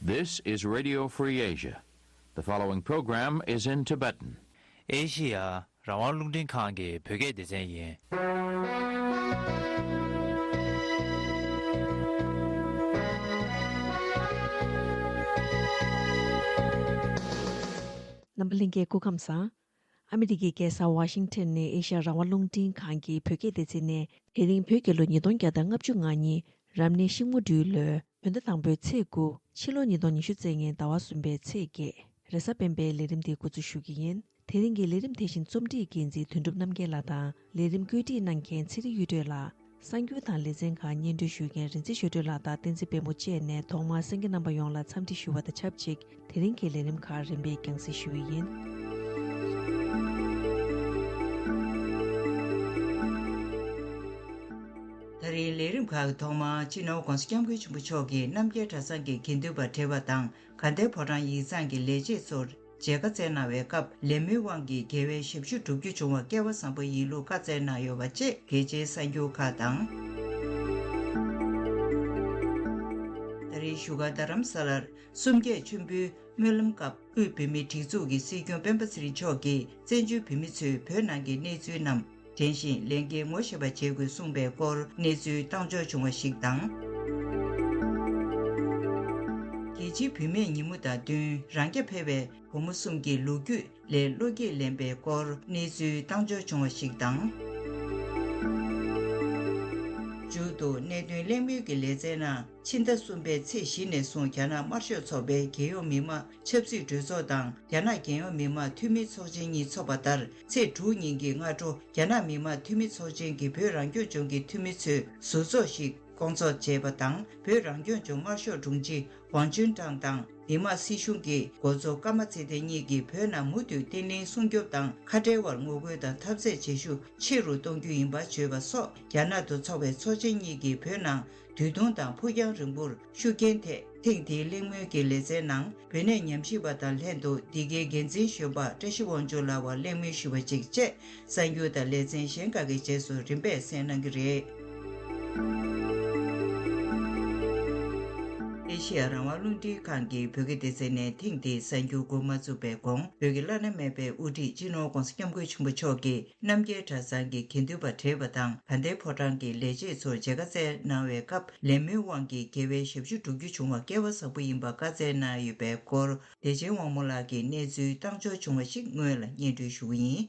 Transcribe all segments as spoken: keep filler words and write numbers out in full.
This is Radio Free Asia. The following program is in Tibetan. ཨེ་ཤི་ཡ་རང་དབང་རླུང་འཕྲིན་ཁང་གི་བོད་སྐད་སྡེ་ཚན་ཡིན། རྣམ་པ་ལྷན་རྒྱས་སྐུ་ཁམས་བཟང་། ཨ་མི་རི་ཀའི་རྒྱལ་ས་ཝ་ཤིང་ཊོན་ནས་ཨེ་ཤ་ཡ་རང་དབང་རླུང་འཕྲིན་ཁང་གི་བོད་སྐད་སྡེ་ཚན་ནས། དེ་རིང་བོད་རྒྱལ་ལོ་ཉིས་སྟོང་བརྒྱ་དང་ལྔ་བཅུ་ང་གཉིས་རབ་གནས་ཤིང་མོ་སྦྲུལ་ལོའི་བོད་ཟླ་དང་པོའི་ཚེས་དགུ། ཕྱི་ལོ་ཉིས་སྟོང་ཉི་ཤུ་རྩ་ལྔའི་ཟླ་བ་གསུམ་པའི་ཚེས་བརྒྱད། རེས་གཟའ་སྤེན་པའི་ལས་རིམ་འདི་འགོ་འཛུགས་ཞུ་གི་ཡིན། དེ་རིང་གི་ལས་རིམ་དེ་བཞིན་རྩོམ་སྒྲིག་འགན་འཛིན་དོན་གྲུབ་རྣམ་རྒྱལ་ལགས་དང་། ལས་རིམ་བཀོད་སྒྲིག་གནང་མཁན་ཚེ་རིང་གཡུ་སྒྲོན་ལགས། གསར་འགྱུར་དང་ལེ་ཚན་ཁག་སྙན་སྒྲོན་ཞུ་མཁན་རིན་ཆེན་ཆོས་སྒྲོན་ལགས་དང་བསྟན་འཛིན་དཔལ་མོ་བཅས་ནས་ཐོག་མར་གསན་མཁན་རྣམ་པ་ཡོངས་ལ་འཚམས་འདྲི་ཞུ་བ་དང་ཆབས་ཅིག་དེ་རིང་གི་ལས་རིམ་ཁག་རིམ་པས་རྒྱང་སྲིང་ཞུ་བ་ཡིན། ད་རིང་ལས་རིམ་ཁག་གི་ཐོག་མར་སྤྱི་ནོར་༸གོང་ས་༸སྐྱབས་མགོན་ཆེན་པོ་མཆོག་གིས་རྣམ་རྒྱལ་གྲྭ་ཚང་གི་དགེ་འདུན་པ་བགྲེས་པ་དང་དགའ་ལྡན་ཕོ་བྲང་ཡིག་ཚང་གི་ལས་བྱེད་ཚོར་མཇལ་ཁ་བསྩལ་གནང་བའི་སྐབས། ལད་མོའི་དབང་གིས་དགེ་བའི་ཞབས་ཞུ་བསྒྲུབ་རྒྱུ་བྱུང་བ་སྐལ་བ་བཟང་པོ་ཡིན་ལུགས་བཀའ་སྩལ་གནང་ཡོད་པ་བཅས་གལ་ཆེའི་གསར་འགྱུར་ཁག་དང་། ད་རེས་བཞུགས་སྒར་རྡ་རམ་ས་ལར་གསུམ་བརྒྱད་མཆོད་འབུལ་སྨོན་ལམ་སྐབས། དབུས་བོད་མིའི་སྒྲིག་འཛུགས་ཀྱི་སྲིད་སྐྱོང་སྤེན་པ་ཚེ་རིང་མཆོག་གིས་བཙན་བྱོལ་བོད་མི་ཚོས་བོད་ནང་གི་གནས་ཚུལ་རྣམས་དྲན་ཞིང་ལས་འགན་ངོ་ཤེས་པ་བྱེད་དགོས་གསུངས་པའི་སྐོར་གནས་ཚུལ་བཏང་འབྱོར་བྱུང་བ་ཞིག་དང་། རྒྱལ་སྤྱིའི་བུད་མེད་ཉིན་མོ་དང་བསྟུན་རང་སྐྱ་འཕེར་བའི་བུ་མོ་གསུམ་གྱི་ལོ་རྒྱུས་ལས་བློ་སྐྱེད་ལེན་པའི་སྐོར་གནས་ཚུལ་བཏང་འབྱོར་བྱུང་བ་ཞིག་དང་། མཇུག་ཏུ་གནད་དོན་གླེང་མོལ་གྱི་ལེ་ཚན་ནང་ཕྱི་ཟླ་གསུམ་པའི་ཚེས་བཞི་ནས་བཟུང་རྒྱ་ནག་དམར་ཤོག་ཚོགས་པའི་རྒྱལ་ཡོངས་མི་དམངས་ཆབ་སྲིད་གྲོས་ཚོགས་དང་རྒྱ་ནག་རྒྱལ་ཡོངས་མི་དམངས་འཐུས་མི་ཚོགས་ཆེན་གཉིས་འཚོགས་པ་ལྟར། ཚེས་དྲུག་ཉིན་གྱི་སྔ་དྲོ་རྒྱ་ནག་མི་དམངས་འཐུས་མི་ཚོགས་ཆེན་གྱི་བོད་རང་སྐྱོང་ལྗོངས་ཀྱི་འཐུས་མི་ཚོས་ཟུར་ཚོགས་ཤིག་བསྐོང་ཚོགས་བྱས་པ་དང་། བོད་རང་སྐྱོང་ལྗོངས་དམར་ཤོག་དྲུང་ཆེ་ཝང་ཅུན་ཀྲང་དང་། མི་དམངས་སྲིད་གཞུང་གི་འགོ་གཙོ་ཀརྨ་ཚེ་བརྟན་གཉིས་ཀྱིས་བོད་ནང་མུ་མཐུད་བརྟན་ལྷིང་སྲུང་སྐྱོབ་དང་ཁ་བྲལ་བར་ངོ་རྒོལ་དང་འཐབ་རྩོད་བྱེད་ཤུགས་ཆེ་རུ་གཏོང་རྒྱུ་ཡིན་པ་བརྗོད་པ་སོགས། རྒྱ་ནག་ཏུ་ཚོགས་པའི་ཚོགས་ཆེན་གཉིས་ཀྱིས་བོད་ནང་དུས་ཐུང་དང་ཕུགས་རྒྱང་རིང་པོར་ཤུགས་རྐྱེན་ཐད། ཐེངས་འདིའི་གླེང་མོལ་གྱི་ལེ་ཚན་ནང་། བོད་གནས་ཉམས་ཞིབ་པ་དང་ལྷན་དུ་འདི་གའི་འགན་འཛིན་གཞོན་པ་བཀྲ་ཤིས་དབང་ཕྱུག་ལགས་ལ་གླེང་མོལ་ཞུས་པ་གཅིག་བཅས། གསར་འགྱུར་དང་ལེ་ཚན་གཞན་ཁག་གི་རྗེས་སུ་རིམ་པས་གསན་གནང་གི་རེད། ཨེ་ཤེ་ཡ་རང་དབང་རླུང་འཕྲིན་ཁང་གི་བོད་སྐད་སྡེ་ཚན་ནས་ཐེངས་འདིའི་གསར་འགྱུར་འགོ་མ་བཙུགས་པའི་གོང་། བོད་ཀྱི་བླ་ན་མེད་པའི་དབུ་ཁྲིད་སྤྱི་ནོར་༸གོང་ས་༸སྐྱབས་མགོན་ཆེན་པོ་མཆོག་གིས་རྣམ་རྒྱལ་གྲྭ་ཚང་གི་དགེ་འདུན་པ་བགྲེས་པ་དང་དགའ་ལྡན་ཕོ་བྲང་གི་ལས་བྱེད་ཚོར་མཇལ་ཁ་བསྩལ་གནང་བའི་སྐབས། ལད་མོའི་དབང་གིས་དགེ་བའི་ཞབས་ཞུ་བསྒྲུབ་རྒྱུ་བྱུང་བ་སྐལ་བ་བཟང་པོ་ཡིན་པ་བཀའ་སྩལ་གནང་ཡོད་པའི་སྐོར། བདེ་ཆེན་དབང་མོ་ལགས་ཀྱིས་གནས་ཚུལ་བཏང་འབྱོར་བྱུང་བ་ཞིག་སྔོན་ལ་སྙན་སྒྲོན་ཞུ་གི་ཡིན།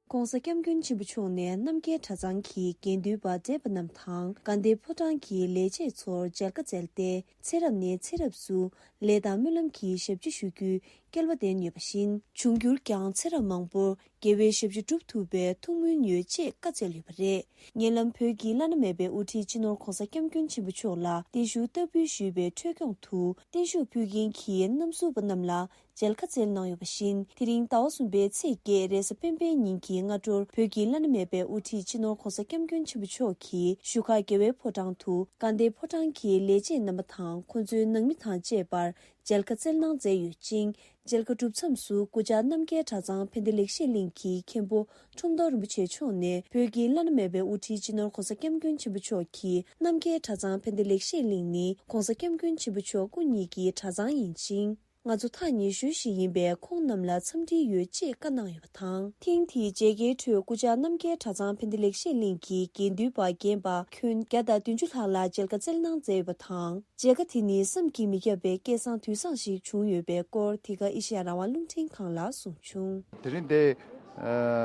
༸གོང་ས་༸སྐྱབས་མགོན་ཆེན་པོ་མཆོག་ནས་རྣམ་རྒྱལ་གྲྭ་ཚང་གི་དགེ་འདུན་པ་བགྲེས་པ་རྣམས་དང་དགའ་ལྡན་ཕོ་བྲང་གི་ལས་བྱེད་ཚོར་མཇལ་ཁ་བསྩལ་ཏེ། ཚེ་རབས་ནས་ཚེ་རབས་སུ་ལས་དང་སྨོན་ལམ་གྱི་ཞབས་ཕྱི་ཞུ་རྒྱུའི་སྐལ་བ་ལྡན་ཡོད་པ་བཞིན། འབྱུང་འགྱུར་ཀྱང་ཚེ་རབས་མང་པོར་དགེ་བའི་ཞབས་ཕྱི་སྒྲུབ་ཐུབ་པའི་ཐུགས་སྨོན་ཡོད་ཅེས་བཀའ་སྩལ་ཡོད་པ་རེད། ཉེ་ལམ་བོད་ཀྱི་བླ་ན་མེད་པའི་དབུ་ཁྲིད་སྤྱི་ནོར་༸གོང་ས་༸སྐྱབས་མགོན་ཆེན་པོ་མཆོག་ལ་བརྟན་བཞུགས་བསྟར་འབུལ་ཞུས་པའི་འཕྲོས་ཁོངས་སུ། བརྟན་བཞུགས་ཕུལ་མཁན་གྱི་རྣམ་ཟུར་པ་རྣམས་ལ་མཇལ་ཁ་བསྩལ་གནང་ཡོད་པ་བཞིན། དེ་རིང་ཟླ་བ་གསུམ་པའི་ཚེས་བརྒྱད་རེས་གཟའ་སྤེན་པའི་ཉིན་གྱི་སྔ་དྲོར་བོད་ཀྱི་བླ་ན་མེད་པའི་དབུ་ཁྲིད་སྤྱི་ནོར་༸གོང་ས་༸སྐྱབས་མགོན་ཆེན་པོ་མཆོག་གིས་བཞུགས་སྒར་རྒྱལ་བའི་ཕོ་བྲང་དུ་དགའ་ལྡན་ཕོ་བྲང་གི་ལས་བྱེད་རྣམ་པ་དང་ཁོང་ཚོའི་ནང་མི་དང་བཅས་པར་མཇལ་ཁ་བསྩལ་གནང་མཛད་ཡོད་ཅིང་། མཇལ་ཁ་གྲུབ་མཚམས་སུ་སྐུ་བཅར་རྣམ་རྒྱལ་གྲྭ་ཚང་ཕན་བདེ་ལེགས་བཤད་གླིང་གི་མཁན་པོ་ཁྲོམ་སྟོན་རིན་པོ་ཆེ་མཆོག་ནས་བོད་ཀྱི་བླ་ན་མེད་པའི་དབུ་ཁྲིད་སྤྱི་ནོར་༸གོང་ས་༸སྐྱབས་མགོན་ཆེན་པོ་མཆོག་གིས་རྣམ་རྒྱལ་གྲྭ་ཚང་ཕན་བདེ་ལེགས་བཤད་གླིང་ནི་༸གོང་ས་༸སྐྱབས་མགོན་ཆེན་པོ་མཆོག་སྐུ་ཉིད་ཀྱི་གྲྭ་ཚང་ཡིན་ཅིང་། ང་ཚོ་ཐག་ཉེ་ཤོས་ཤིག་ཡིན་པས་ཁོང་རྣམས་ལ་འཚམས་འདྲི་ཡོད་ཅེས་བཀའ་གནང་ཡོད་པ་དང་། ཐེངས་འདིའི་མཇལ་ཁའི་ཁྲོད་སྐུ་བཅར་རྣམ་རྒྱལ་གྲྭ་ཚང་ཕན་བདེ་ལེགས་བཤད་གླིང་གི་དགེ་འདུན་པ་རྒན་པ་ཁྱོན་བརྒྱ་དང་བདུན་ཅུ་ལྷག་ལ་མཇལ་ཁ་བསྩལ་གནང་མཛད་ཡོད་པ་དང་། མཇལ་ཁ་དེ་ནི་བསམ་གྱིས་མི་ཁྱབ་པའི་སྐལ་བཟང་དུས་བཟང་ཞིག་བྱུང་ཡོད་པའི་སྐོར་དེ་ག་ཨེ་ཤེ་ཡ་རང་དབང་རླུང་འཕྲིན་ཁང་ལ་གསུངས་བྱུང་། དེ་རིང་འདིར་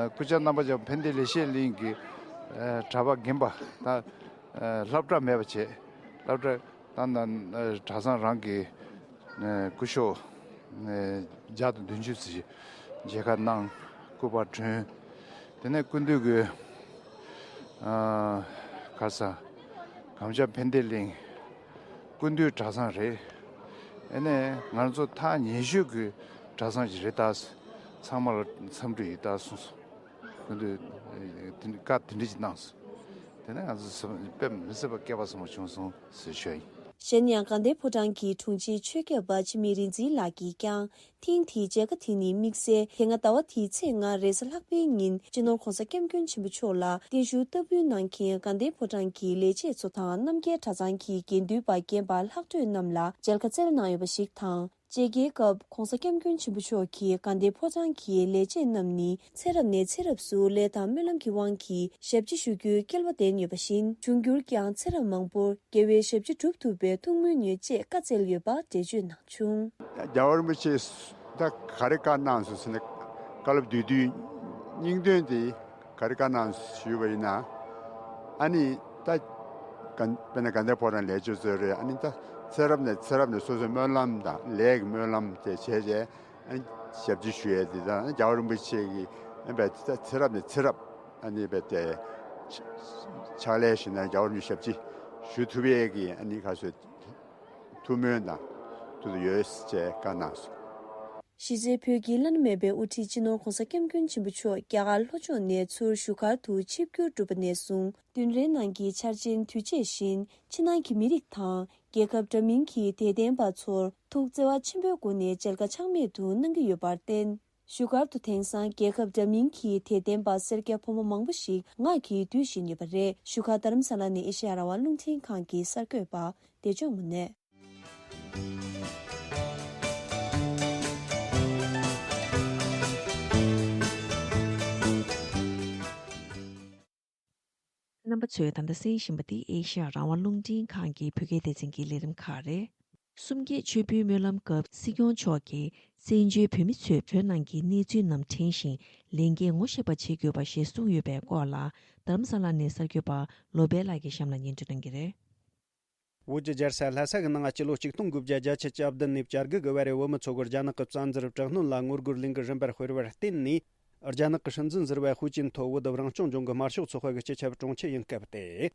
སྐུ་བཅར་རྣམ་པ་ཚོ་ཕན་བདེ་ལེགས་བཤད་གླིང་གི་གྲྭ་པ་རྒན་པ་དང་སློབ་གྲྭ་མེད་པ་བྱས། སློབ་གྲྭ་དང་གྲྭ་ཚང་རང་གི་སྐུ་ཞབས་བརྒྱ་དང་བདུན་ཅུ་ཙམ་མཇལ་ཁ་གནང་། སྐུ་པར་བསྐྲུན། དེ་ནས་སྐུ་མདུན་གྱི་ཨ་ག་རེ་ཟེར། གངས་ལྗོངས་ཕན་བདེ་གླིང་སྐུ་མདུན་གྲྭ་ཚང་རེད། ཨ་ནི་ང་ཚོ་ཐག་ཉེ་ཤོས་ཀྱི་གྲྭ་ཚང་ཞིག་རེད་ད། ཚང་མ་ལ་འཚམས་འདྲི་ཡོད་ད་གསུངས་སོང་། སྐུ་མདུན་དེ་བཀའ་དེ་འདྲ་ཞིག་གནང་སོང་། དེ་ནས་ང་ཚོ་དཔེ་མི་སྲིད་པ་སྐལ་བ་བཟང་པོ་བྱུང་སོང་ཟེར་ཞུ་ཡ་ཡིན། གཞན་ཡང་དགའ་ལྡན་ཕོ་བྲང་གི་དྲུང་ཆེ་ཆོས་སྐྱབས་པ་འཆི་མེད་རིག་འཛིན་ལགས་ཀྱིས་ཀྱང་། ཐེངས་འདིའི་མཇལ་ཁ་དེ་ནི་དམིགས་བསལ་དེ་སྔ་ཟླ་བ་འདིའི་ཚེས་ལྔ་རེས་གཟའ་ལྷག་པའི་ཉིན་སྤྱི་ནོར་༧གོང་ས་༧སྐྱབས་མགོན་ཆེན་པོ་མཆོག་ལ་བརྟན་བཞུགས་བསྟར་འབུལ་གནང་མཁན་དགའ་ལྡན་ཕོ་བྲང་གི་ལས་བྱེད་ཚོ་དང་རྣམ་རྒྱལ་གྲྭ་ཚང་གི་དགེ་འདུན་པ་རྒན་པ་ལྷག་སྤྲོས་རྣམས་ལ་མཇལ་ཁ་བསྩལ་གནང་ཡོད་པ་ཞིག་དང་། མཇལ་ཁའི་སྐབས་༧གོང་ས་༧སྐྱབས་མགོན་ཆེན་པོ་མཆོག་གིས་དགའ་ལྡན་ཕོ་བྲང་གི་ལས་བྱེད་རྣམས་ནི་ཚེ་རབས་ནས་ཚེ་རབས་སུ་ལས་དང་སྨོན་ལམ་གྱི་དབང་གིས་ཞབས་ཕྱི་ཞུ་རྒྱུའི་སྐལ་བ་ལྡན་ཡོད་པ་བཞིན། འབྱུང་འགྱུར་ཀྱང་ཚེ་རབས་མང་པོར་དགེ་བའི་ཞབས་ཕྱི་སྒྲུབ་ཐུབ་པའི་ཐུགས་སྨོན་ཡོད་ཅེས་བཀའ་སྩལ་ཡོད་པ་འགྲེལ་བརྗོད་གནང་བྱུང་། རྒྱལ་བ་རིན་པོ་ཆེས་ད་ག་རེ་བཀའ་གནང་སོང་ཟེར་ན། བཀའ་སློབ་བསྡུས་དུས་སྙིང་དོན་དེ་ག་རེ་བཀའ་གནང་ཞུས་པ་ཡིན་ན། ཨ་ནི་ད་ག་དཔེར་ན་དགའ་ལྡན་ཕོ་བྲང་ལས་བྱེད་ཚོ་རེད། ཨ་ནི་ད་ཚེ་རབས་ནས་ཚེ་རབས་ནས་སོ་སོའི་སྨོན་ལམ་དང་ལས་ཀྱི་སྨོན་ལམ་དེ་བྱས་རྗེས། ཨ་ནི་ཞབས་ཕྱི་ཞུ་ཡས་དེ་དང་རྒྱལ་བ་རིན་པོ་ཆེ་གི་ཨ་ནི་ཚེ་རབས་ནས་ཚེ་རབས་ཨ་ནི་བས་ཏེ་ཕྱག་ལས་ཞུས་ན་རྒྱལ་བ་རིན་པོ་ཆེ་ཞབས་ཕྱི་ཞུ་ཐུབ་ཡས་ཀྱི་ཨ་ནི་ག་ཚོད་ཐུགས་སྨོན་དང་ཐུགས་སུ་ཡོད་ཅེས་བཀའ་གནང་སོང་། གཞི་རྩའི་བོད་ཀྱི་བླ་ན་མེད་པའི་དབུ་ཁྲིད་སྤྱི་ནོར་༧གོང་ས་༧སྐྱབས་མགོན་ཆེན་པོ་མཆོག་རྒྱ་གར་ལྷོ་ཕྱོགས་ནས་ཚུར་བཞུགས་སྒར་དུ་ཆིབས་བསྒྱུར་གྲུབ་པ་ནས་བཟུང་། བདུན་རེའི་ནང་གི་འཆར་ཅན་དུས་ཆེན་བཞིན་ཕྱི་ནང་གི་མི་རིགས་དང་། རྒྱལ་ཁབ་འདྲ་མིན་གྱི་དད་ལྡན་པ་ཚོར་ཐུགས་བརྩེ་བ་ཆེན་པོའི་སྒོ་ནས་མཇལ་ཁ་ཆག་མེད་དུ་གནང་གི་ཡོད་པར་བརྟེན། བཞུགས་སྒར་དུ་དེང་སང་རྒྱལ་ཁབ་འདྲ་མིན་གྱི་དད་ལྡན་པ་སེར་སྐྱ་ཕོ་མོ་མང་པོ་ཞིག་ངག་གིས་འདུ་བཞིན་ཡོད་པ་རེད། བཞུགས་སྒར་རྡ་རམ་ས་ལ་ནས་ཨེ་ཤེ་ཡ་རང་དབང་རླུང་འཕྲིན་ཁང་གི་གསར་འགོད་པ་བདེ་མཆོག་དངོས་གནས། རྣམ་པ་ཚོས་ད་ལྟ་གསན་བཞིན་པ་འདི་ཨེ་ཤེ་ཡ་རང་དབང་རླུང་འཕྲིན་ཁང་གི་བོད་སྐད་སྡེ་ཚན་གྱི་ལས་རིམ་ཁག་རེད། གསུམ་བརྒྱད་མཆོད་འབུལ་སྨོན་ལམ་སྐབས་སྲིད་སྐྱོང་མཆོག་གིས་བཙན་བྱོལ་བོད་མི་ཚོས་བོད་ནང་གི་གནས་ཚུལ་རྣམས་དྲན་ཞིང་ལས་འགན་ངོ་ཤེས་པ་བྱེད་དགོས་པ་ཞེས་གསུངས་ཡོད་པའི་སྐོར་ལ་རྡ་རམ་ས་ལ་ནས་གསར་འགོད་པ་བློ་བྷེ་ལགས་ཀྱིས་གཤམ་ལ་སྙན་སྒྲོན་གནང་གི་རེད། བོད་ཀྱི་རྒྱལ་ས་ལྷ་ས་གི་ནང་སྤྱི་ལོ་ཆིག་སྟོང་དགུ་བརྒྱ་བརྒྱད་ཅུ་གྱ་བདུན་ནས་བཅུ་དགུ་གི་བར་བོད་མི་ཚོ་གིས་རྒྱ་ནག་གི་བཙན་འཛུལ་དྲག་གནོན་ལ་ངོ་རྒོལ་ལས་འགུལ་རིམ་པར་སྤེལ་བར་བརྟེན་ནས། རྒྱ་ནག་གི་སྲིད་འཛིན་ཟུར་པ་ཧུའུ་ཅིན་ཐོ་བོད་རང་སྐྱོང་ལྗོངས་ཀྱི་དམར་ཤོག་ཚོགས་པ་གི་སྤྱི་ཁྱབ་དྲུང་ཆེ་ཡིན་སྐབས་ཏེ།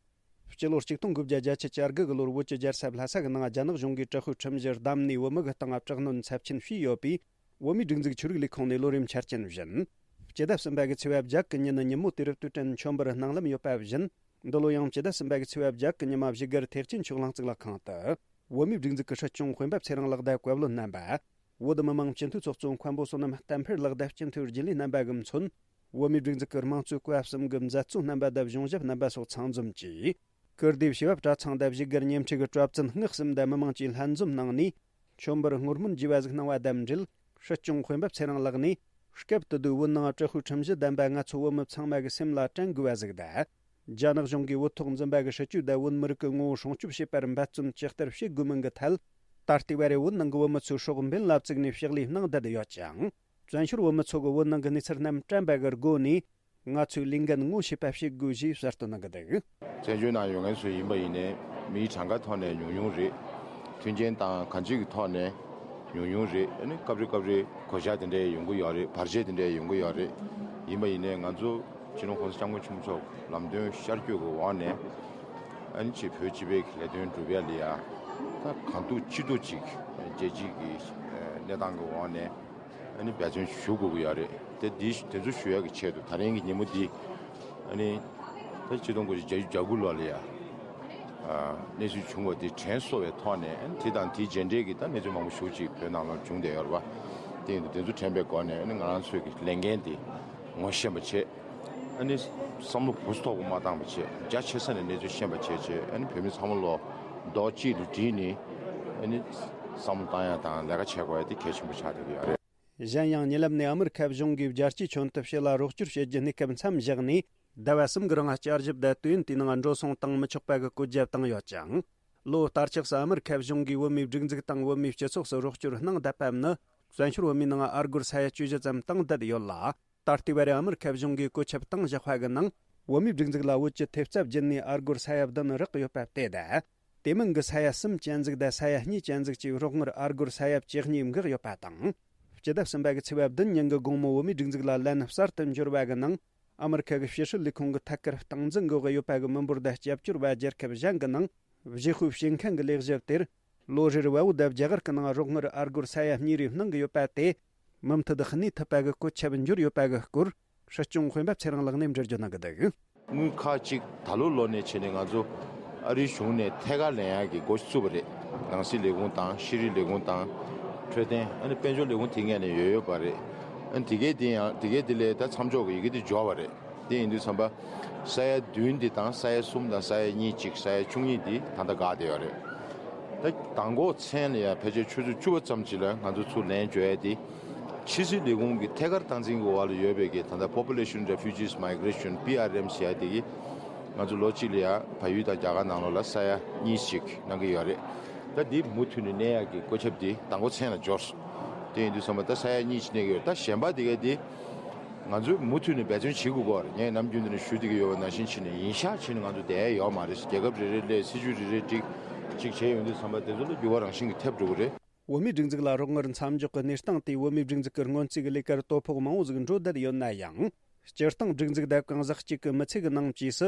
སྤྱི་ལོ་ཆིག་སྟོང་དགུ་བརྒྱ་བརྒྱད་ཅུ་གྱ་དགུ་གི་ལོར་བོད་ཀྱི་རྒྱལ་ས་ལྷ་ས་གི་ནང་རྒྱ་ནག་གཞུང་གིས་དྲག་ཤུགས་ཁྲིམས་གཞི་བསྡམས་ནས་བོད་མི་གི་སྟེང་དྲག་གནོན་ཚབས་ཆེན་བྱས་ཡོད་པས། བོད་མིའི་སྒྲིག་འཛུགས་ཆོས་རིག་ལས་ཁུངས་ནས་ལོ་རེའི་འཆར་ཅན་བཞིན། སྤྱི་ཟླ་གསུམ་པ་གི་ཚེས་པ་བརྒྱད་གི་ཉིན་ཉིན་མོ་དུས་རབས་དུས་དྲན་མཆོད་འབུལ་གནང་ལམ་ཡོད་པ་བཞིན། འདི་ལོ་ཡང་སྤྱི་ཟླ་གསུམ་པ་གི་ཚེས་པ་བརྒྱད་གི་ཉི་མ་བཞུགས་སྒར་ཐེག་ཆེན་ཆོས་གླིང་གཙུག་ལག་ཁང་དུ། བོད་མིའི་སྒྲིག་འཛུགས་ཀྱི་སྲིད་སྐྱོང་དཔོན་པོ་ཚེ་རིང་ལགས་དང་བཀའ་བློན་རྣམ་པ། བོད་མི་མང་སྤྱི་འཐུས་ཚོགས་གཙོ་མཁན་པོ་བསོད་ནམས་བསྟན་འཕེལ་ལགས་དང་སྤྱི་འཐུས་རྒྱུན་ལས་རྣམ་པ་གིས་མཚོན། བོད་མིའི་སྒྲིག་འཛུགས་ཀྱི་དམངས་གཙོའི་བཀའ་གསུམ་གྱི་མཛད་གཙོ་རྣམ་པ་དང་གཞུང་ཞབས་རྣམ་པ་སོགས་ཚང་འཛོམས་ཀྱིས། ཀིརྟིའི་བྱེས་པ་གྲྭ་ཚང་དང་བཞུགས་སྒར་ཉེ་འཁྲིས་ཀྱི་གྲྭ་བཙུན་སྔགས་གསུམ་དང་མི་མང་བཅས་ལྷན་འཛོམས་གནང་ནས། མཆོད་འབུལ་བསྔོ་སྨོན་བགྱིས་པ་ཟིག་གནང་བ་དང་འབྲེལ། སྲིད་སྐྱོང་དཔོན་པོ་ཚེ་རིང་ལགས་ནས། སྐབས་དེ་དུས་བོད་ནང་དྲག་པོའི་ཁྲིམས་གཞི་བསྡམས་པ་ང་ཚོ་བོད་མི་ཚང་མ་གི་སེམས་ལ་དྲན་དགོས་པ་ཟིག་དང་། རྒྱ་ནག་གཞུང་གིས་བོད་ཐོག་འཛིན་པ་གི་སྲིད་བྱུས་དང་བོད་མི་རིགས་ཀྱི་ངོ་བོ་སྲུང་སྐྱོབ་བྱེད་པར་འབད་བརྩོན་ཇི་ལྟར་བྱེད་དགོས་མིན་གྱི་ཐད། ད་ལྟའི་བར་བོད་ནང་གི་བོད་མི་ཚོའི་སྲོག་འབེན་ལ་བཙུགས་ནས་ཕྱག་ལས་གནང་བསྡད་ཡོད་ཅིང་། བཙན་བྱོལ་བོད་མི་ཚོ་གིས་བོད་ནང་གི་གནས་ཚུལ་རྣམས་དྲན་པ་གི་སྒོ་ནས། ང་ཚོས་ལས་འགན་ངོ་ཤེས་པ་བྱེད་དགོས་ཞེས་གསལ་སྟོན་གནང་གི་འདུག། བཙན་བྱོལ་ནང་ཡོད་མཁན་ཚོ་ཡིན་པ་ཡིན་ནའི་མིའི་གྲངས་ཀ་ཐོག་ནས་ཉུང་ཉུང་རེད། མཐུན་རྐྱེན་དང་གང་ཅིའི་ཐོག་ནས་ཉུང་ཉུང་རེད། ཨ་ནི་སྐབས་རེ་སྐབས་རེ་གོད་ཆག་དེ་འདྲ་ཡོང་གི་ཡོད་རེད། བར་ཆད་དེ་འདྲ་ཡོང་གི་ཡོད་རེད། ཡིན་པ་ཡིན་ནའི་ང་ཚོ་སྤྱི་ནོར་༧གོང་ས་༧སྐྱབས་མགོན་ཆེན་པོ་མཆོག་ལམ་སྟོན་ཤར་བསྐྱོད་ཀྱི་འོག་ནས་ཨ་ནི་ཅིག་བོད་སྤྱི་པའི་ལས་དོན་སྒྲུབ་ཡ་ལ་ཡ་ད་གང་ཐུབ་ཅི་ཐུབ་ཅིག་རྒྱལ་སྤྱིའི་གི་གནས་སྟངས་ཀྱི་འོག་ནས། ཨ་ནི་འབད་བརྩོན་ཞུ་དགོས་ཀྱི་ཡོད་རེད། དེ་འདི་དེ་ཚོ་ཞུ་ཡག་གི་ཆེད་དུ་ད་རིང་གི་ཉིན་མོ་འདི་ཨ་ནི་ད་ཆིག་སྟོང་དགུ་བརྒྱ་བརྒྱད་ཅུ་གྱ་དགུ་ལོ་ལ་ཡ་ཨ་གནས་ཚུལ་བྱུང་བ་འདི་དྲན་གསོ་བའི་ཐོག་ནས། ཨ་ནི་དེ་དང་དེའི་རྗེས་འབྲེལ་གྱི་ད་གནས་ཚུལ་མང་པོ་ཞེ་པོ་ཅིག་བོད་ནང་ལ་བྱུང་བསྡད་ཡོད་རེད་པ། དེ་ཡིན་དུས་དེ་ཚོ་དྲན་པའི་སྒོ་ནས། ཨ་ནི་ང་རང་ཚོའི་གི་ལས་འགན་འདི་ངོ་ཤེས་པ་བྱས། ཨ་ནི་བསམ་བློ་བུ་སུ་ཐོག་གུ་མ་བཏང་བ་བྱས། རྒྱ་ཆེ་ས་ནས་གནས་ཚུལ་ཤེས་པ་བྱས་བྱས། ཨ་ནི་བོད་མི་ཚང་མ་ལོ་རྡོག་གཅིག་ཏུ་བསྒྲིལ་ནས་ཨ་ནི་བསམ་བློ་བཏང་ཡ་དང་ལས་ཀ་བྱེད་དགོས་ཡ་དེ་གལ་ཆེན་པོ་ཆགས་བསྡད་ཀྱི་ཡོད་རེད། གཞན་ཡང་ཉེ་ལམ་ནས་ཨ་མི་རི་ཁ་གཞུང་གིས་རྒྱལ་སྤྱིའི་ཁྱོན་དུ་ཕྱི་ལ་རོགས་སྐྱོར་བྱེད་རྒྱུ་གནས་སྐབས་མཚམས་བཞག་ནས། ཟླ་བ་གསུམ་གྱི་རིང་བསྐྱར་ཞིབ་དང་དུས་ཡུན་དེའི་ནང་འགྲོ་སོང་བཏང་མི་ཆོག་པ་གི་བཀོད་རྒྱ་བཏང་ཡོད་ཅིང་། ལོ་ལྟར་ཆགས་སུ་ཨ་མི་རི་ཁ་གཞུང་གིས་བོད་མིའི་སྒྲིག་འཛུགས་དང་བོད་མིའི་སྤྱི་ཚོགས་སུ་རོགས་སྐྱོར་གནང་བསྡད་པ་ནི། བཙན་བྱོལ་བོད་མིའི་ནང་ཨ་སྒོར་ས་ཡ་བཅུ་བཞི་ཙམ་བཏང་བསྡད་ཡོད་ལ། ད་ལྟའི་བར་ཨ་མི་རི་ཁ་གཞུང་གིས་བཀོད་ཁྱབ་བཏང་བཞག་པ་གི་ནང་། བོད་མིའི་སྒྲིག་འཛུགས་ལ་བོད་ཀྱི་ཐེབས་རྩ་བརྒྱུད་ནས་ཨ་སྒོར་ས་ཡ་བདུན་རག་ཡོད་པ་དེ་དང་། དེ་མིན་གྱི་ས་ཡ་གསུམ་ཅན་ཟིག་དང་ས་ཡ་གཉིས་ཅན་ཟིག་བཅས་རོགས་དངུལ་ཨ་སྒོར་ས་ཡ་བཅུ་གཉིས་འགག་ཡོད་པ་དང་། སྤྱི་ཟླ་གསུམ་པ་གི་ཚེས་པ་བདུན་ཉིན་གྱི་དགོང་མོ་བོད་མིའི་སྒྲིག་འཛུགས་ལ་ལན་གསར་དུ་འབྱོར་བ་གི་ནང་། ཨ་མི་རི་ཁ་གི་ཕྱི་སྲིད་ལས་ཁུངས་ཀྱི་ཐད་ཀར་སྟངས་འཛིན་འགོག་གི་ཡོད་པ་གི་མི་འབོར་དང་རྒྱབ་སྐྱོར་བ་རྒྱལ་ཁབ་གཞན་གྱི་ནང་། བཞེས་སྤོས་བྱེད་མཁན་གྱི་ལས་བྱེད་དེར། ལོ་རེར་བལ་པོ་དང་རྒྱ་གར་གྱི་ནང་རོགས་དངུལ་ཨ་སྒོར་ས་ཡ་གཉིས་རེ་གནང་གི་ཡོད་པ་དེ། མུ་མཐུད་གནས་ཐུབ་པ་གི་བཀོད་ཁྱབ་འབྱོར་ཡོད་པ་གི་སྐོར། སྲིད་སྐྱོང་དཔོན་པོ་ཚེ་རིང་ལགས་ནས་འགྲེལ་བརྗོད་གནང་གི་འདུག། དངུལ་ཁག་ཅིག་ད་ལོ་ལོ་ནས་བྱས་ནས་ང་ཚོ་ཨ་རིའི་གཞུང་ནས་ཐད་ཀར་ལེན་ཡག་གི་འགོ་བཙུགས་པ་རེད། ནང་སྲིད་ལས་ཁུངས་དང་ཤེས་རིག་ལས་ཁུངས་དང་འཕྲོད་བསྟེན། ཨ་ནི་དཔལ་འབྱོར་ལས་ཁུངས་དེ་སྔོན་ནས་ཡོད་ཡོད་པ་རེད། ཨ་ནི་དེ་གའི་དེ་ཡང་དེ་གའི་དེ་ལས་ད་མཚམས་འཇོག་གི་ཡི་གེ་དེ་འབྱོར་བ་རེད། དེ་ཡིན་དུས་ཙམ་པ་ས་ཡ་བདུན་འདི་དང་ས་ཡ་གསུམ་དང་ས་ཡ་གཉིས་གཅིག་ས་ཡ་བཅུ་གཉིས་འདི་ད་ལྟ་འགག་བསྡད་ཡོད་རེད། ད་མདང་དགོང་མཚན་ལ་ཡང་ཕལ་ཆེར་ཆུ་ཚོད་བཅུ་པ་ཙམ་ཅིག་ལ་ང་ཚོ་ཚུར་ལན་འབྱོར་ཡ་དེ། ཕྱི་སྲིད་ལས་ཁུངས་ཀྱི་ཐད་ཀར་སྟངས་འཛིན་གྱི་འོག་ལ་ཡོད་པའི་གི་ད་ལྟ་Population Refugees Migration P R M ཟེར་ཡ་དེ་གི་ང་ཚོ་ལོ་གཅིག་ལ་ཡང་བལ་ཡུལ་དང་རྒྱ་གར་ནང་ལོགས་ལ་ས་ཡ་གཉིས་ཤིག་གནང་གི་ཡོད་རེད། ད་འདི་མུ་མཐུད་ནས་གནས་ཡག་གི་བཀོད་ཁྱབ་འདི་མདང་དགོང་མཚན་ལ་འབྱོར་སོང་། དེ་ཡིན་དུས་ཙམ་པ་ད་ས་ཡ་གཉིས་ཤིག་གནས་ཀྱི་ཡོད། ད་གཞན་པ་དེ་ག་དེ་ང་ཚོས་མུ་མཐུད་ནས་འབད་བརྩོན་བྱེད་དགོས་ཀྱི་ཡོད་རེད། ངས་ནམ་རྒྱུན་དུ་ནས་ཞུ་བསྡད་ཀྱི་ཡོད་པ་ནང་བཞིན་བྱས་ནས་ཡིན་ཤག་བྱས་ནས་ང་ཚོ་བསྡད་ཡ་ཡོད་མ་རེད། རྒྱལ་ཁབ་རེ་རེ་སླེབས། སྲིད་ཇུས་རེ་རེ་སྒྲིག་ཅིག་བྱས་ཡོང་དུས་ཙམ་པ་དེ་ཚོ་ལ་འགྱུར་བ་རང་བཞིན་གྱིས་ཐེབས་འགྲོ་གི་རེད། བོད་མིའི་སྒྲིག་འཛུགས་ལ་རོགས་དངུལ་མཚམས་འཇོག་གི་གནས་སྟངས་དེ་བོད་མིའི་སྒྲིག་འཛུགས་ཀྱི་སྔོན་རྩིས་ཀྱི་ལས་ཀར་དོ་ཕོག་མང་བོ་ཟིག་འགྲོ་བསྡད་ཡོད་ན་ཡང་། སྤྱིར་བཏང་སྒྲིག་འཛུགས་དེབ་རྐང་གཟའ་གཅིག་གི་མི་ཚེ་གི་ནང་བཅས་སུ་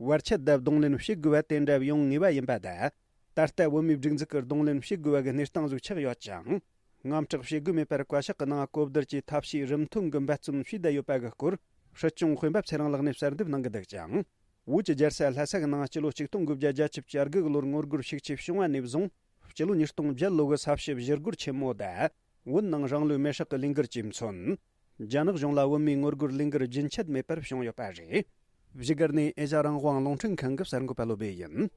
བར་ཆད་དེ་གདོང་ལེན་བྱེད་དགོས་པ་དེ་འདྲ་ཡོང་ངེས་པ་ཡིན་པ་དང་། ད་ལྟ་བོད་མིའི་སྒྲིག་འཛུགས་ཀྱི་གདོང་ལེན་བྱེད་དགོས་པ་གི་གནས་སྟངས་ཟིག་ཆགས་ཡོད་ཅིང་། དངངས་སྐྲག་བྱེད་དགོས་མེད་པར་བཀའ་ཤག་གི་ནང་གོ་བསྡུར་གྱིས་ཐབས་ཤེས་རིམ་ཐོན་གྱིས་འབད་བརྩོན་བྱས་བསྡད་ཡོད་པ་གི་སྐོར་སྲིད་སྐྱོང་དཔོན་པོ་ཚེ་རིང་ལགས་ནས་གསལ་འདེབས་གནང་གི་འདུག་ཅིང་། བོད་ཀྱི་རྒྱལ་ས་ལྷ་ས་གི་ནང་སྤྱི་ལོ་ཆིག་སྟོང་དགུ་བརྒྱ་བརྒྱད་ཅུ་གྱ་དགུ་གི་ལོར་ངོ་རྒོལ་ཤུགས་ཆེ་བྱུང་བ་ནས་བཟུང་། སྤྱི་ལོ་ཉིས་སྟོང་བརྒྱད་ལོ་གི་ས་བྱི་ཞི་རྒོལ་ཆེན་མོ་དང་། བོད་ནང་རང་ལུས་མེར་བསྲེགས་ཀྱི་ལས་འགུལ་གྱིས་མཚོན། རྒྱ་ནག་གཞུང་ལ་བོད་མིའི་ངོ་རྒོལ་ལས་འགུལ་རྒྱུན་ཆད་མེད་པར་བྱུང་ཡོད་པ་རེད། བཞུགས་སྒར་ནས་ཨེ་ཤ་རང་དབང་རླུང་འཕྲིན་ཁང་གི་གསར་འགོད་པ་བློ་བྷེ་ཡིན།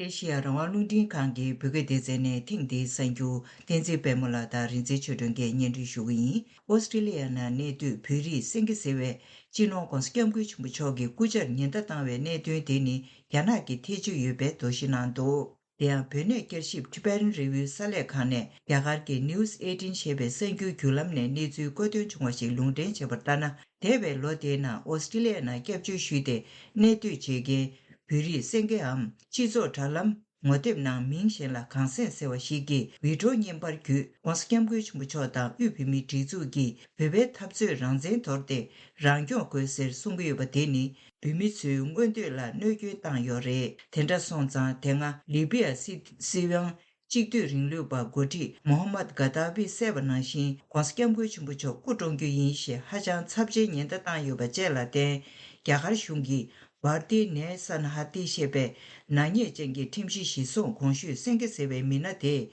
ཨེ་ཤེ་ཡ་རང་དབང་རླུང་འཕྲིན་ཁང་གི་བོད་སྐད་སྡེ་ཚན་ནས་ཐེངས་འདིའི་གསར་འགྱུར་བསྟན་འཛིན་དཔལ་མོ་ལགས་དང་རིག་འཛིན་ཆོས་སྒྲོན་གྱིས་སྙན་སྒྲོན་ཞུ་གི་ཡིན། ཨོ་སི་ཀྲི་ལི་ཡ་ནང་གནས་སྡོད་བོད་རིགས་སེང་གེ་ཟེར་བས་སྤྱི་ནོར་༸གོང་ས་༸སྐྱབས་མགོན་ཆེན་པོ་མཆོག་གི་སྐུ་ཕྱྭར་ཉེན་བརྡ་བཏང་བའི་གནད་དོན་དེ་ནི་རྒྱ་ནག་གི་ཐེ་བྱུས་ཡོད་པའི་དོགས་གཞི་གནང་འདུག་དེ་ཡང་བོད་གནས་བསྐྱར་ཞིབ་Tibetan Review གསར་ལས་ཁང་ནས་རྒྱ་གར་གྱི་News eighteen ཞེས་པའི་གསར་འགྱུར་བརྒྱུད་ལམ་ནས་གནས་ཚུལ་བཀོད་སྟོན་བྱུང་བ་ཞིག་ལུང་འདྲེན་བྱས་པར་ལྟར་ན། འདས་པའི་ལོ་དེའི་ནང་ཨོ་སི་ཀྲི་ལི་ཡ་ནང་སྐྱབས་བཅོལ་ཞུས་ཏེ་གནས་སྡོད་བྱེད་མཁན་བོད་རིགས་སེང་གེའམ་སྤྱི་ཚོགས་དྲ་ལམ་ངོ་དེབ་ནང་མིང་གཞན་ལ་གངས་སེང་ཟེར་བ་ཞིག་གིས་བི་ཌི་ཡོ་བརྙན་པར་བརྒྱུད། ༸གོང་ས་༸སྐྱབས་མགོན་ཆེན་པོ་མཆོག་དང་དབུས་བོད་མིའི་སྒྲིག་འཛུགས་ཀྱིས་བོད་པའི་འཐབ་རྩོད་རང་བཙན་དོར་ཏེ་རང་སྐྱོང་དགོས་ཟེར་གསུང་གི་ཡོད་པ་དེ་ནི་བོད་མི་ཚོའི་མངོན་འདོད་ལ་གནོད་སྐྱོན་བཏང་ཡོད་རེད། དེ་འདྲ་སོང་ཙང་དེ་སྔ་ལི་བི་ཡ་སྲིད་སྲིད་དབང་གཅིག་སྡུད་རིང་ལུགས་པ་འགོ་ཁྲིད་མོ་ཧམ་མད་གྷ་དཱ་ཕི་བསད་པ་ནང་བཞིན་༸གོང་ས་༸སྐྱབས་མགོན་ཆེན་པོ་མཆོག་སྐུ་བཀྲོངས་རྒྱུ་ཡིན་ཞེས་ཧ་ཅང་ཚབས་ཆེའི་ཉེན་བརྡ་བཏང་ཡོད་པ་བཅས་ལ་བརྟེན། རྒྱ་གར་གཞུང་གིས་བྷར་ཏི་ནེ་སན་ཧ་ཏི་ཞེས་པའི་ནག་ཉེས་ཅན་གྱི་ཁྲིམས་གཞི་གཞིར་བཟུང་གོང་ཞུས་སེང་གེ་ཟེར་བའི་མི་སྣ་དེས་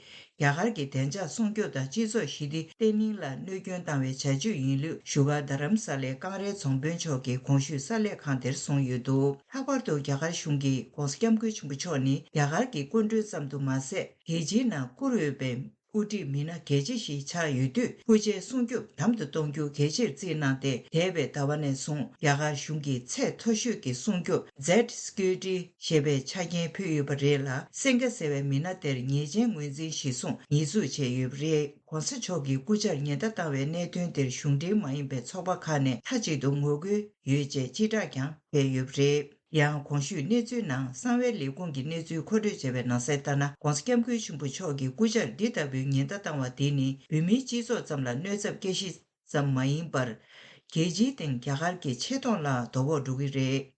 རྒྱ་གར་གྱི་བདེ་འཇགས་སྲུང་སྐྱོབ་དང་སྤྱི་ཚོགས་ཞི་བདེ་བརྟན་ལྷིང་ལ་གནོད་སྐྱོན་བཏང་བའི་བྱ་སྤྱོད་ཡིན་ལུགས་བཞུགས་སྒར་རྡ་རམ་ས་ལའི་ཀང་རའི་རྫོང་དཔོན་མཆོག་གིས་གོང་ཞུས་གསར་ལས་ཁང་དེར་གསུངས་ཡོད་འདུག་ལྷག་པར་དུ་རྒྱ་གར་གཞུང་གིས་༸གོང་ས་༸སྐྱབས་མགོན་ཆེན་པོ་མཆོག་ནི་རྒྱ་གར་གྱི་སྐུ་མགྲོན་ཙམ་དུ་མ་ཟད། རྒྱལ་སྤྱིའི་ནང་བཀུར་འོས་པའི་དབུ་ཁྲིད་མི་སྣ་གལ་ཆེ་ཞིག་ཆགས་ཡོད་དུས། སྐུ་ཕྱྭའི་སྲུང་སྐྱོབ་དམ་དུ་གཏོང་རྒྱུ་གལ་ཆེར་བརྩིས་གནང་སྟེ། འདས་པའི་ཟླ་བ་ནས་བཟུང་རྒྱ་གར་གཞུང་གིས་ཚད་མཐོ་ཤོས་ཀྱི་སྲུང་སྐྱོབ་Z Security ཞེས་པའི་ཆ་རྐྱེན་ཕུལ་ཡོད་པ་རེད་ལ། སེང་གེ་ཟེར་བའི་མི་སྣ་དེར་ཉེས་ཅན་ངོས་འཛིན་གཞིར་བཟུང་ཉེས་འཛུགས་བྱས་ཡོད་པ་རེད། ༸གོང་ས་མཆོག་གི་སྐུ་ཕྱྭར་ཉེན་བརྡ་བཏང་བའི་གནད་དོན་དེར་གཞུང་འབྲེལ་མ་ཡིན་པའི་ཚོགས་པ་ཁག་ནས་མཐའ་གཅིག་ཏུ་ངོ་རྒོལ་ཡོད་ཅེས་སྤྱི་བསྒྲགས་ཀྱང་སྤེལ་ཡོད་པ་རེད། ཡང་གོང་ཞུས་གནས་ཚུལ་ནང་གསང་བའི་ལས་ཁུངས་ཀྱི་གནས་ཚུལ་མཁོ་སྤྲོད་བྱས་པའི་ནང་གསལ་ལྟར་ན། ༸གོང་ས་༸སྐྱབས་མགོན་ཆེན་པོ་མཆོག་གི་སྐུ་ཕྱྭར་འདི་ལྟ་བུའི་ཉེན་བརྡ་བཏང་བ་དེ་ནི་བོད་མིའི་སྤྱི་ཚོགས་ཙམ་ལ་གནོད་ཚབས་སྐྱེལ་གཞི་ཙམ་མ་ཡིན་པར། རྒྱལ་སྤྱིའི་སྟེང་རྒྱ་གར་གྱི་ཆེ་མཐོང་ལ་དོ་ཕོག་འགྲོ་གི་རེད།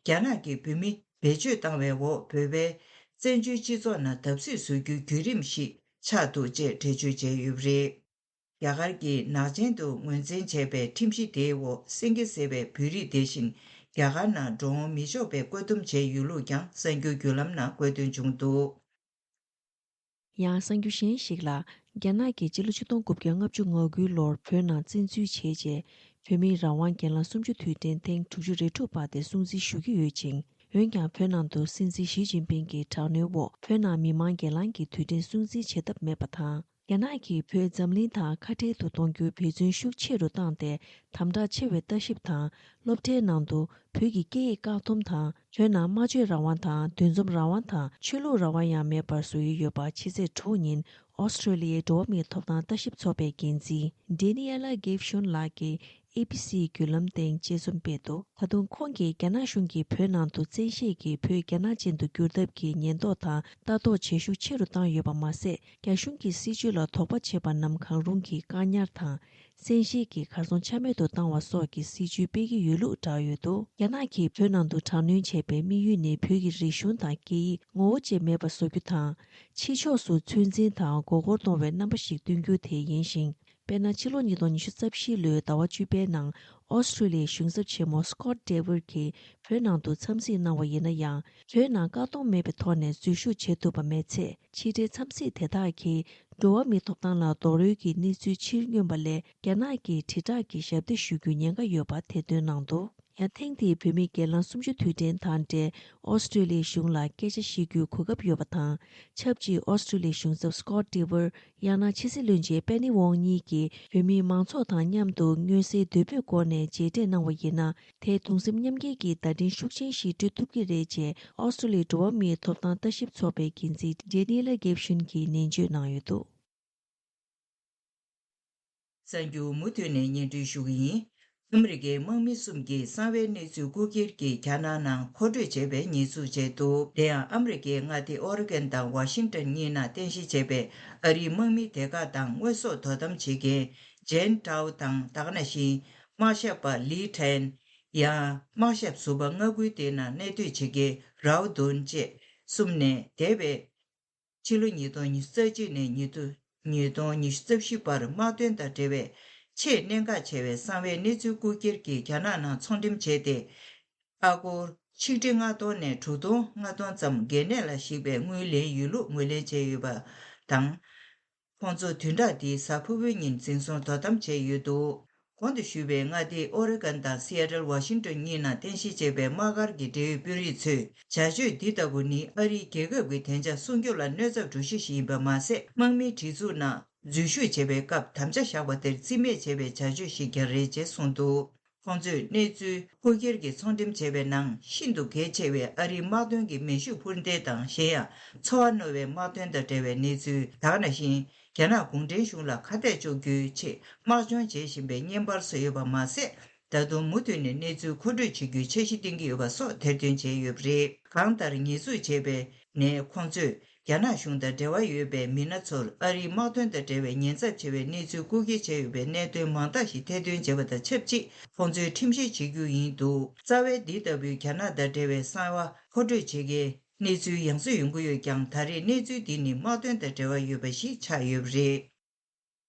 རྒྱ་ནག་གིས་བོད་མི་བེད་སྤྱོད་བཏང་བའི་འོག་བོད་པའི་བཙན་བྱོལ་སྤྱི་ཚོགས་ནང་བརྡབ་གསིག་བཟོ་རྒྱུའི་བརྒྱུད་རིམ་ཞིག་ཆགས་འདུག་ཅེས་འགྲེལ་བརྗོད་བྱས་ཡོད་པ་རེད། རྒྱ་གར་གྱིས་ནག་ཅན་དུ་ངོས་འཛིན་བྱས་པའི་ཁྲིམས་གཞི་དེའི་འོག་སེང་གེ་ཟེར་བའི་བོད་རིགས་དེ་བཞིན་རྒྱ་གར་ནང་འགྲོ་འོང་མི་ཆོག་པའི་བཀོད་འདོམས་བྱས་ཡོད་ལུགས་ཀྱང་གསར་འགྱུར་བརྒྱུད་ལམ་ནང་བཀོད་དོན་བྱུང་འདུག་ཡང་གསར་འགྱུར་གཞན་ཞིག་ལ། རྒྱ་ནག་གིས་སྤྱི་ལོ་ཆིག་སྟོང་དགུ་བརྒྱ་ལྔ་བཅུ་ང་དགུའི་ལོར་བོད་ནང་བཙན་འཛུལ་བྱས་རྗེས། བོད་མིའི་རང་དབང་སྒེར་ལངས་སུམ་ཅུ་དུས་དྲན་ཐེངས་དྲུག་ཅུ་རེ་དྲུག་པ་དེ་སྲུང་བརྩི་ཞུ་གི་ཡོད་ཅིང་། འོན་ཀྱང་བོད་ནང་དུ་སྲིད་འཛིན་ཞི་ཅིན་ཕིང་གི་དྲག་གནོན་འོག་བོད་ནང་མི་མང་སྒེར་ལངས་ཀྱི་དུས་དྲན་སྲུང་བརྩི་བྱེད་ཐབས་མེད་པ་དང་། རྒྱ་ནག་གིས་བོད་འཛམ་གླིང་དང་ཁ་བྲལ་དུ་གཏོང་རྒྱུའི་འབད་བརྩོན་ཤུགས་ཆེ་རུ་བཏང་སྟེ། དམ་དྲག་ཆེ་བའི་ལྟ་ཞིབ་དང་། སློབ་གྲྭའི་ནང་དུ་བོད་ཀྱི་སྐད་ཡིག་བཀག་སྡོམ་དང་། བོད་ནང་སྨྲ་བརྗོད་རང་དབང་དང་། འདུ་འཛོམས་རང་དབང་དང་། ཆོས་ལུགས་རང་དབང་ཡང་མེད་པར་བཟོ་ཡི་ཡོད་པ་ཕྱི་ཚེས་དྲུག་ཉིན་ཨོ་སི་ཀྲོ་ལི་ཡའི་འགྲོ་བ་མིའི་ཐོབ་ཐང་ལྟ་ཞིབ་ཚོགས་པའི་འགན་འཛིན་Daniela Gifshon ལགས་ཀྱིས་ཨེ་བི་སི་བརྒྱུད་ལམ་སྟེང་དཔྱད་རྩོམ་སྤེལ་འདུག་ད་དུང་ཁོང་གིས་རྒྱ་ནག་གཞུང་གིས་བོད་ནང་དུ་བཙན་ཤེད་ཀྱིས་བོད་རྒྱ་ནག་ཅན་དུ་བསྒྱུར་ཐབས་ཀྱི་ཉེན་རྟོག་དང་ལྟ་རྟོག་བྱེད་ཤུགས་ཆེ་རུ་བཏང་ཡོད་པ་མ་ཟད། རྒྱ་གཞུང་གི་སྲིད་བྱུས་ལ་དོགས་པ་བྱེད་པ་རྣམས་གང་རུང་གིས་བཀག་ཉར་དང་། བཙན་ཤེད་ཀྱིས་གར་སོང་ཆ་མེད་དུ་བཏང་བ་སོགས་ཀྱི་སྲིད་བྱུས་སྤེལ་གྱི་ཡོད་ལུགས་བསྒྲགས་ཡོད་འདུག་རྒྱ་ནག་གིས་བོད་ནང་དུ་དྲག་གནོན་བྱས་པའི་དམིགས་ཡུལ་ནི་བོད་ཀྱི་རིག་གཞུང་དང་སྐད་ཡིག་ངོ་བོ་ཅན་མེད་པ་བཟོ་རྒྱུ་དང་། ཕྱི་ཕྱོགས་སུ་ཚོད་འཛིན་དང་མགོ་སྐོར་གཏོང་བའི་རྣམ་པ་ཞིག་སྟོན་རྒྱུ་དེ་ཡིན་ཞིང་། དཔེར་ན། ཕྱི་ལོ་ཉིས་སྟོང་ཉི་ཤུ་རྩ་བཞི་ལོའི་ཟླ་བ་བཅུ་པའི་ནང་ཨོ་སི་ཀྲི་ལི་ཡའི་གཞུང་ཚབ་ཆེན་མོ་སི་ཀོཊ་ཌེ་ཝིཌ་ཀྱིས་བོད་ནང་དུ་འཚམས་གཟིགས་གནང་བ་ཡིན་ན་ཡང་། བོད་ནང་བཀག་སྡོམ་མེད་པའི་ཐོག་ནས་འཛུལ་ཞུགས་བྱེད་ཐུབ་པ་མེད་ཚེ། ཕྱི་འབྲེལ་འཚམས་གཟིགས་དེ་དག་གིས་འགྲོ་བ་མིའི་ཐོབ་ཐང་ལ་རྡོག་རོལ་གྱི་གནས་ཚུལ་ཕྱིར་མངོན་པ་ལས། རྒྱ་ནག་གིས་དྲིལ་བསྒྲགས་ཀྱི་ཞབས་འདེགས་ཞུ་རྒྱུའི་ཉེན་ཁ་ཡོད་པ་ཐེར་འདོན་གནང་འདུག་ཡང་། ཐེངས་འདིའི་བོད་མིའི་སྒེར་ལངས་གསུམ་བཅུ་དུས་དྲན་དང་འབྲེལ་ཨོ་སི་ཀྲི་ལི་ཡའི་གཞུང་ལ་སྐད་ཆ་བཤད་རྒྱུའི་གོ་སྐབས་ཡོད་པ་དང་། ཆབས་ཅིག་ཨོ་སི་ཀྲི་ལི་ཡའི་གཞུང་ཚབ་སི་ཀོཊ་ཌེ་ཝིཌ། ཡང་ན་ཕྱི་སྲིད་བློན་ཆེན་པེ་ནི་ཝོང་གཉིས་ཀྱིས་བོད་མིའི་མང་ཚོགས་དང་མཉམ་དུ་མངོན་གསལ་དོད་པོའི་སྒོ་ནས་མཇལ་འཕྲད་གནང་བ་ཡིན་ན། དེས་གདུང་སེམས་མཉམ་སྐྱེད་ཀྱི་བརྡ་འཕྲིན་ཤུགས་ཆེན་ཞིག་སྤྲོད་ཐུབ་ཀྱི་རེད་ཅེས་ཨོ་སི་ཀྲི་ལི་ཡའི་འགྲོ་བ་མིའི་ཐོབ་ཐང་ལྟ་ཞིབ་ཚོགས་པའི་འགན་འཛིན་ཌེ་ནི་ལ་གེབ་ཤུན་གྱིས་ནན་བརྗོད་གནང་ཡོད་འདུག། གསར་འགྱུར་མུ་མཐུད་ནས་སྙན་སྒྲོན་ཞུ་གི་ཡིན། ཨ་མི་རི་ཀའི་དམག་མི་གསུམ་གྱིས་གསང་བའི་གནས་ཚུལ་རྐུ་འཁྱེར་གྱིས་རྒྱ་ནག་ནང་མཁོ་སྤྲོད་བྱས་པའི་ཉེས་འཛུགས་བྱས་འདུག། དེ་ཡང་ཨ་མི་རི་ཀའི་མངའ་སྡེ་ཨོ་རི་གན་དང་ཝ་ཤིང་ཏོན་གཉིས་ནང་རྟེན་གཞི་བྱས་པའི་ཨ་རིའི་དམག་མིའི་སྡེ་ཁག་དང་དངོས་ཟོག་དོ་དམ་བྱེད་མཁན་ཇེན་ཀྲའོ་དང་། ད་ག་ནང་བཞིན་དམག་ཞབས་པ་ལི་ཁྲེན། ཡང་། དམག་ཞབས་ཟུར་པ་མངའ་ཁུལ་དེའི་ནང་གནས་སྡོད་བྱེད་མཁན་རའོ་དུན་བཅས་གསུམ་ནས། འདས་པའི་ཕྱི་ལོ་ཉིས་སྟོང་ཉི་ཤུ་རྩ་གཅིག་ནས་ཉིས་སྟོང་ཉི་ཤུ་རྩ་བཞི་བར་དམག་དོན་དང་འབྲེལ་བའི་ཆེས་གནད་འགག་ཆེ་བའི་གསང་བའི་གནས་ཚུལ་རྐུ་འཁྱེར་གྱིས་རྒྱ་ནག་ནང་ཚོང་འགྲེམས་བྱས་ཏེ། ཨ་སྒོར་ཆིག་ཁྲི་ལྔ་སྟོང་ནས་དྲུག་སྟོང་ལྔ་སྟོང་ཙམ་གལ་གནད་ལ་གཞིགས་པའི་དངུལ་ལེན་ཡོད་ལུགས་ངོས་ལེན་བྱས་ཡོད་པ་དང་། ཁོང་ཚོ་བདུན་ཕྲག་འདིའི་གཟའ་ཕུར་བུའི་ཉིན་འཛིན་བཟུང་དོ་དམ་བྱས་ཡོད་འདུག། གོང་དུ་ཞུས་པའི་མངའ་སྡེ་ཨོ་རི་གན་དང་སི་ཨེ་ཏལ་ཝ་ཤིང་ཏོན་གཉིས་ནང་རྟེན་གཞི་བྱས་པའི་དམག་སྒར་གྱི་འབྲེལ་ཡོད་དཔོན་རིགས་ཚོས། བྱ་སྤྱོད་འདི་ལྟ་བུ་ནི་ཨ་རིའི་རྒྱལ་ཁབ་ཀྱི་བདེ་འཇགས་སྲུང་སྐྱོབ་ལ་གནོད་ཚབས་འགྲོ་གཞི་ཞིག་ཡིན་པ་མ་ཟད། དམག་མིའི་སྒྲིག་འཛུགས་ནང་འཛུལ་ཞུགས་བྱེད་པའི་སྐབས་དམ་བཅའ་བཞག་པ་དེར་རྩིས་མེད་བྱས་པའི་བྱ་སྤྱོད་ཞིག་ཀྱང་རེད་ཅེས་གསུངས་འདུག། ཁོང་ཚོས་གནས་ཚུལ་རྐུ་འཁྱེར་གྱིས་ཚོང་འགྲེམས་བྱས་པའི་ནང་ཤིན་ཏུ་གལ་ཆེ་བའི་ཨ་རིའི་དམག་དོན་གྱི་མེ་ཤུགས་འཕུར་མདེལ་དང་། གཞན་ཡང་འཚོ་བ་རྣོ་བའི་དམག་དོན་དང་འབྲེལ་བའི་གནས་ཚུལ། ད་ག་ནང་བཞིན། རྒྱ་ནག་གུང་ཁྲན་གཞུང་ལ་ཁ་གཏད་གཅོག་རྒྱུའི་ཆེད་དམག་སྦྱོང་བྱེད་བཞིན་པའི་བརྙན་པར་སོགས་ཡོད་པ་མ་ཟད། ད་དུང་མུ་མཐུད་ནས་གནས་ཚུལ་མཁོ་སྤྲོད་བྱེད་རྒྱུའི་འཆར་གཞི་བཏིང་གི་ཡོད་པ་སོགས་ཐེར་འདོན་བྱས་ཡོད་པ་རེད། གང་ལྟར། ཉེས་འཛུགས་བྱས་པའི་ནས་ཁོང་ཚོས་རྒྱ་ནག་གཞུང་དང་འབྲེལ་བ་ཡོད་པའི་མི་སྣ་ཚོར་ཨ་རིའི་དམག་དོན་དང་འབྲེལ་བའི་ཉེན་ཚབས་ཆེ་བའི་གནས་ཚུལ་རྐུ་འཁྱེར་བྱས་ཡོད་པའི་གནད་དོན་མང་དག་ཞིག་ཐེར་འདོན་བྱས་པ་དང་ཆབས་ཅིག། ཁོང་ཚོའི་ཁྲིམས་བཤེར་བྱེད་རྒྱུ་ཡིན་འདུག། རྩ་བའི་འདི་ལྟ་བུའི་རྒྱ་ནག་དང་འབྲེལ་བའི་གསང་བ་མཁོ་སྤྲོད་བྱེད་མཁན་གནས་ཚུལ་ཡང་སེ་ཡོང་གི་ཡོད་ཀྱང་། ད་རེས་གནས་ཚུལ་འདི་ནི་དམག་དོན་དང་འབྲེལ་བ་ཡོད་པ་ཞིག་ཆགས་ཡོད་པ་རེད།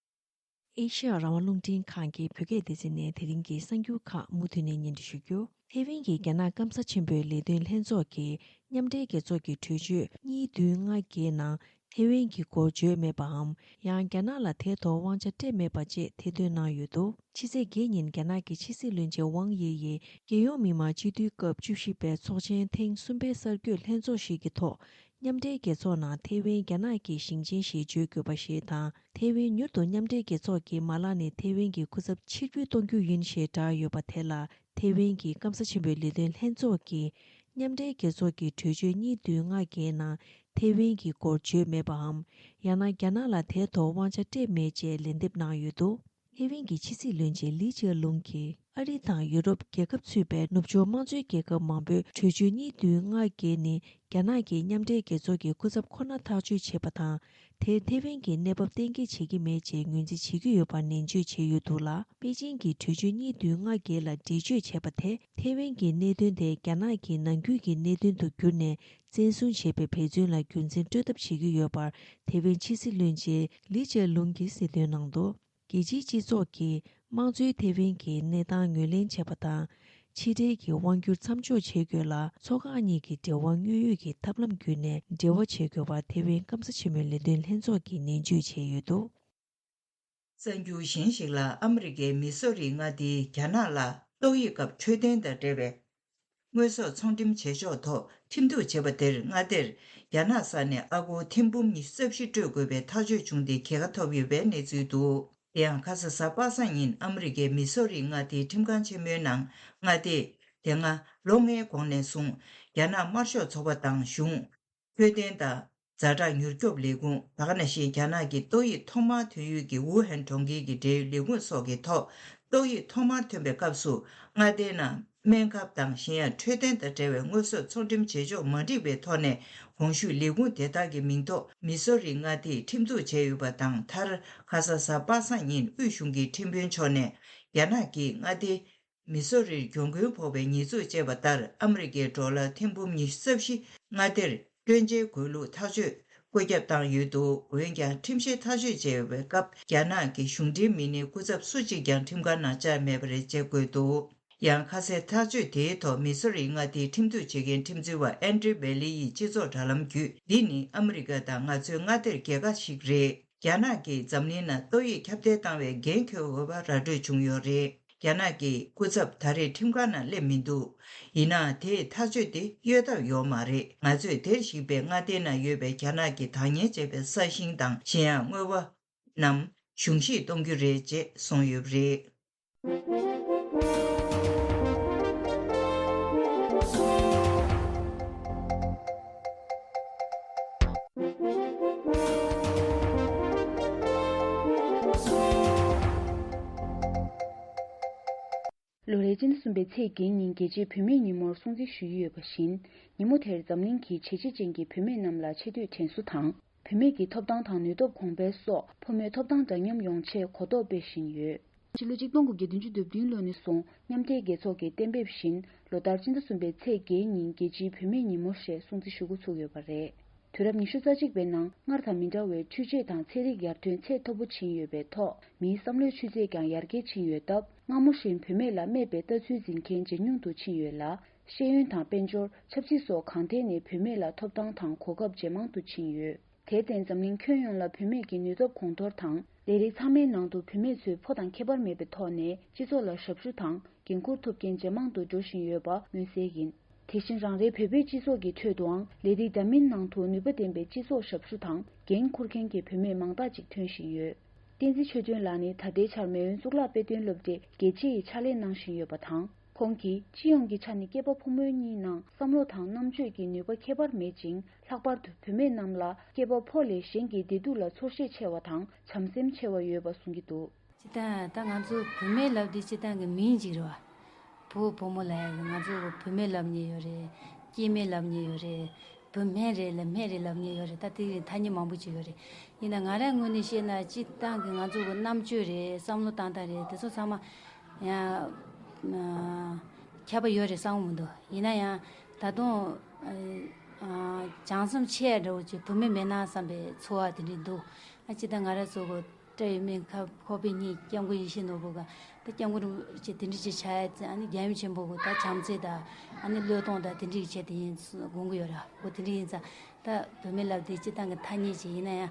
ཨེ་ཤེ་ཡ་རང་དབང་རླུང་འཕྲིན་ཁང་གི་བོད་སྐད་སྡེ་ཚན་ནས་དེ་རིང་གི་གསར་འགྱུར་ཁག་མུ་མཐུད་ནས་སྙན་སྒྲོན་ཞུ་རྒྱུ། ཐེ་ཝན་གྱི་རྒྱ་ནག་སྐམ་ས་ཆེན་པོའི་ལས་དོན་ལྷན་ཚོགས་ཀྱི་མཉམ་འབྲེལ་རྒྱལ་ཚོགས་ཀྱི་གྲོས་ཆོད་གཉིས་བདུན་ལྔ་བརྒྱད་ནང་ཐེ་ཝན་གྱི་སྐོར་བརྗོད་མེད་པའམ། ཡང་རྒྱ་ནག་ལ་དེའི་ཐོག་དབང་ཆ་སྤྲད་མེད་པ་བཅས་ཐེར་འདོན་གནང་ཡོད་འདུག། ཕྱི་ཚེས་བརྒྱད་ཉིན་རྒྱ་ནག་གི་ཕྱི་སྲིད་བློན་ཆེན་ཝང་དབྱི་ཡིས་རྒྱལ་ཡོངས་མི་དམངས་སྤྱི་འཐུས་སྐབས་བཅུ་བཞི་པའི་ཚོགས་ཆེན་ཐེངས་གསུམ་པའི་གསར་འགོད་ལྷན་ཚོགས་ཤིག་གི་ཐོག། མཉམ་འབྲེལ་རྒྱལ་ཚོགས་ནང་ཐེ་ཝན་རྒྱ་ནག་གི་ཞིང་ཆེན་ཞེས་བརྗོད་དགོས་པ་ཞིག་དང་། ཐེ་ཝན་མྱུར་དུ་མཉམ་འབྲེལ་རྒྱལ་ཚོགས་ཀྱི་མ་ལག་ནས་ཐེ་ཝན་གྱི་སྐུ་ཚབ་ཕྱིར་འབུད་གཏོང་རྒྱུ་ཡིན་ཞེས་བསྒྲགས་ཡོད་པ་དེ་ལ། ཐེ་ཝན་གྱི་སྐམ་ས་ཆེན་པོའི་ལས་དོན་ལྷན་ཚོགས་ཀྱིས་མཉམ་འབྲེལ་རྒྱལ་ཚོགས་ཀྱི་གྲོས་ཆོད་གཉིས་བདུན་ལྔ་བརྒྱད་ནང་ཐེ་ཝན་གྱི་སྐོར་བརྗོད་མེད་པའམ། ཡང་ན་རྒྱ་ནག་ལ་དེའི་ཐོག་དབང་ཆ་སྤྲད་མེད་ཅེས་ལན་འདེབས་གནང་ཡོད་འདུག། ཐེ་ཝན་གྱི་ཕྱི་སྲིད་བློན་ཆེན་ལི་ཅེ་ལུང་གིས་ཨ་རི་དང་ཡུ་རོབ་རྒྱལ་ཁབ་ཚུད་པའི་ནུབ་ཕྱོགས་དམངས་གཙོའི་རྒྱལ་ཁབ་མང་པོས་གྲོས་ཆོད་གཉིས་བདུན་ལྔ་བརྒྱད་ནི་རྒྱ་ནག་གིས་མཉམ་འབྲེལ་རྒྱལ་ཚོགས་ཀྱི་སྐུ་ཚབ་ཁོ་ན་ཐག་གཅོད་བྱས་པ་དང་། དེས་ཐེ་ཝན་གྱི་གནས་བབ་གཏན་འཁེལ་བྱེད་ཀྱི་མེད་ཅེས་ངོས་འཛིན་བྱེད་ཀྱི་ཡོད་པར་ནན་བརྗོད་བྱས་ཡོད་འདུག་ལ། པེ་ཅིང་གིས་གྲོས་ཆོད་གཉིས་བདུན་ལྔ་བརྒྱད་ལ་འགྲེལ་བརྗོད་བྱས་པ་དེས་ཐེ་ཝན་གྱི་གནད་དོན་དེ་རྒྱ་ནག་གི་ནང་ཁུལ་གྱི་གནད་དོན་དུ་བསྒྱུར་ནས། བཙན་བཟུང་བྱས་པའི་འབད་བརྩོན་ལ་རྒྱུ་མཚན་སྤྲོད་ཐབས་བྱེད་ཀྱི་ཡོད་པར་ཐེ་ཝན་ཕྱི་སྲིད་བློན་ཆེན་ལི་ཅེ་ལུང་གིས་གསལ་སྟོན་གནང་འདུག། རྒྱལ་སྤྱིའི་སྤྱི་ཚོགས་ཀྱིས་དམངས་གཙོའི་ཐེ་ཝན་གྱི་གནས་སྟངས་ངོས་ལེན་བྱས་པ་དང་། ཕྱི་འབྲེལ་གྱི་དབང་སྒྱུར་མཚམས་འཇོག་བྱེད་དགོས་ལ། མཚོ་འགག་གཉིས་ཀྱི་འབྲེལ་བ་དངོས་ཡོད་ཀྱི་ཐབས་ལམ་བརྒྱུད་ནས་འབྲེལ་བ་བྱེད་དགོས་པར་ཐེ་ཝན་སྐམ་ས་ཆེན་མོའི་ལས་དོན་ལྷན་ཚོགས་ཀྱིས་ནན་བརྗོད་བྱས་ཡོད་འདུག། གསར་འགྱུར་གཞན་ཞིག་ལ། ཨ་མི་རི་ཀའི་མི་སོ་རི་མངའ་སྡེའི་རྒྱ་ནག་ལ་ཏོག་དབྱིབས་སྐབས་འཕྲོད་བསྟེན་དང་འབྲེལ་བའི་དངོས་ཟོག་ཚོང་འགྲེམས་བྱེད་ཕྱོགས་ཐོག་ཁྲིམས་གཏུག་བྱས་པ་དེར། མངའ་སྡེར་རྒྱ་ནག་ས་ནས་ཨ་སྒོར་ཐེར་འབུམ་ཉི་ཤུ་རྩ་བཞི་སྤྲོད་དགོས་པའི་ཐག་གཅོད་བྱུང་སྟེ། རྒྱལ་ཁ་ཐོབ་ཡོད་པའི་གནས་ཚུལ་འདུག། དེ་ཡང་ཁ་ས་གཟའ་པ་སངས་ཉིན་ཨ་མི་རི་ཀའི་མི་སོ་རི་མངའ་སྡེའི་ཁྲིམས་ཁང་ཆེན་མོའི་ནང་། མངའ་སྡེ་དེ་སྔ་ལོ་ལྔའི་གོང་ནས་བཟུང་རྒྱ་ནག་དམར་ཤོག་ཚོགས་པ་དང་གཞུང་། འཕྲོད་བསྟེན་དང་ཛ་དྲག་མྱུར་སྐྱོབ་ལས་ཁུངས། ད་ག་ནང་བཞིན་རྒྱ་ནག་གི་ཏོག་དབྱིབས་ཐོག་མར་ཐོན་ཡུལ་གྱི་ཝུ་ཧན་གྲོང་ཁྱེར་གྱི་འབྲེལ་ཡོད་ལས་ཁུངས་སོགས་ཀྱི་ཐོག། ཏོག་དབྱིབས་ཐོག་མར་ཐོན་པའི་སྐབས་སུ་མངའ་སྡེའི་ནང་སྨན་ཁབ་དང་། གཞན་ཡང་འཕྲོད་བསྟེན་དང་འབྲེལ་བའི་དངོས་ཟོག་ཚོང་འགྲེམས་བྱེད་ཕྱོགས་མ་འགྲིག་པའི་ཐོག་ནས། གོང་ཞུས་ལས་ཁུངས་དེ་དག་གི་མིང་ཐོག་མི་སོ་རི་མངའ་སྡེས་ཁྲིམས་གཏུག་བྱས་ཡོད་པ་དང་། མཐར་ཁ་ས་གཟའ་པ་སངས་ཉིན་དབུས་གཞུང་གི་ཁྲིམས་དཔོན་མཆོག་ནས་རྒྱ་ནག་གིས་མངའ་སྡེ་མི་སོ་རིར་གྱོང་གུན་ཕོག་པའི་ཉེས་འཛུགས་བཅས་པ་ལྟར། ཨ་མི་རི་ཀའི་ཌོ་ལར་ཐེར་འབུམ་ཉི་ཤུ་རྩ་བཞི་མངའ་སྡེར་སྤྲོད་འཇལ་དགོས་ལུགས་ཐག་གཅོད་ བཀོད་ཁྱབ་བཏང་ཡོད་འདུག་འོན་ཀྱང་ཁྲིམས་བཤེར་ཐག་གཅོད་བྱས་ཡོད་པའི་སྐབས་རྒྱ་ནག་གི་གཞུང་འབྲེལ་མི་སྣའི་སྐུ་ཚབ་སུ་གཅིག་ཀྱང་ཁྲིམས་ཁང་ནང་བཅར་མེད་པ་རེད་ཅེས་བཀོད་འདུག་ཡང་ཁ་གསལ་ཐག་གཅོད་དེའི་ཐོག་མི་སོ་རིའི་མངའ་སྡེའི་ཁྲིམས་གཏུག་བྱེད་མཁན་ཁྲིམས་རྩོད་པ་ཨན་ཌྲི་བེ་ལི་ཡིས་སྤྱི་ཚོགས་དྲ་ལམ་བརྒྱུད། འདི་ནི་ཨ་མི་རི་ཀ་དང་ང་ཚོའི་མངའ་སྡེར་རྒྱལ་ཁ་ཞིག་རེད། རྒྱ་ནག་གིས་འཛམ་གླིང་ནང་ཏོག་དབྱིབས་ཁྱབ་གདལ་བཏང་བའི་འགན་འཁྱེར་འོས་པ་ར་སྤྲོད་བྱུང་ཡོད་རེད། རྒྱ་ནག་གི་སྐུ་ཚབ་ད་རེས་ཁྲིམས་ཁང་ནང་སླེབས་མི་འདུག་ཡིན་ནའང་དེས་ཐག་གཅོད་དེ་གཡོལ་ཐབས་ཡོད་མ་རེད། ང་ཚོས་དེར་གཞིགས་པའི་མངའ་སྡེའི་ནང་ཡོད་པའི་རྒྱ་ནག་གིས་བདག་གཉེར་བྱས་པའི་ས་ཞིང་དང་གཞན་ཡང་དངོས་པོ་རྣམས་གཞུང་བཞེས་གཏོང་རྒྱུ་རེད་ཅེས་གསུངས་ཡོད་པ་རེད། ལོ་རེའི་སྤྱི་ཟླ་གསུམ་པའི་ཚེས་བརྒྱད་ཉིན་རྒྱལ་སྤྱིའི་བུད་མེད་ཉིན་མོར་སྲུང་བརྩི་ཞུ་ཡི་ཡོད་པ་བཞིན། ཉིན་མོ་དེར་འཛམ་གླིང་གི་བྱས་རྗེས་ཅན་གྱི་བུད་མེད་རྣམས་ལ་ཆེ་བསྟོད་དྲན་གསོ་དང་། བུད་མེད་ཀྱི་ཐོབ་ཐང་དང་ནུས་སྟོབས་གོང་འཕེལ་སོགས་ཕོ་མོའི་ཐོབ་ཐང་འདྲ་མཉམ་ཡོང་ཆེད་གོ་རྟོགས་སྤེལ་བཞིན་ཡོད། ཕྱི་ལོ་ཆིག་སྟོང་དགུ་བརྒྱ་བདུན་ཅུ་དོན་བདུན་ལོ་ནས་བཟུང་མཉམ་འབྲེལ་རྒྱལ་ཚོགས་ཀྱི་གཏན་འབེབས་བཞིན་ལོ་ལྟར་སྤྱི་ཟླ་གསུམ་པའི་ཚེས་བརྒྱད་ཉིན་རྒྱལ་སྤྱིའི་བུད་མེད་ཉིན་མོ་ཞེས་སྲུང་བརྩི་ཞུ་འགོ་ཚུགས་ཡོད་པ་རེད། དུས་རབས་ཉི་ཤུ་རྩ་གཅིག་པའི་ནང་སྔར་དང་མི་འདྲ་བའི་འཕྲུལ་ཆས་དང་ཚན་རིག་ཡར་ཐོན་ཚད་མཐོ་པོ་ཕྱིན་ཡོད་པའི་ཐོག་མིའི་བསམ་བློའི་ཆུ་ཚད་ཀྱང་ཡར་རྒྱས་ཕྱིན་ཡོད་སྟབས། སྔ་མོ་བཞིན་བུད་མེད་ལ་སྨད་པའི་ལྟ་ཚུལ་འཛིན་མཁན་ཇེ་ཉུང་དུ་ཕྱིན་ཡོད་ལ། ཤེས་ཡོན་དང་དཔལ་འབྱོར། ཆབ་སྲིད་སོགས་གང་ཐད་ནས་བུད་མེད་ལ་ཐོབ་ཐང་དང་གོ་སྐབས་ཇེ་མང་དུ་ཕྱིན་ཡོད། དེར་བརྟེན་འཛམ་གླིང་ཁྱོན་ཡོངས་ལ་བུད་མེད་ཀྱི་ནུས་སྟོབས་གོང་མཐོར་དང་། ལས་རིགས་ཚང་མའི་ནང་དུ་བུད་མེད་ཚོས་ཕོ་དང་ཁྱད་པར་མེད་པའི་ཐོག་ནས་སྤྱི་ཚོགས་ལ་ཞབས་ཞུ་དང་འགན་འཁུར་ཐུབ་མཁན་ཇེ་མང་དུ་འགྲོ་བཞིན་ཡོད་པ་མངོན་གསལ་ཡིན། དེ་བཞིན་རང་རེའི་བོད་པའི་སྤྱི་ཚོགས་ཀྱི་ཁྲོད་དུའང་ལས་རིགས་འདྲ་མིན་ནང་དུ་ནུས་པ་ལྡན་པའི་སྤྱི་ཚོགས་ཞབས་ཞུ་དང་འགན་འཁུར་མཁན་གྱི་བུད་མེད་མང་དག་ཅིག་ཐོན་བཞིན་ཡོད། བསྟན་འཛིན་ཆོས་སྒྲོན་ལགས་ནི་ད་ལྟའི་ཆར་མེས་དབོན་གཙུག་ལག་དཔེ་སྟོན་སློབ་གྲྭའི་དགེ་ཆེ་ཡི་ཕྱག་ལས་གནང་བཞིན་ཡོད་པ་དང་། ཁོང་གིས་སྤྱི་ཡོངས་ཀྱི་ཆ་ནས་སྐྱེས་པ་ཕོ་མོ་གཉིས་ནང་བསམ་བློ་དང་རྣམ་དཔྱོད་ཀྱི་ནུས་པ་ཁྱད་པར་མེད་ཅིང་། ལྷག་པར་དུ་བུད་མེད་རྣམས་ལ་སྐྱེས་པ་ཕོ་ལས་གཞན་གྱི་བདེ་སྡུག་ལ་ཚོར་ཤེས་ཆེ་བ་དང་བྱམས་སེམས་ཆེ་བ་ཡོད་པ་གསུང་གི་འདུག། སྤྱིར་བཏང་ད་ང་ཚོ་བུད་མེད་ལབ་དུས་སྤྱིར་བཏང་གི་མིང་ཅིག་རེད་བ། བུ་བུ་མོ་ལབ་ཡ་གི་ང་ཚོ་བུད་མེད་ལབ་མཁན་ཡོད་རེད། སྐྱེས་དམན་ལབ་མཁན་ཡོད་རེད། བུད་སྨན་རེད་ལ་སྨན་རེད་ལབ་མཁན་ཡོད་རེད། ད་དེ་གི་ཐ་སྙད་མང་པོ་ཅིག་ཡོད་རེད། ཡིན་ན་ང་རང་ངོས་ནས་བཤད་ན་སྤྱིར་བཏང་གི་ང་ཚོ་གི་རྣམ་དཔྱོད་རེད། བསམ་བློ་བཏང་སྟངས་རེད། དེ་ཚོ་ཚང་མ་ཡང་ཁྱད་པར་ཡོད་རེད་བསམ་གི་མི་འདུག། ཡིན་ན་ཡང་ད་དུང་བྱམས་སེམས་ཆེ་འདྲ་བོ་ཅིག་བུད་མེད་མེད་ན་བསམ་པའི་ཚོར་བ་དེ་འདྲ་འདུག། ཨ་ཅི་ད་ང་རང་ཚོ་གི་སྤྲ་ཡོད་མེད་ཁ་ཁོག་པའི་གཉིས་སྐྱབས་མགོན་ཡིད་བཞིན་ནོར་བུ་ག་ད་སྐྱབས་མགོན་རིན་པོ་ཆེ་དེ་འདྲ་ཅིག་ཆགས་ཡ་ཙང་ཨ་ནི་རྒྱལ་ཡུམ་ཆེན་པོ་གི་ད་བྱམས་བརྩེ་དང་ཨ་ནི་བློས་གཏོང་དང་དེ་འདྲ་ཡི་ཆེད་དུ་ཡིན་དགོངས་ཀྱི་ཡོད་ར། འོ་དེ་འདྲ་ཡིན་ཙང་ད་བུད་མེད་ལབ་དེ་སྤྱིར་བཏང་གི་ཐ་སྙད་ཅིག་ཡིན་ན་ཡང་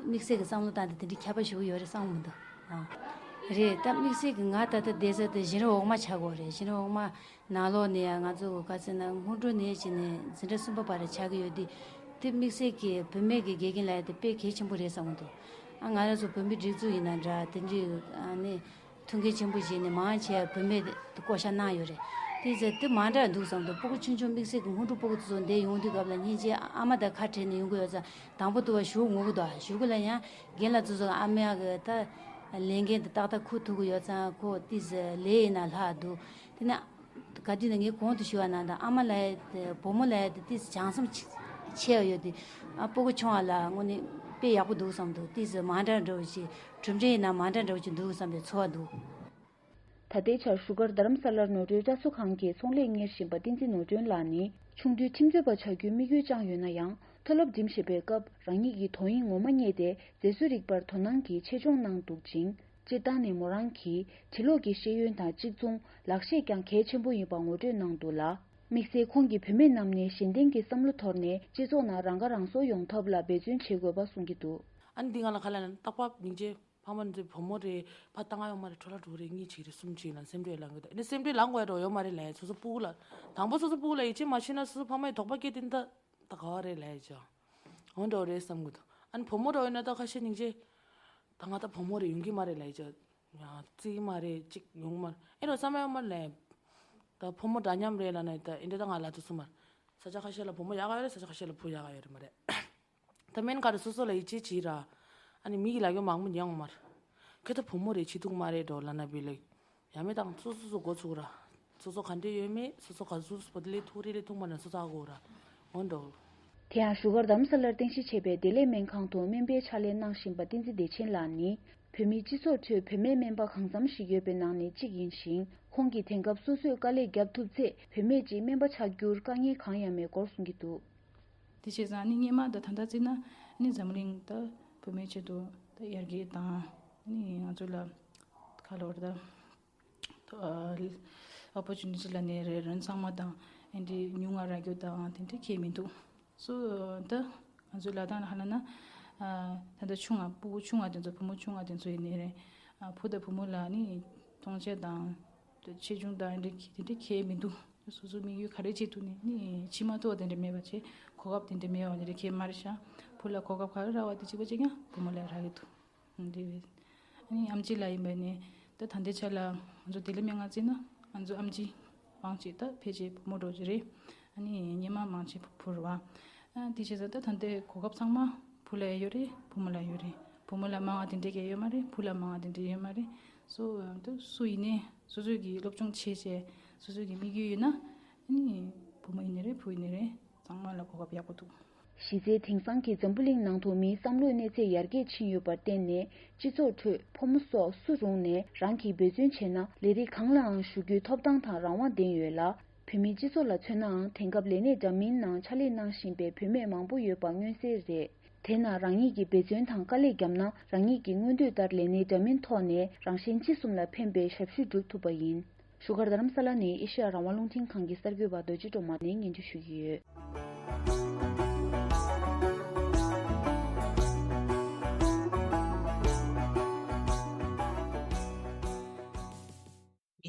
དམིགས་བསལ་གྱི་བསམ་བློ་བཏང་དེ་དེ་འདྲ་ཁྱད་པར་ཞེ་པོ་ཡོད་རེད་བསམ་གི་མི་འདུག། ཨ་རེད། ད་དམིགས་བསལ་གྱི་ང་ད་ལྟ་བསྡད་ས་དེ་གཞིས་རིམ་འོག་མ་ཆགས་ཀྱི་ཡོད་རེད། གཞིས་རིམ་འོག་མ་ནང་ལོགས་ནས་ཡང་ང་ཚོ་ག་ཚོད་ན་སྔོན་འགྲོ་ནས་བྱས་ནས་འཛིན་གྲྭ་གསུམ་པ་བར་ཆགས་ཀྱི་ཡོད་དུས། དེ་དམིགས་བསལ་གྱི་བུད་མེད་ཀྱི་དགེ་རྒན་ལབ་ཡ་དེ་དཔེ་གལ་ཆེན་པོ་རེད་བསམ་གྱི་འདུག། ཨ་ང་རང་ཚོ་བོད་མི་སྒྲིག་འཛུགས་ཡིན་ན་འདྲ་དེ་འདྲའི་ཨ་ནི་ཐུགས་འགན་ཆེན་པོ་བཞེས་ནས་མང་ཆེ་བ་བུད་མེད་དེ་བསྐོ་བཞག་གནང་ཡོད་རེད། དེ་ཚོ་དེ་མ་འདྲ་འདུག་བསམ་གྱི་འདུག། སྤུ་གུ་ཆུང་ཆུང་དམིགས་བསལ་གྱི་སྔོན་འགྲོ་སྤུ་གུ་དེ་ཚོ་འདིར་ཡོང་དུས་སྐབས་ལ་སྙིང་རྗེ། ཨ་མ་དང་ཁ་བྲལ་ནས་ཡོང་གི་ཡོད་ཙང་དང་པོ་དུ་བ་གཞུག་ངུ་གི་འདུག། གཞུག་གུ་ལ་ཡང་རྒན་ལགས་ཚོ་ཚོ་ཨ་མ་གི་ད་ལས་འགན་དེ་ཏག་ཏག་འཁུར་ཐུབ་ཀྱི་ཡོད་ཙང་ཁོ་ཏིས་ལས་ཡིན་ན་ལྷག་འདུག། དེ་ན། ག་དུས་ན་ངས་གོང་དུ་ཞུ་བ་ནང་ལྟར་ཨ་མ་ལབ་ཡ་དེ་བུ་མོ་ལབ་ཡ་དེ་ཏིས་བྱམས་སེམས་ཆེ་བ་ཡོད་དེ། ཨ་སྤུ་གུ་ཆུང་བ་ལ་དངོས་གནས་དཔེ་ཡག་པོ་འདུག་བསམ་འདུག། ཏིས་མ་འདྲ་འདྲ་བོ་ཞིག་གྲུབ་འབྲས་ཡིན་ན་མ་འདྲ་འདྲ་བོ་ཞིག་འདུག་བསམ་པའི་ཚོར་བ་འདུག། ད་ལྟའི་ཆར་བཞུགས་སྒར་རྡ་རམ་ས་ལར་ནོར་འཁྲུལ་བཀྲ་གསོ་ཁང་གི་ཚོང་ལས་གཉེར་བཞིན་པ་བསྟན་འཛིན་ནོར་སྒྲོན་ལགས་ནི་ཆུང་དུས་ཁྲིམས་རྩོད་པ་ཆགས་རྒྱུའི་དམིགས་ཡུལ་བཅངས་ཡོད་ན་ཡང་། མཐོ་སློབ་འགྲིམ་བཞིན་པའི་སྐབས་རང་ཉིད་ཀྱི་དོ་དབྱིངས་ངོ་མ་རྙེད་དེ་མཛེས་བཟོ་རིག་པར་དོ་སྣང་གིས་ཆེད་སྦྱོང་གནང་འདུག་ཅིང་། སྤྱིར་བཏང་ནས་མོ་རང་གིས་འབྲི་ཀློག་གི་ཤེས་ཡོན་དང་གཅིག་མཚུངས་ལག་ཤེས་ཀྱང་གལ་ཆེན་པོ་ཡིན་པ་ངོ་སྤྲོད་གནང་འདུག་ལ། དམིགས་བསལ་ཁོང་གིས་བུད་མེད་རྣམས་ནས་གཞན་བརྟེན་གྱི་བསམ་བློ་དོར་ནས་སྤྱི་ཚོགས་ནང་རང་ཁ་རང་གསོ་ཡོང་ཐབས་ལ་འབད་བརྩོན་བྱེད་དགོས་པ་གསུང་གི་འདུག། ཨ་ནི་འདི་ང་ལ་ཁ་ལ་ནི་རྟག་པར་སྙིང་རྗེ། ཕ་མ་འདི་བུ་མོ་རེད། ཕ་ལྟ་ག་ཡོང་མ་རེད། འཕྲོ་བརླག་འགྲོ་གི་རེད། གཉིས་བྱེད་ཀྱི་རེད། གསུམ་བྱེད་ཀྱི་རེད། སེམས་ཁྲལ་ལངས་དགོས་རེད་འགྲོ་ཡོད་མ་རེད་ལབ་ཡ། སོ་སོ་སྤུ་གུ་ལ་དང་པོ་སོ་སོ་སྤུ་གུ་ལ་ཡིད་ཆེས་མ་བྱས་ན་སོ་སོ་ཕ་མ་ཡི་དོགས་པ་སྐྱེས་དེ་ད་ད་ག་བ་རེད་ལབ་ཡ་ཅག་འོ་འགྲོ་རེད་བསམ་གི་འདུག། ཨ་ནི་བུ་མོ་འདྲ་བོ་ཡིན་ན་ད་ཁ་ཤས་སྙིང་རྗེ། ད་ང་ད་བུ་མོ་རེད་ཡོང་གི་མ་རེད་ལབ་ཡ་ཅག་ཡང་བརྩི་གི་མ་རེད། ཅིག་ཡོང་གི་མ་རེད། ཨེ་འགྲོ་བསམ་ཡ་ཡོད་མ་རེད་ལབ་ཡ། ད་བུ་མོ་འདྲ་མཉམ་རེད་ལབ་ན་ད་ཨེ་འདྲ་ད་ང་ལབ་ཐུབ་སོང་མ་རེད། ས་ཆ་ཁ་ཤས་ལ་བུ་མོ་ཡག་ག་ཡོད་རེད། ས་ཆ་ཁ་ཤས་ལ་བུ་ཡག་ག་ཡོད་རེད་མ་རེད། ད་སྨན་ཁང་རེད་སོ་སོ་ལ་ཡིད་ཆེས་བྱེད་ར། ཨ་ནི་མི་གི་ལབ་ཡོང་མང་པོ་ཉན་འོང་མ་རེད། ཁྱོད་ད་བུ་མོ་རེད་བྱེད་ཐུབ་མ་རེད་འགྲོ་ལབ་ན་བི་ལེགས། ཡ་མེད་དང་སོ་སོ་སོ་འགོ་ཚུགས་ར། སོ་སོ་ག་འདྲས་ཡོད་མེད་སོ་སོ་ག་ཟུག་སུ་བོ་དེ་ལས་ཐུག་རེད་ལས་ཐུག་མ་རེད་སོ་སོ་ཨ་གོ་ར། འོ་འགྲོ། དེ་ཡང་བཞུགས་སྒར་རྡ་རམ་ས་ལར་རྟེན་གཞི་བྱས་པའི་བདེ་ལེགས་སྨན་ཁང་དུ་སྨན་པའི་ཕྱག་ལས་གནང་བཞིན་པ་བསྟན་འཛིན་བདེ་ཆེན་ལགས་ནི་བོད་མིའི་སྤྱི་ཚོགས་ཁྲོད་བུད་མེད་སྨན་པ་གང་འཚམ་ཞིག་ཡོད་པའི་ནང་ནས་གཅིག་ཡིན་ཞིང་། ཁོང་གིས་དེང་སྐབས་སོ་སོས་དཀའ་ལས་བརྒྱབ་ཐུབ་ཚེ་བུད་མེད་ཅིག་སྨན་པ་ཆགས་རྒྱུར་དཀའ་ངལ་གང་ཡང་མེད་སྐོར་གསུང་གི་འདུག། དེ་བྱས་ཙང་ནི་སྔས་མ་དང་ད་ལྟ་བརྩིས་ན་ ནི་འཛམ་གླིང་ད་བུད་མེད་ཆེད་དུ་ད་ཡར་རྒྱས་དང་ནི་ང་ཚོ་ལ་ཁ་ལོར་ད་ཨོ་པོར་ཅུ་ནི་ཊི་ལ་ནི་རེ་རན་ཚང་མ་དང་ཨེ་འདྲི་ཉུང་ང་རག་རྒྱུ་དང་དེ་འདྲ་ཁྱད་མི་འདུག་སོ་ད་ང་ཚོའི་ལ་དྭགས་ལ་ཧ་ལ་ན་ད་ལྟ་ཆུང་ང་སྤུ་གུ་ཆུང་ང་དེ་ཚོ་བུ་མོ་ཆུང་ང་དེ་ཚོ་ཡིན་ནི་རེད། བུ་དང་བུ་མོ་ལ་ནི་མཐོང་ཆེན་དང་ཆེ་ཆུང་དང་དེ་འདྲ་དེ་འདྲ་ཁྱད་མི་འདུག་སོ་སོ་དམིགས་ཡུལ་ག་རེ་བྱེད་ཐུབ་ནི་ནི་ཕྱི་མ་གཏོགས་དེ་འདྲ་མེད་པ་བྱས་གོ་སྐབས་དེ་འདྲ་མེད་པ་དེ་འདྲ་ཁྱད་མ་རེད་ཤག་བུ་ལ་གོ་སྐབས་ག་རེ་རག་པ་དེ་གཅིག་པ་གཅིག་རྐྱང་བུ་མོ་ལ་རག་གི་འདུག་འདི་རེད། ཨ་ནི་ཨམ་ཆི་ལགས་ཡིན་པ་ནི་ད་ད་ལྟའི་ཆ་ལ་ང་ཚོ་ལྡི་ལི་སྨན་ཁང་བརྩིས་ན་ང་ཚོ་ཨམ་ཆི་མང་ཆེ་ད་ཕལ་ཆེར་བུ་མོ་འགྲོ་གི་རེད། ཨ་ནི་སྔོན་མ་མང་ཆེ་བུ་རེད་བ། ཨ་དེ་བྱས་ཙང་ད་ད་ལྟའི་གོ་སྐབས་ཚང་མ་བུ་ལ་ཡོད་རེད་བུ་མོ་ལ་ཡོད་རེད། བུ་མོ་ལ་མང་བ་དེ་འདྲས་ཀྱི་ཡོད་མ་རེད། བུ་ལ་མང་བ་དེ་འདྲས་ཡོད་མ་རེད། སོ་ད་སུ་ཡིན་ནའི་སོ་སོའི་གི་སློབ་སྦྱོང་བྱས་བྱས་སོ་སོའི་གི་དམིགས་ཡུལ་ཡོད་ན་ཨ་ནི་བུ་མོ་ཡིན་ནའི་རེད་བུ་ཡིན་ནའི་རེད། ཚང་མ་ལ་གོ་སྐབས་ཡག་པོ་འདུག་གཞི་རྩའི་དེང་སང་གི་འཛམ་བུ་གླིང་ནང་དུ་མིའི་བསམ་བློའི་གནས་ཚད་ཡར་རྒྱས་ཕྱིན་ཡོད་པར་བརྟེན་ནས་སྤྱི་ཚོགས་ཁྲོད་ཕོ་མོ་སོགས་སུ་རུང་ནས་རང་གིས་འབད་བརྩོན་བྱས་ན་ལས་རིགས་གང་ལའང་ཞུགས་རྒྱུའི་ཐོབ་ཐང་དང་རང་དབང་ལྡན་ཡོད་ལ། བོད་མིའི་སྤྱི་ཚོགས་ལ་མཚོན་ནའང་དེང་སྐབས་ལས་གནས་འདྲ་མིན་ནང་ཕྱག་ལས་གནང་བཞིན་པའི་བུད་མེད་མང་པོ་ཡོད་པ་མངོན་གསལ་རེད། དེས་ན་རང་ཉིད་ཀྱིས་འབད་བརྩོན་དང་དཀའ་ལས་བརྒྱབ་ན་རང་ཉིད་ཀྱི་མངོན་འདོད་ལྟར་ལས་གནས་འདྲ་མིན་ཐོག་ནས་རང་གཞན་གཅིག་གསུམ་ལ་ཕན་པའི་ཞབས་ཞུ་སྒྲུབ་ཐུབ་པ་ཡིན། བཞུགས་སྒར་རྡ་རམ་ས་ལ་ནས་ཨེ་ཤེ་ཡ་རང་དབང་རླུང་འཕྲིན་ཁང་གི་གསར་འགོད་པ་རྡོ་རྗེ་སྒྲོལ་མ་ནས་སྙན་སྒྲོན་ཞུ་གི་ཡོད།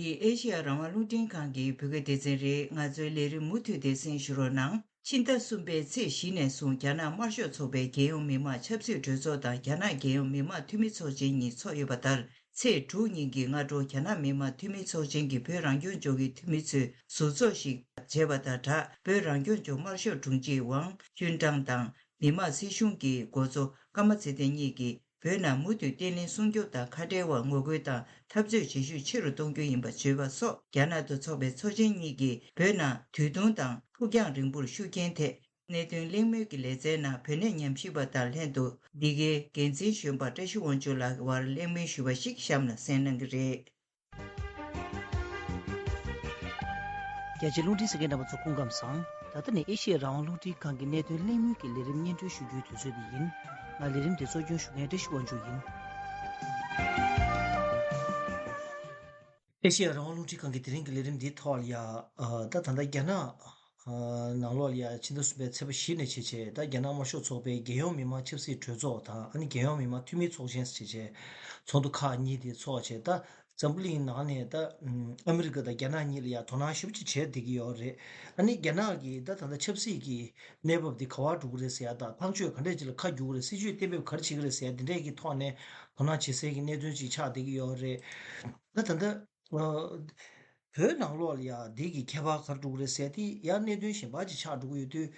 འདི་ཨེ་ཤེ་ཡ་རང་དབང་རླུང་འཕྲིན་ཁང་གི་བོད་སྐད་སྡེ་ཚན་རེད། ང་ཚོའི་ལས་རིམ་མུ་མཐུད་དེ་གསན་ཞུ་རོགས་གནང་། ཕྱི་ཟླ་གསུམ་པའི་ཚེས་བཞི་ནས་བཟུང་རྒྱ་ནག་དམར་ཤོག་ཚོགས་པའི་རྒྱལ་ཡོངས་མི་དམངས་ཆབ་སྲིད་གྲོས་ཚོགས་དང་རྒྱ་ནག་རྒྱལ་ཡོངས་མི་དམངས་འཐུས་མི་ཚོགས་ཆེན་གཉིས་ཚོགས་ཡོད་པ་ལྟར། ཚེས་དྲུག་ཉིན་གྱི་སྔ་དྲོ་རྒྱ་ནག་མི་དམངས་འཐུས་མི་ཚོགས་ཆེན་གྱི་བོད་རང་སྐྱོང་ལྗོངས་ཀྱི་འཐུས་མི་ཚོས་ཟུར་ཚོགས་ཤིག་བྱས་པ་དང་སྦྲགས། བོད་རང་སྐྱོང་ལྗོངས་དམར་ཤོག་དྲུང་ཆེ་ཝང་ཅུན་ཀྲང་དང་མི་དམངས་སྲིད་གཞུང་གི་འགོ་གཙོ་ཀརྨ་ཚེ་བརྟན་གཉིས་ཀྱིས་བོད་ནང་མུ་མཐུད་བརྟན་ལྷིང་སྲུང་སྐྱོབ་དང་ཁ་བྲལ་བར་ངོ་རྒོལ་དང་འཐབ་རྩོད་བྱེད་ཤུགས་ཆེ་རུ་གཏོང་རྒྱུ་ཡིན་པ་བརྗོད་པ་སོགས། རྒྱ་ནག་ཏུ་ཚོགས་པའི་ཚོགས་ཆེན་གཉིས་ཀྱིས་བོད་ནང་དུས་ཐུང་དང་ཕུགས་རྒྱང་རིང་པོར་ཤུགས་རྐྱེན་ཐེབས། གནད་དོན་གླེང་མོལ་གྱི་ལེ་ཚན་ནང་བོད་གནས་ཉམས་ཞིབ་པ་དང་ལྷན་དུ་འདི་གའི་འགན་འཛིན་གཞོན་པ་བཀྲ་ཤིས་དབང་ཕྱུག་ལགས་ཀྱི་བར་གླེང་མོལ་ཞུས་པ་ཞིག་གཤམ་ལ་གསན་གནང་གི་རེད། རྒྱ་ཆེའི་རླུང་འཕྲིན་གསན་མཁན་རྣམ་པ་ཚོ་སྐུ་ཁམས་བཟང་། ད་ལྟ་ནི་ཨེ་ཤེ་ཡ་རང་དབང་རླུང་འཕྲིན་ཁང་གི་གནད་དོན་གླེང་མོལ་གྱི་ལས་རིམ་སྙན་སྒྲོན་ཞུ་རྒྱུའི་དུས་ཚོད་འདི་ཡིན། ང་ལས་རིམ་འདི་གཙོ་སྐྱོང་ཞུ་མཁན་བཀྲ་ཤིས་དབང་ཕྱུག་ཡིན། ཨེ་ཤེ་ཡ་རང་དབང་རླུང་འཕྲིན་ཁང་གི་དེ་རིང་གི་ལས་རིམ་འདིའི་ཐོག་ལ་ཡ། ཨ་ད་ད་ལྟ་རྒྱ་ནག་ཨ་ནང་ལོགས་ལ་ཡ་ཕྱི་ཟླ་གསུམ་པའི་ཚེས་པ་བཞི་ནས་བྱས་བྱས་ད་རྒྱ་ནག་དམར་ཤོག་ཚོགས་པའི་རྒྱལ་ཡོངས་མི་དམངས་ཆབ་སྲིད་གྲོས་ཚོགས་དང་ཨ་ནི་རྒྱལ་ཡོངས་མི་དམངས་འཐུས་མིའི་ཚོགས་ཆེན་ཟེར་བྱས་ཚོགས་འདུ་ཁག་གཉིས་དེ་ཚོགས་བྱས། ད་འཛམ་བུ་གླིང་ནང་ནས་ད་ཨ་མི་རི་ཀ་དང་རྒྱ་ནག་གཉིས་ལ་ཡ་དོ་སྣང་ཞེ་པོ་ཅིག་བྱས་བསྡད་ཀྱི་ཡོད་རེད། ཨ་ནི་རྒྱ་ནག་གི་ད་ད་ལྟ་ཆབ་སྲིད་ཀྱི་གནས་བབ་འདི་ག་པར་འགྲོ་གི་རེད་ཟེར་ཡ་དང་ཐག་གཅོད་ག་འདྲས་ཅིག་ལ་ཁ་རྒྱུག་གི་རེད། སྲིད་ཇུས་གཏན་འབེབས་ག་རེ་བྱེད་ཀྱི་རེད་ཟེར་ཡ་འདི་འདྲས་ཀྱི་ཐོག་ནས་དོ་སྣང་བྱེད་སའི་གི་གནད་དོན་ཅིག་ཆགས་བསྡད་ཀྱི་ཡོད་རེད། ད་ད་ལྟ་ཨ་བོད་ནང་ལོགས་ལ་ཡ་འདི་གི་ཁྱད་པར་ག་རེ་འགྲོ་གི་རེད་ཟེར་ཡ་དེ་ཡ་གནད་དོན་གཞན་པ་ཅིག་ཆགས་འགྲོ་གི་ཡོད་དུས།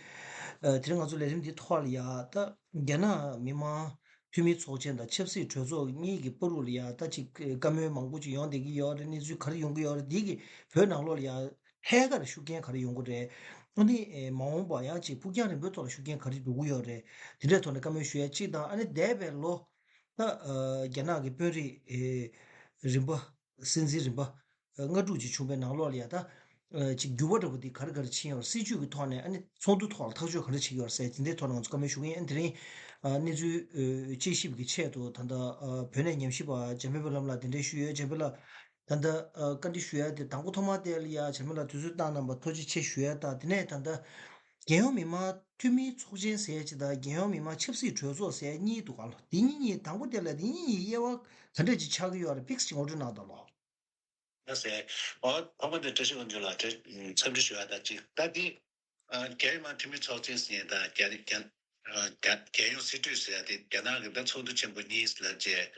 ཨ་དེ་རིང་ང་ཚོ་ལས་རིམ་འདི་ཐོག་ལ་ཡ་ད་རྒྱ་ནག་མི་དམངས་འཐུས་མི་ཚོགས་ཆེན་དང་ཆབ་སྲིད་གྲོས་ཚོགས་གཉིས་ཀྱི་བར་དུ་ལ་ཡ་ད་ཅིག་བཀའ་མོལ་མང་པོ་ཅིག་ཡོང་བསྡད་ཀྱི་ཡོད་རེད། གནས་ཚུལ་ག་རེ་ཡོང་གི་ཡོད་རེད། འདི་གི་བོད་ནང་ལོགས་ལ་ཡ་ཐད་ཀར་ཤུགས་རྐྱེན་ག་རེ་ཡོང་གི་རེད། ཨ་ནི་ཨེ་མ་འོངས་པ་ཡང་ཅིག་ཕུགས་རྒྱང་རིང་པོའི་ཐོག་ལ་ཤུགས་རྐྱེན་ག་རེ་འགྲོ་གི་ཡོད་རེད། དེ་འདྲའི་ཐོག་ནས་བཀའ་མོལ་ཞུ་ཡ་གཅིག་དང་ཨ་ནི་འདས་པའི་ལོ་ད་ཨ་རྒྱ་ནག་གི་དཔོན་རིགས་ཨེ་རིམ་པ་སྲིད་འཛིན་རིམ་པ་ལྔ་དྲུག་ཅིག་བྱུང་བའི་ནང་ལོགས་ལ་ཡ་ད་ཨ་ཅིག་འགྱུར་བ་འདྲ་པོ་འདི་ག་རེ་ག་རེ་ཕྱིན་ཡོད་རེད། སྲིད་ཇུས་ཀྱི་ཐོག་ནས་ཨ་ནི་ཚོགས་འདུ་ཐོག་ལ་ཐག་གཅོད་ག་རེ་བྱེད་ཀྱི་ཡོད་རེད་ཟེར་དེ་འདྲའི་ཐོག་ནས་ང་ཚོ་བཀའ་མོལ་ཞུ་གི་ཡིན། ཨ་ནི་དེ་རིང་ཨ་གནས་ཚུལ་ཨ་དཔྱད་ཞིབ་ཀྱི་ཆེད་དུ་ད་ལྟ་ཨ་བོད་གནས་ཉམས་ཞིབ་པ་འཇམ་དཔལ་དཔའ་ལྷ་མོ་ལགས་གདན་འདྲེན་ཞུས་ཡོད། འཇམ་དཔལ་ལགས། ད་ལྟ་ཨ་བཀའ་འདྲི་ཞུ་ཡ་དེ་དང་པོ་ཐོག་མ་དེ་ལ་ཡ་བྱས་མ་ལ་དུས་ཚོད་བཏང་གནང་བར་ཐུགས་རྗེ་ཆེ་ཞུ་ཡ་དང་། དེ་ནས་ད་ལྟ་རྒྱལ་ཡོངས་མི་དམངས་འཐུས་མིའི་ཚོགས་ཆེན་ཟེར་ཡ་ཅིག་དང་རྒྱལ་ཡོངས་མི་དམངས་ཆབ་སྲིད་གྲོས་ཚོགས་ཟེར་ཡ་གཉིས་འདུག་ག་ལ། དེ་གཉིས་གཉིས་དང་པོ་དེ་ལ་དེ་གཉིས་གཉིས་དབྱེ་བ་ག་འདྲ་ཅིག་ཆགས་ཀྱི་ཡོད་རེད། ཕིག་སི་ཅིག་ངོ་སྤྲོད་གནང་དང་ལོ། ལགས་སེ། ཨོ་ཐོག་མ་དེ་བཀྲ་ཤིས་དབང་ཕྱུག་ལགས་འཚམས་འདྲི་ཞུ་ཡ་དང་གཅིག་ད་དེ། ཨ་རྒྱལ་ཡོངས་མི་དམངས་འཐུས་མི་ཚོགས་ཆེན་ཟེར་ཡ་དང་རྒྱ་རྒྱ་ཨ་རྒྱ་རྒྱལ་ཡོངས་སྲིད་གྲོས་ཟེར་ཡ་དེ་རྒྱ་ནག་གི་ད་ཚོགས་འདུ་ཆེན་པོ་གཉིས་ལ་བཅས།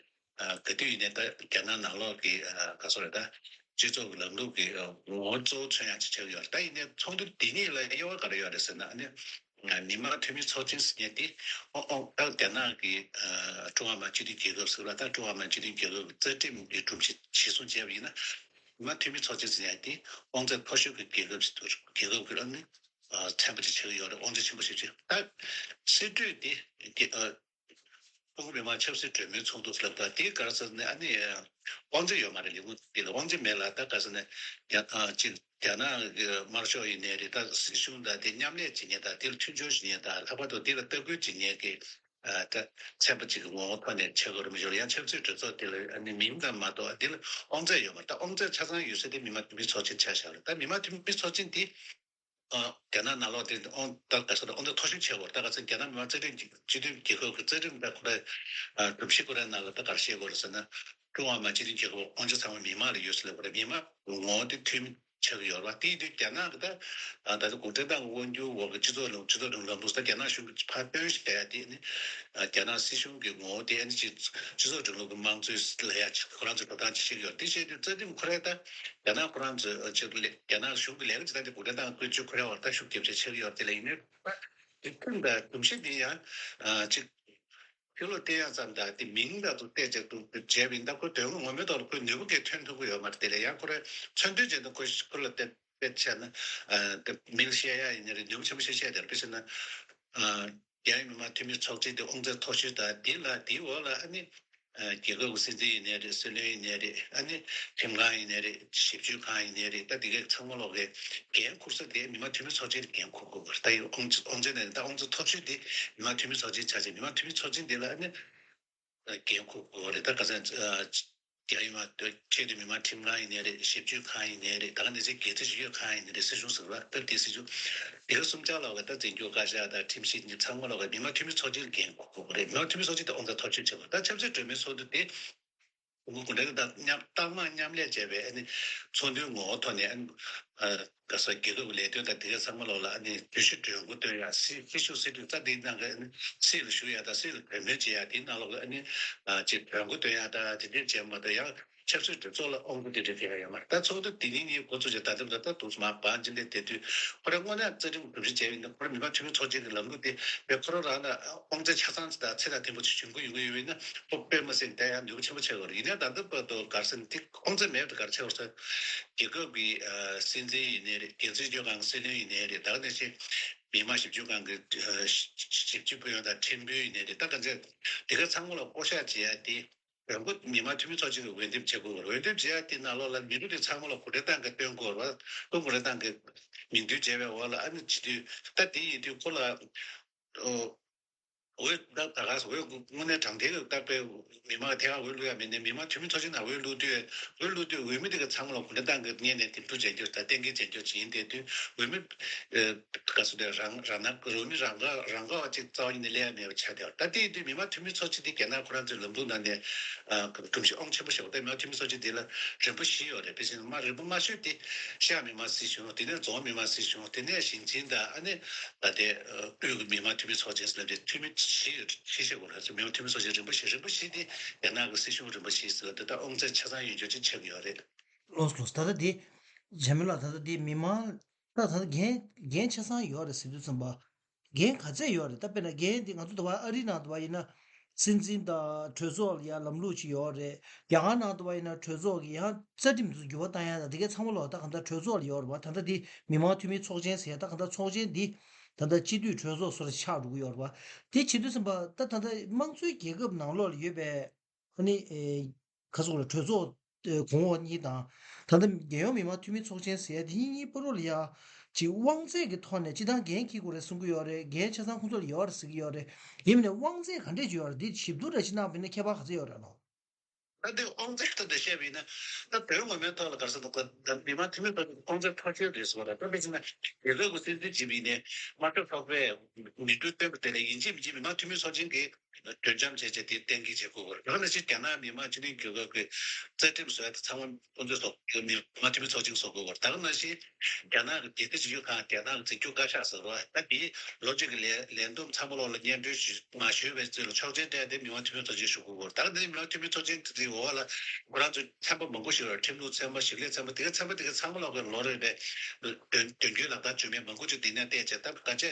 ཨ་ག་དུས་ཡིན་ནའི་ད་རྒྱ་ནག་ནང་ལོགས་ཀྱི་ཨ་ག་སོ་རེད་ད་སྤྱི་ཚོགས་ཀྱི་ལམ་ལུགས་ཀྱི་ཨ་ངོ་བོ་གཙོ་བོ་མཚོན་ཡ་ཅིག་ཆགས་ཀྱི་ཡོད་རེད། ད་ཡིན་ནའི་ཚོགས་འདུ་འདི་གཉིས་ལ་དབྱེ་བ་ག་རེ་ཡོད་རེད་ཟེར་ན། ཨ་ནི་ཨ་མི་དམངས་འཐུས་མི་ཚོགས་ཆེན་ཟེར་མཁན་དེ་ཨོ་ཨོ་ད་རྒྱ་ནག་གི་ཨ་ཀྲུང་ཧྭ་མི་དམངས་སྤྱི་མཐུན་རྒྱལ་ཁབ་ཟེར་བ་ད་ཀྲུང་ཧྭ་མི་དམངས་སྤྱི་མཐུན་རྒྱལ་ཁབ་ཀྱི་རྩ་ཁྲིམས་ཀྱི་སྒྲོམ་གཞི་གཞིར་བཟུང་བྱས་པ་ཡིན་ན། མི་དམངས་འཐུས་མི་ཚོགས་ཆེན་ཟེར་ཡ་དེ་དབང་ཚད་མཐོ་ཤོས་ཀྱི་རྒྱལ་ཁབ་ཅིག་ཏུ་རྒྱལ་ཁབ་ཀྱི་ཨ་ནི་ཨ་ཚན་པ་ཅིག་ཆགས་ཀྱི་ཡོད་རེད། དབང་ཚད་ཆེན་པོ་ཞིག་ཅིག་ད་སྲིད་གྲོས་དེ་རྒྱ་ཨ་ཀྲུང་གོ་མི་དམངས་ཆབ་སྲིད་གྲོས་མོལ་ཚོགས་འདུ་ལབ་ད་དེ་ག་རེ་ཟེར་ནས་ཨ་ནི་དབང་ཚད་ཡོད་མ་རེད། ལས་ཁུངས་དེ་ལ་དབང་ཚད་མེད་ལ། ད་ག་རེ་ཟེར་ནས་རྒྱ་ཨ་ཅིག་རྒྱ་ནག་གི་དམར་ཤོག་ཡིན་ནའི་རེད། ད་སྲིད་གཞུང་དང་དེ་མཉམ་ལས་བྱེད་མཁན་དང་དེ་ལ་མཐུན་སྦྱོར་བྱེད་མཁན་དང་ལྷག་པར་དུ་དེ་ལ་ལྟ་སྐུལ་བྱེད་མཁན་གྱི་ ད་ཚན་པ་གཅིག་གི་ངོ་བོ་ཐོག་ནས་བྱེད་དགོས་རེད་མི་ཤོར། ཡང་ཆབ་སྲིད་གྲོས་ཚོགས་དེ་ལ་ཨ་ནི་མིང་དང་མ་གཏོགས་འདི་ལ་དབང་ཚད་ཡོད་མ་རེད། ད་དབང་ཚད་ཆ་ཚང་ཡོད་ས་དེ་མི་དམངས་འཐུས་མི་ཚོགས་ཆེན་ཆགས་བཞག་རེད། ད་མི་དམངས་འཐུས་མི་ཚོགས་ཆེན་དེ་ཨ་རྒྱ་ནག་ནང་ལོགས་དེ་དབང་ད་ག་ས་ད་དབང་ཚད་མཐོ་ཤོས་བྱེད་དགོས་རེད། ད་ག་ཚོད་རྒྱ་ནག་མི་དམངས་རྩ་ཁྲིམས་ཀྱི་སྤྱི་མཐུན་རྒྱལ་ཁབ་ཀྱི་རྩ་ཁྲིམས་ད་ཁོ་ར་ཨ་སྒྲོམ་གཞི་ཁོ་རའི་ནང་ལ་ད་ག་རེ་བཤད་དགོས་རེད་ཟེར་ན། ཀྲུང་ཧྭ་མི་དམངས་སྤྱི་མཐུན་རྒྱལ་ཁབ་དབང་ཆ་ཚང་མ་མི་དམངས་ལ་ཡོད་ཟེར་ལབ་པ་རེད། མི་དམངས་ངོ་བོ་དེ་འཐུས་མི་ཆགས་ཀྱི་ཡོད་རེད་བ། དེ་ཡིན་དུས་རྒྱ་ནག་གི་ད་ད་ལྟ་གུང་ཁྲན་ཏང་གི་དབང་སྒྱུར་འོག་གི་སྤྱི་ཚོགས་ལམ་སྤྱི་ཚོགས་རིང་ལུགས་ལམ་ལུགས་ད་རྒྱ་ནག་གཞུང་གིས་ཕར་སྟོན་བྱས་ཡ་དེ་ནི་རྒྱ་ནག་སྲིད་གཞུང་གི་ངོ་བོ་དེ་ཨ་ནི་སྤྱི་སྤྱི་ཚོགས་རིང་ལུགས་ཀྱི་དམངས་གཙོའི་ལས་ཡ་ཁོ་རང་ཚོས་འགྲོ་སྟངས་ཅིག་བཤད་ཀྱི་ཡོད་རེད། དེ་བཤད་དུས་རྩ་ཁྲིམས་ཁོ་རའི་ད་རྒྱ་ནག་ཁོ་རང་ཚོས་ཅིག་ལས་རྒྱ་ནག་གཞུང་གི་ལས་ཀ་བྱེད་སྟངས་དེ་གུང་ཁྲན་ཏང་བཀོད་ཇུས་ཁོ་རའི་འོག་ད་ཤུགས་རྒྱབ་བྱས་ཆགས་ཀྱི་ཡོད་རེད། དེ་ལ་ཡིན་ནའི་དེ་ཁྲིམས་དང་སྒྲོམ་གཞི་དེ་ཡང་ཅིག་ཕྱི་ལོགས་བལྟས་ཡ་ཙམ་དང་དེ་མིང་ལ་ཚོ་བལྟས་བྱས་འདུག་བྱས་པ་ཡིན་ད་ཁོའི་དོན་དངོས་ངོ་མའི་ཐོག་ལ་ཁོའི་ནུས་པ་གས་ཐོན་ཐུབ་ཀྱི་ཡོད་མ་རེད། དེ་ལས་ཡང་ཁོ་རའི་མཚོན་དོན་བྱས་ན་ཁོ་ཁོ་ལ་དཔེ་དཔེ་བྱས་ན་དེ་མིང་བཤད་ཡ་ཡིན་ནའི་རེད། ནུས་པ་ཆེན་པོ་ཞིག་བཤད་དེ་རེད། དཔེ་བྱས་ན་རྒྱ་ཡོད་མི་དམངས་འཐུས་མི་ཚོགས་ཆེན་དེ་དབང་ཚད་མཐོ་ཤོས་དང་དེ་ལ་དེའི་འོག་ལ་ཨ་ནི་རྒྱལ་ཁབ་ཀྱི་སྲིད་འཛིན་ཡིན་ནའི་རེད། སྲིད་བློན་ཡིན་ནའི་རེད། ཨ་ནི་ཁྲིམས་ཁང་ཡིན་ནའི་རེད། ཞིབ་དཔྱོད་ཁང་ཡིན་ནའི་རེད། ད་དེ་གའི་ཚང་མ་ལོག་གི་འགན་འཁུར་ས་དེ་མི་དམངས་འཐུས་མི་ཚོགས་ཆེན་གྱིས་འགན་འཁུར་དགོས་པ་རེད། ད་ཡི་དབང་ཆ་དབང་ཆ་ནས་ད་དབང་ཆ་མཐོ་ཤོས་དེ་མི་དམངས་འཐུས་མི་ཚོགས་ཆེན་ཆགས་ཆེ་མི་དམངས་འཐུས་མི་ཚོགས་ཆེན་དེ་ལ་ཨ་ནི་འགན་འཁུར་དགོས་པ་རེད། ད་ག་ཚོད་རྒྱ་ཡོད་མ་གཏོགས་ཆེས་མཐོའི་མི་དམངས་ཁྲིམས་ཁང་ཡིན་ནའི་རེད། ཞིབ་དཔྱོད་ཁང་ཡིན་ནའི་རེད། ད་ག་ནས་ཚེ་སྒེར་རྩེ་ཞིབ་དཔྱོད་ཁང་ཡིན་ནའི་རེད། སྲིད་གཞུང་ཟེར་བ་ད་དེ་སྲིད་གཞུང་དེ་ག་གསུམ་ཆ་ལོག་གི་ད་འཛིན་སྐྱོང་བཀའ་ཤག་དང་ཁྲིམས་ཞིབ་ནི་ཚང་མ་ལོག་གི་མི་དམངས་འཐུས་མི་ཚོགས་ཆེན་ལ་འགན་འཁུར་དགོས་པ་རེད། མི་དམངས་འཐུས་མི་ཚོགས་ཆེན་དེ་དབང་ཆ་མཐོ་ཤོས་ཆེ་བ། ད་ཆབ་སྲིད་གྲོས་མོལ་ཚོགས་འདུ་དེ་གུང་ཁྲན་ཏང་མཉམ་རྟགས་མ་མཉམ་ལས་བྱས་པའི་ཨ་ནི་ཚོགས་འདུའི་ངོ་བོ་ཐོག་ནས་ཨ་ནི་ག་ས་རྒྱལ་ཁབ་ཀྱི་ལས་དོན་དང་དེ་གའི་ཚང་མ་ལོག་ལ་ཨ་ནི་གྲོས་གཞི་གྲོས་འགོ་བཏོན་ཡ། སྲིད་སྲིད་ཞུགས་སྲིད་དུ་རྩ་དེའི་ནང་གི་ཨ་ནི་སྲིད་ལ་ཞུགས་ཡ་དང་སྲིད་ལ་གྲོས་མོལ་བྱེད་ཡ་དེའི་ནང་ལོག་གི་ཨ་ནི་ཅིག་གྲོས་འགོ་བཏོན་ཡ་དང་དེ་འདྲས་བྱས་མ་གཏོགས་ཡང་ཆབ་སྲིད་གྲོས་ཚོགས་ལ་དབང་པོ་དེ་འདྲས་ཕེབས་ཡ་ཡོད་མ་རེད། ད་ཚོགས་འདུ་དེ་ཉིན་ཉིན་འགོ་ཚུགས་བྱས་ད་ལྟ་ད་ལྟ་དུས་མ་བང་ཅི་འདྲས་དེ་དུས་ཁོ་རང་དངོས་གནས་རྩ་ཁྲིམས་གྲུབ་གཞི་བྱས་པ་ཡིན་ན་ཁོ་རང་མི་དམངས་འཐུས་མི་ཚོགས་ཆེན་གྱི་ལམ་ལུགས་དེ་བས་ཁོ་རང་རང་ལ་དབང་ཚད་ཆ་ཚང་ཅིག་དང་ཚད་དང་མཐུན་པོ་ཅིག་ཞུ་གི་ཡོང་གི་ཡོད་པ་ཡིན་ན་ཁོ་དཔེ་མི་སྲིད་ད་ཡང་ནུས་པ་ཆེན་པོ་ཆགས་ཡོད་རེད། ཡིན་ནའི་ད་ལྟ་བར་དུ་ག་རེ་ཟེར་ན་དེ་དབང་ཚད་མེད་པ་དེ་ག་རེ་ཆགས་ཡོད་ཟེར། རྒྱལ་ཁབ་ཀྱི་ཨ་སྲིད་འཛིན་ཡིན་ནའི་རེད། རྒྱལ་སྲིད་སྐྱོང་ཁང་གི་སྲིད་བློན་ཡིན་ནའི་རེད། ད་ག་ནང་བཞིན་མི་དམངས་ཞིབ་དཔྱོད་ཁང་གི་ཨ་ཞིབ་དཔྱོད་པུའུ་ཡོན་དང་ཁྲིམས་དཔོན་ཡིན་ནའི་རེད། ད་ག་ཚད་དེ་ག་ཚང་མ་ལ་བསྐོ་གཞག་བྱེད་ཡ་དེ་འོས་འགོ་མི་དམངས་འཐུས་མི་ཚོགས་ཆེན་གྱི་འོས་འདེམས་བྱེད་དགོས་པ་རེད། འོས་འདེམས་བྱེད་ཡ་དེ་ནང་ལོགས་ལ་མི་རུ་དེ་ཚང་མ་ལ་གུང་ཁྲན་ཏང་གིས་བཏོན་དགོས་པ་རེད། གུང་ཁྲན་ཏང་གིས་མིང་འདོན་བྱས་པའི་འོག་ལ་ཨ་ནི་བྱེད་དུས་ད་དེ་ཡིན་དུས་ཁོ་ལ་ཨོ། འོས་བདག་ད་ག་ས་འོས་དངོས་གནས་དྲང་བདེན་གྱི་བཏགས་པའི་མི་མང་ཐད་ཀར་འོས་བླུག་ཡ་མེད་ནས་མི་མང་འཐུས་མི་ཚོགས་ཆེན་ནང་འོས་བླུག་དུས་འོས་བླུག་དུས་འོས་མི་དེ་ག་ཚང་མ་ལ་གུང་ཁྲན་ཏང་གི་སྔོན་ནས་འདེམས་སྒྲུག་བྱེད་རྒྱུ་དང་གཏན་འཁེལ་བྱེད་རྒྱུ་ཅིག་ཡིན། དེ་དུས་འོས་མི་ག་སུ་དེ་རང་རང་ན་འོས་མི་རང་ག་རང་ག་བ་ཅིག་རྩ་བ་ཉིད་ནས་སླེབས་ཡ་མེད་པ་ཆགས་བསྡད་པ། ད་དེ་ཡིན་དུས་མི་མང་འཐུས་མི་ཚོགས་ཆེན་དེ་རྒྱ་ནག་ཁོ་རང་ཚོའི་ལམ་ལུགས་ནང་ནས་སྒྲོམ་གཞི་དབང་ཆེན་པོ་ཞེ་པོ། ད་མི་མང་འཐུས་མི་ཚོགས་ཆེན་དེ་ལ་རིམ་པ་བཞི་ཡོད་རེད། དཔེ་བཞིན་མ་རིམ་པ་མ་ཤོས་དེ་ཤར་མི་མང་སྲིད་གཞུང་། དེ་ནས་རྫོང་མི་མང་སྲིད་གཞུང་། དེ་ནས་ཞིང་ཆེན་དང་ཨ་ནི་ད་ལྟའི་དབུས་ཀྱི་མི་དམངས་འཐུས་མི་ཚོགས་ཆེན་ཟེར་ལབ་དེ་འཐུས་མི་བཞི་བཞི་ཞིག་དགོས་རེད། མི་དམངས་འཐུས་མི་ཚོགས་ཆེན་རིམ་པ་བཞི། རིམ་པ་བཞི་དེ་རྒྱ་ནག་གི་སྲིད་གཞུང་རིམ་པ་བཞི་ཟེར་བ་དེ་ད་དབང་ཚད་ཆ་ཚང་ཡོད་རྒྱུ་ཅིག་ཆགས་ཀྱི་ཡོད་རེད། ལགས་ལགས། ད་ལྟ་འདི་འཇམ་དཔལ་ལགས་ད་ལྟ་འདི་མི་མང་ད་ད་འགན་འགན་ཆ་ཚང་ཡོད་རེད་ཟེར་དུས་ཙམ་པ། འགན་ག་ཚད་ཡོད་རེད། ད་དཔེར་ན་འགན་འདི་ང་ཚོ་ད་བར་ཨ་རིའི་ནང་དུ་བ་ཡིན་ན་སྲིད་འཛིན་དང་གྲོས་ཚོགས་ལ་ཡ་ལམ་ལུགས་ཅིག་ཡོད་རེད། རྒྱ་གར་ནང་དུ་བ་ཡིན་ན་གྲོས་ཚོགས་ཀྱི་ཡང་རྩ་ཁྲིམས་དུ་འགྱུར་བ་བཏང་ཡ་དང་དེ་གའི་ཚང་མ་ལོག་ད་གང་ལྟར་གྲོས་ཚོགས་ལ་ཡོད་རེད་བ། ད་ལྟ་འདི་མི་མང་འཐུས་མིའི་ཚོགས་ཆེན་ཟེར་ཡ་ད་གང་ལྟར་ཚོགས་ཆེན་འདི་ད་ལྟ་སྤྱི་འཐུས་གྲོས་ཚོགས་སོགས་ཆགས་འགྲོ་གི་ཡོད་རེད་བ། དེ་བྱེད་དུས་ཙམ་པ་ད་ད་ལྟ་དམངས་གཙོའི་རྒྱལ་ཁབ་ནང་ལོགས་ལ་ཡོད་པའི་ཨ་ནི་ཨེ་ག་ཚོད་རེད། གྲོས་ཚོགས་ཨེ་གོང་འོག་གཉིས་དང་ད་ལྟ་རྒྱལ་ཡོངས་མི་དམངས་འཐུས་མི་ཚོགས་ཆེན་ཟེར་ཡ་དེ་གཉིས་བར་ལ་ཡ་ཅིག་དབང་ཚད་ཀྱི་ཐོག་ནས་སྤྱི་བཏང་འགན་འཁྱེར་དགོས་རེད་གསུང་གི་ཡོད་རེད། འགན་ཆ་ཚང་ཁོང་ཚོ་ལ་ཡོད་རེད་ཟེར་གི་ཡོད་རེད། ཡིན་ནའི་དབང་ཚད་ག་འདྲས་ཅིག་ཡོད་རེད། འདི་ཞིབ་བསྡུར་ར་ཅིག་གནང་བ་ཡིན་ན་ཁྱད་པར་ག་ཚོད་ཡོད་རེད་ལོ། ད་དེ་དབང་ཚད་ཐོག་ནས་བཤད་པ་ཡིན་ན་ད་དོན་ངོ་མའི་ཐོག་ལ་ག་རེ་ཟེར་ན་ད་མི་དམངས་འཐུས་མི་ཚོགས་ཆེན་དབང་ཚད་མཐོ་ཤོས་རེད་ཟེར་བ་རེད། ད་དཔེ་བྱས་ན་རྒྱལ་ཁབ་ཀྱི་སྲིད་འཛིན་བྱེད་པ་ཡིན་ནའི་དམར་ཤོག་ཚོགས་པས་མི་འགྲོ་སྟོན་པ་དེ་ལས་ཡིན་གཅིག་མིན་གཅིག་མི་དམངས་འཐུས་མི་ཚོགས་ཆེན་གྱིས་གྲོས་འཆམ་བྱས་བྱས་དེ་གཏན་འཁེལ་བྱེད་དགོས་པ་རེད། ད་ག་ནང་བཞིན་རྒྱ་ནག་མི་དམངས་སྤྱི་མཐུན་རྒྱལ་ཁབ་ཀྱི་རྩ་ཁྲིམས་བཟོ་ཡ་དེ་ཚང་མ་ཁོང་ཚོས་བཟོ་དགོས། མི་དམངས་འཐུས་མི་ཚོགས་ཆེན་བཟོ་དགོས་པ་རེད། ད་ག་ནང་བཞིན་རྒྱ་ནག་གི་རྒྱལ་སྲིད་སྤྱི་ཁྱབ་ཁང་། རྒྱ་ནག་གི་འཛིན་སྐྱོང་བཀའ་ཤག་ཟེར་བ་ད་དེའི་ལོ་གཅིག་གི་ལས་ལས་བསྡོམས་ཚང་མ་ལོག་ལ་སྙན་སྒྲོན་ཞུ་མ་ཞུས་པའི་རྩིས་ལ་ཆོག་མཆན་སྤྲད་དེ་མི་དམངས་འཐུས་མི་ཚོགས་ཆེན་ཞུ་དགོས་པ་རེད། ད་ག་ནང་བཞིན་མི་དམངས་འཐུས་མི་ཚོགས་ཆེན་དེའི་འོག་ལ་ཁོ་རང་ཚོ་ཚན་པ་མང་པོ་ཞིག་ཡོད་རེད། ཁྲིམས་ལུགས་ཚན་པ། ཞིང་ལས་ཚན་པ། དེ་ག་ཚན་པ་དེ་ག་ཚང་མ་ལོག་གི་ལོ་རེ་བའི་དོན་དོན་འཁྱོལ་ལག་བསྟར་བྱུང་མེད་མང་པོ་ཅིག་འདི་ནས་བལྟས་བྱས། ད་ག་ཆེ་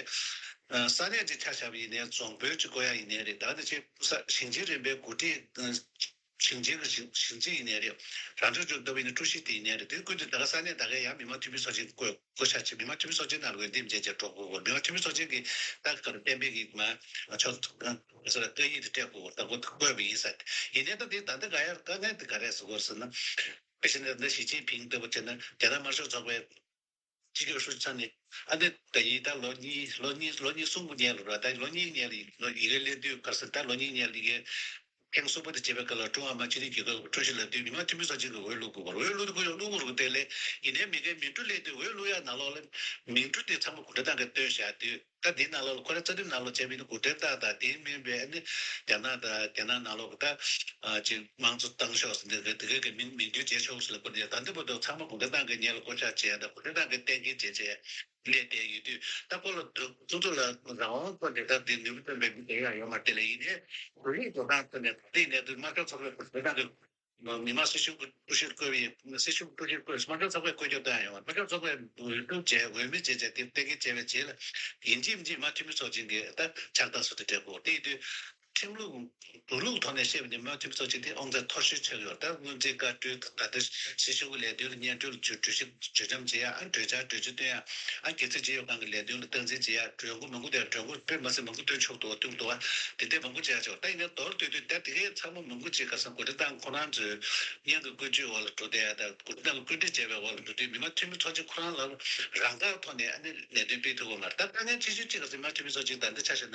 ས་གནས་ཅིག་ཆ་བཞག་པ་ཡིན་ནའི་རྫོང་དཔོན་ཅིག་བསྐོ་ཡ་ཡིན་ནའི་རེད། ད་ག་ནང་བཞིན་ས་ཞིང་ཆེན་རིམ་པའི་འགོ་ཁྲིད་ཞིང་ཆེན་གྱི་ཞིང་ཞིང་ཆེན་ཡིན་ནའི་རེད། རང་སྐྱོང་ལྗོངས་ལྟ་བུ་ཡིན་ན་ཀྲུའུ་ཞི་དེ་ཡིན་ནའི་རེད། དེ་བསྐོས་དུས་ད་ག་ས་གནས་ད་ག་ཡང་མི་དམངས་འཐུས་མི་ཚོགས་ཆེན་བསྐོས་བསྐོ་བཞག་བྱས། མི་དམངས་འཐུས་མི་ཚོགས་ཆེན་ནང་ལ་འོས་འདེམས་བྱས་བྱས་འགྲོ་དགོས་སྐོར། མི་དམངས་འཐུས་མི་ཚོགས་ཆེན་གྱིས་ད་ག་རེ་གཏན་འབེབས་ཀྱི་མ་ཆོག་ས་ལ་བཀའ་ཡིག་དེ་སྤྲད་དགོས་སྐོར་ད་གོ་བཀོད་པ་ཡིན་ས། ཡིན་ནའི་ད་དེ་ད་ལྟ་ག་ཡར་དཀའ་ངལ་དེ་ག་རེ་ཟེར་དགོས་ཟེར་ན། དཔེ་བཞག་ན་ད་ཞི་ཅིན་ཕིང་ལྟ་བུ་བྱས་ན་རྒྱ་ནག་དམར་ཤོག་ཚོགས་པའི་ སྤྱི་ཁྱབ་ཧྲུའུ་ཅི་ཚང་ནས་ཨ་ནི་ད་ཡིན་ད་ལོ་གཉིས་ལོ་གཉིས་ལོ་གཉིས་གསུམ་པོ་ཉལ་ལ་ར། ད་ལོ་གཉིས་ཉལ་ལ་ལོ་ཡི་གེ་སླེབས་དུས་ག་ས་ད་ལོ་གཉིས་ཉལ་ལ་ཡི་གེ་ཐེངས་གསུམ་པ་དེ་བྱེད་པའི་སྐབས་ལ་ཀྲུང་ཧྭ་མི་དམངས་སྤྱི་མཐུན་རྒྱལ་ཁབ་ཀྱི་ཀྲུའུ་ཞི་ལབ་དུས་མི་དམངས་འཐུས་མི་ཚོགས་ཆེན་གྱི་འོས་བླུག་དགོས་པ་རེད། འོས་བླུག་དགོས་བླུག་དགོས་རེད་དེ་ལས་ཡིན་ནའི་མི་སྒེར་མིང་འབྲུ་སླེབས་དུས་འོས་བླུག་ཡག་ནང་ལོགས་ལ་མིང་འབྲུ་དེ་ཚང་མ་གུང་ཁྲན་ཏང་གིས་བཏོན་བཞག་དུས། ད་འདི་ནང་ལོགས་ལ་ཁོ་རང་རྩ་ཁྲིམས་ནང་ལོགས་བྱས་པ་ཡིན་ན་གུང་ཁྲན་ཏང་དང་དེའི་མིན་པའི་ཨ་ནི་རྒྱ་ནག་དང་རྒྱ་ནག་ནང་ལོགས་ཀྱི་ད་ཅིག་དམངས་གཙོ་བཏང་ཤོག་ཟེར་འདི་ག་དེ་ག་གི་མིང་མིང་འདོན་བྱེད་ཆོག་ཟེར་ལབ་པ་འདི་ད་འདི་བར་དུ་ཚང་མ་གུང་ཁྲན་ཏང་གི་སྔོན་ལ་བསྐོ་བཞག་བྱས་ཡ་དང་གུང་ཁྲན་ཏང་གི་གཏན་འཁེལ་བྱས་བྱས་སླེབས་བསྡད་ཡོད་དུས། ད་ཁོ་ལ་སོ་སོ་ལ་རང་དབང་ཐོག་ནས་ད་འདི་ནུས་པ་ཐོན་པའི་མི་དེ་ཡང་ཡོད་མ་རེད། དེ་ལ་ཡིན་ནའི་བོད་རིགས་བཟོ་སྟངས་ཐོག་ནས་དེ་ནས་དུ་དམར་ཤོག་ཚོགས་པའི་གུང་ཁྲན་ཏང་གི་མི་དམངས་སྲིད་གཞུང་གི་ཀྲུའུ་ཞིར་བསྐོས་པའི་སྲིད་གཞུང་ཀྲུའུ་ཞིར་བསྐོས། དམངས་ཁྲོད་ཚོགས་པས་བསྐོས་རྒྱུ་བཏང་ཡོང་བ། དམངས་ཁྲོད་ཚོགས་པས་འོས་བསྡུ་བྱས་འོས་མི་བྱས་བྱས་དེ་གཏན་འཁེལ་བྱས་པའི་རྗེས་ལ་ཡིན་གཅིག་མིན་གཅིག་མི་དམངས་འཐུས་མི་ཚོགས་ཆེན་གྱི་ད་ཕྱག་རྟགས་སུ་དེ་སྤྲད་དགོས། དེ་ཡིན་དུས་ཁྲིམས་ལུགས་འགྲོ་ལུགས་ཐོག་ནས་བཤད་པ་ནི་མི་དམངས་འཐུས་མི་ཚོགས་ཆེན་དེ་དབང་ཚད་མཐོ་ཤོས་ཆགས་ཡོད། ད་སྔོན་རྩིས་བཀའ་འཁྲོལ་ད་ལྟ་སྲིད་གཞུང་གི་ལས་དོན་ལ་སྙན་སྒྲོན་ལ་གྲོས་གྲོས་འཆམ་བྱེད་ཡ། ཨ་གྲོས་འཆར་གྲོས་ཆོད་བཏོན་ཡ། ཨ་རྒྱལ་སྲིད་སྤྱི་ཡོངས་ཁང་གི་ལས་དོན་ལ་སྟངས་འཛིན་བྱེད་ཡ། གྲོས་འགོ་མང་པོ་དེ་གྲོས་འགོ་དཔེ་མ་སྲིད་མང་པོ་བཏོན་ཆོག་འདུག་བ། བཏོན་འདུག་བ། དེ་འདྲའི་མང་པོ་བྱས་ཆོག་ད་ཡིན་ན་མདོར་བསྡུས་དུས་ད་དེ་གའི་ཚང་མ་མང་པོ་ཅིག་ག་ས་གོ་སྒྲིག་སྟངས་ཁོ་རང་ཚོའི་སྔོན་གྱི་བཀོད་ཇུས་འོག་ལ་འགྲོ་བསྡད་ཡ་དང་གོ་སྒྲིག་སྟངས་ལ་བཀོད་སྒྲིག་བྱས་པའི་འོག་ལ་འགྲོ་དུས་མི་དམངས་འཐུས་མི་ཚོགས་ཆེན་ཁོ་རང་ལ་རང་འགག་ཐོག་ནས་ཨ་ནི་ལས་དོན་སྤེལ་ཐུབ་ཀྱི་མ་རེད། ད་དཀའ་ངལ་ཆེ་ཤོས་གཅིག་ག་ས་མི་དམངས་འཐུས་མི་ཚོགས་ཆེན་ད་ལྟ་ཆ་བཞག་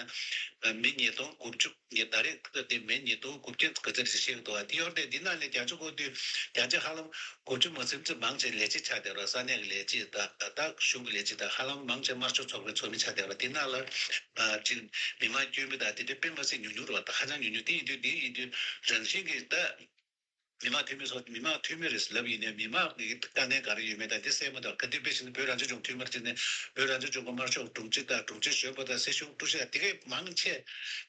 ན་མི་ཉིས་སྟོང་དགུ་བཅུ་ངས་ད་རེས་སྐབས་དེ་མི་ཉིས་སྟོང་དགུ་བརྒྱ་ག་ཚོད་རེད་ཤེས་ཀྱི་འདུག་བ། དེ་ཡོད་དེ་འདི་ནང་ནས་བརྒྱ་ཆ་འཁོར་དུས་བརྒྱ་ཆ་ཧ་ལམ་དགུ་བཅུ་མ་ཟིན་ཙམ་མང་ཆེ་ལས་བྱེད་ཆགས་བསྡད་ར། ས་གནས་ཀྱི་ལས་བྱེད་དང་ད་ལྟ་གཞུང་གི་ལས་བྱེད་དང་ཧ་ལམ་མང་ཆེ་དམར་ཤོག་ཚོགས་པའི་ཚོགས་མི་ཆགས་བསྡད་ར། དེ་ནང་ལ་ཅིག་མི་མང་སྐྱོན་མི་དང་དེ་འདྲའི་དཔེ་མ་སྲིད་ཉུང་ཉུང་རེད་བ། ད་ཧ་ཅང་ཉུང་ཉུང་དེ་ཡིན་དུས་དེ་ཡིན་དུས་རང་བཞིན་གྱིས་ད་མི་དམངས་འཐུས་མི་ཚོ་མི་དམངས་འཐུས་མི་རེད་ལབ་ཡིན་ནའི་མི་མང་གི་དཀའ་ངལ་ག་རེ་ཡོད་མེད་དང་དེ་གསལ་མ་ཐག་ག་དུས་དཔེ་བཞིན་བོད་རང་སྐྱོང་ལྗོངས་འཐུས་མི་རེད་ནས་བོད་རང་སྐྱོང་ལྗོངས་ཀྱི་དམར་ཤོག་དྲུང་ཆེ་དང་དྲུང་ཆེ་གཞོན་པ་དང་སྲིད་གཞུང་ཀྲུའུ་ཞི་དང་དེ་གའི་མང་ཆེ་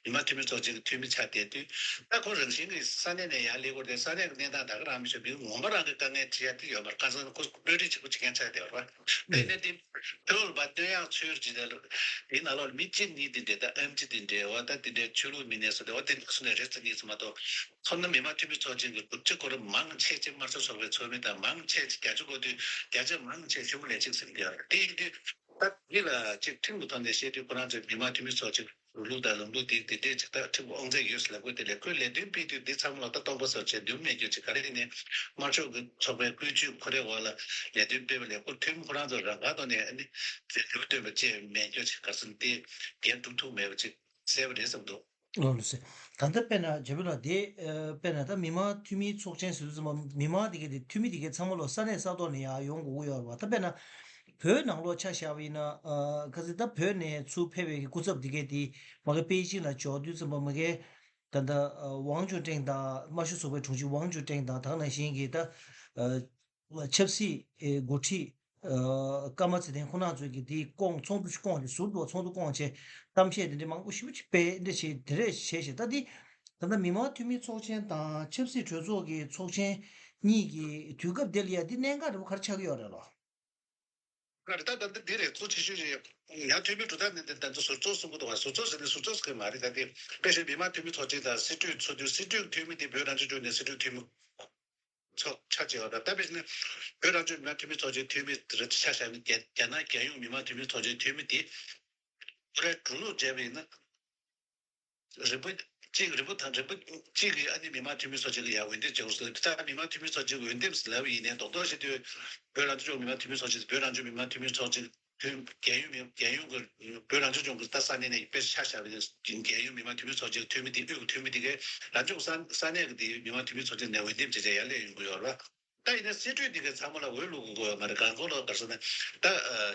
མི་དམངས་འཐུས་མི་ཚོགས་ཆེན་གྱི་འཐུས་མི་ཆགས་བསྡད་དུས། ད་ཁོ་རང་བཞིན་གྱིས་ས་གནས་ནས་ཡར་སླེབས་དགོས་ཏེ་ས་གནས་ཀྱི་གནས་སྟངས་ད་ག་རང་མི་ཤེས་པའི་ངོ་མ་རང་གི་དཀའ་ངལ་འཕྲད་ཡ་དེ་ཡོད་མ་རེད། ཁ་སང་ཁོ་བཀོད་སྒྲིག་བྱེད་པོ་བྱེད་མཁན་ཆགས་བསྡད་པ་རེད། དེ་ནས་དེ་ཐོལ་པ་སྟོན་ཡག་ཚུལ་གྱི་དེ་ལ་དེའི་ནང་ལོགས་མི་གཅིག་གཉིས་དེ་འདྲས་ད་ཨེམ་ཆི་དེ་འདྲས་བ་ད་དེ་འདྲས་ཆོས་ལུགས་མི་སྣ་སུ་འདྲས་བ་དེ་འདྲས་སུ་ནས་རེད་ཟེར་གྱི་ཙམ་མ་གཏོགས། མཚོན་ན་མི་དམངས་འཐུས་མི་ཚོགས་ཆེན་གྱི་སྒྲུབ་བྱེད་སྐོར་མང་ཆེ་ཆེ་དམར་ཤོག་ཚོགས་པའི་ཚོགས་མི་དང་མང་ཆེ་ཆེ་བརྒྱ་ཆ་འཁོར་དུས་བརྒྱ་ཆ་མང་ཆེ་གཞུང་ལས་བྱེད་ཟེར་གྱི་ཡོད་རེད། དེ་ཡིན་དུས་ད་འདི་ལ་ཅིག་ཁྲིམས་ཀྱི་ཐོག་ནས་བཤད་དུས་ཁོ་རང་ཚོའི་མི་དམངས་འཐུས་མི་ཚོགས་ཆེན་རུ་ལུགས་དང་ལམ་ལུགས་དེ་དེ་འདྲས་ཅིག་ད་ཁྲིམས་ཀྱི་དབང་ཚད་ཡོད་ཟེར་ལབ་དགོས། དེ་ལས་ཁོས་ལས་དོན་སྤེལ་དུས་འདི་ཚང་མ་ལ་ད་སྟོང་པ་ཟེར་བྱས་འདུན་མེད་རྒྱུ་ཅིག་ག་རེ་ཡིན་ནའི་དམར་ཤོག་གི་ཚོགས་པའི་བཀོད་ཇུས་ཁོ་རའི་འོག་ལ་ལས་དོན་སྤེལ་བ་ལས་ཁོ་ཐུན་ཁོ་རང་ཚོ་རང་དགར་ཐོག་ནས་ཨ་ནི་ལས་འགུལ་སྟོན་པ་བཅས་མེད་རྒྱུ་ཅིག་ག་ཚོད་འདི་འགན་སྒྲུབ་ཐུབ་མེད་པ་ཅིག་གསལ་པོ་རེད་བསམ་འདུག་ལགས་སོ། ད་ལྟ་དཔེར་ན་རྒྱ་བོད་ལ་དེ་ཨ་དཔེར་ན་ད་མི་དམངས་འཐུས་མིའི་ཚོགས་ཆེན་ཟེར་དུས་ཙམ་པ་མི་དམངས་དེ་གའི་དེ་འཐུས་མི་དེ་གའི་ཚང་མ་ལོ་ས་གནས་ས་ཐོག་ནས་ཡར་ཡོང་དགོས་ཀྱི་ཡོད་རེད་བ། ད་དཔེར་ན་བོད་ནང་ལོགས་ཆ་བཞག་པ་ཡིན་ན་ཨ་ག་ཚོད་ད་བོད་ནས་ཚུར་ཕེབས་པའི་གི་སྐུ་ཚབ་དེ་གའི་དེ་མ་གི་པེ་ཅིང་ལ་འབྱོར་དུས་ཙམ་པ་མ་གི་ད་ལྟ་ཨ་ཝང་ཅུན་ཀྲེང་དང་དམར་ཤོག་ཚོགས་པའི་དྲུང་ཆེ་ཝང་ཅུན་ཀྲེང་དང་ད་ག་ནང་བཞིན་གྱི་ད་ཨ་ཆབ་སྲིད་འགོ་ཁྲིད་ཀརྨ་ཚེ་བརྟན་ཁོང་རྣམ་ཚོས་ཀྱིས་དེའི་སྐོང་ཚོགས་འདུ་ཞིག་སྐོང་རེད། ཟུར་དུ་ཚོགས་འདུ་སྐོང་བྱས་གཏམ་བཤད་དེ་འདྲ་མང་པོ་ཞེ་པོ་ཅིག་སྤེལ་འདྲ་བྱས་དེ་འདྲ་བྱས་ཤིང་། ད་འདི་ད་ལྟ་མི་དམངས་འཐུས་མི་ཚོགས་ཆེན་དང་ཆབ་སྲིད་གྲོས་ཚོགས་ཀྱི་ཚོགས་ཆེན་གཉིས་ཀྱི་དུས་སྐབས་དེ་ལ་ཡ་འདི་གནད་འགག་འདྲ་པོ་ག་རེ་ཆགས་ཀྱི་ཡོད་རེད་ལོ། ག་རེ་ད་ད་འདི་འདི་རེད། གཙོ་ཆེ་ཤོས་རེད། ཡང་འཐུས་མི་གྲུབ་མཐའ་ནི་འདི་ད་ཚོ་ཟུར་ཚོགས་གསུང་གི་འདུག་བ། ཟུར་ཚོགས་ཟེར་ནས་ཟུར་ཚོགས་ཟེར་གི་མ་རེད། ད་འདི་དཔེ་བཞིན་མི་དམངས་འཐུས་མི་ཚོགས་ཆེན་དང་སྲིད་གྲོས་ཚོགས་འདུ། སྲིད་གྲོས་འཐུས་མི་འདི་བོད་རང་སྐྱོང་ལྗོངས་ནས་སྲིད་གྲོས་འཐུས་མི་ཚོགས་ཆ་བྱས་པ་དང་། ད་དཔེ་བཞིན་བོད་རང་སྐྱོང་མི་དམངས་འཐུས་མི་ཚོགས་ཆེན་འཐུས་མི་རེད་ཆ་བཞག་ན་རྒྱ་རྒྱ་ནག་རྒྱལ་ཡོངས་མི་དམངས་འཐུས་མི་ཚོགས་ཆེན་འཐུས་མི་འདི་ཁོ་རའི་འགྲོ་ལུགས་བྱས་པ་ཡིན་ན། རིམ་པ་གཅིག་རིམ་པ་དང་རིམ་པ་གཅིག་གིས་ཨ་ནི་མི་དམངས་འཐུས་མི་ཚོགས་ཆེན་གྱི་ཡར་འོས་འདེམས་བྱེད་དགོས་ཟེར། ད་མི་དམངས་འཐུས་མི་ཚོགས་ཆེན་གྱི་འོས་འདེམས་ལབ་ཡིན་ནའི་རྡོག་རྡོག་བཤད་དུས་བོད་རང་སྐྱོང་ལྗོངས་མི་དམངས་འཐུས་མི་ཚོགས་ཆེན། བོད་རང་སྐྱོང་མི་དམངས་འཐུས་མི་ཚོགས་ཆེན་འཐུས་རྒྱལ་ཡོངས་མི་རྒྱལ་ཡོངས་ཀྱི་བོད་རང་སྐྱོང་ལྗོངས་ཀྱི་ད་ས་གནས་ནས་དཔེ་ཆ་བཞག་པ་ཡིན་རྒྱལ་ཡོངས་མི་དམངས་འཐུས་མི་ཚོགས་ཆེན་འཐུས་མི་དེ་དབུས་ཀྱི་འཐུས་མི་དེ་གའི་རང་སྐྱོང་ས་ས་གནས་ཀྱི་དེ་མི་དམངས་འཐུས་མི་ཚོགས་ཆེན་ནས་འོས་འདེམས་བྱས་བྱས་ཡར་སླེབས་ཡོང་གི་ཡོད་རེད་བ། ད་ཡིན་ན་སྲིད་གྲོས་འདི་གའི་ཚང་མ་ལ་འོས་བླུག་དགོས་ཡོད་མ་རེད། གང་གོ་ལ་ག་རེ་ཟེར་ན་ད་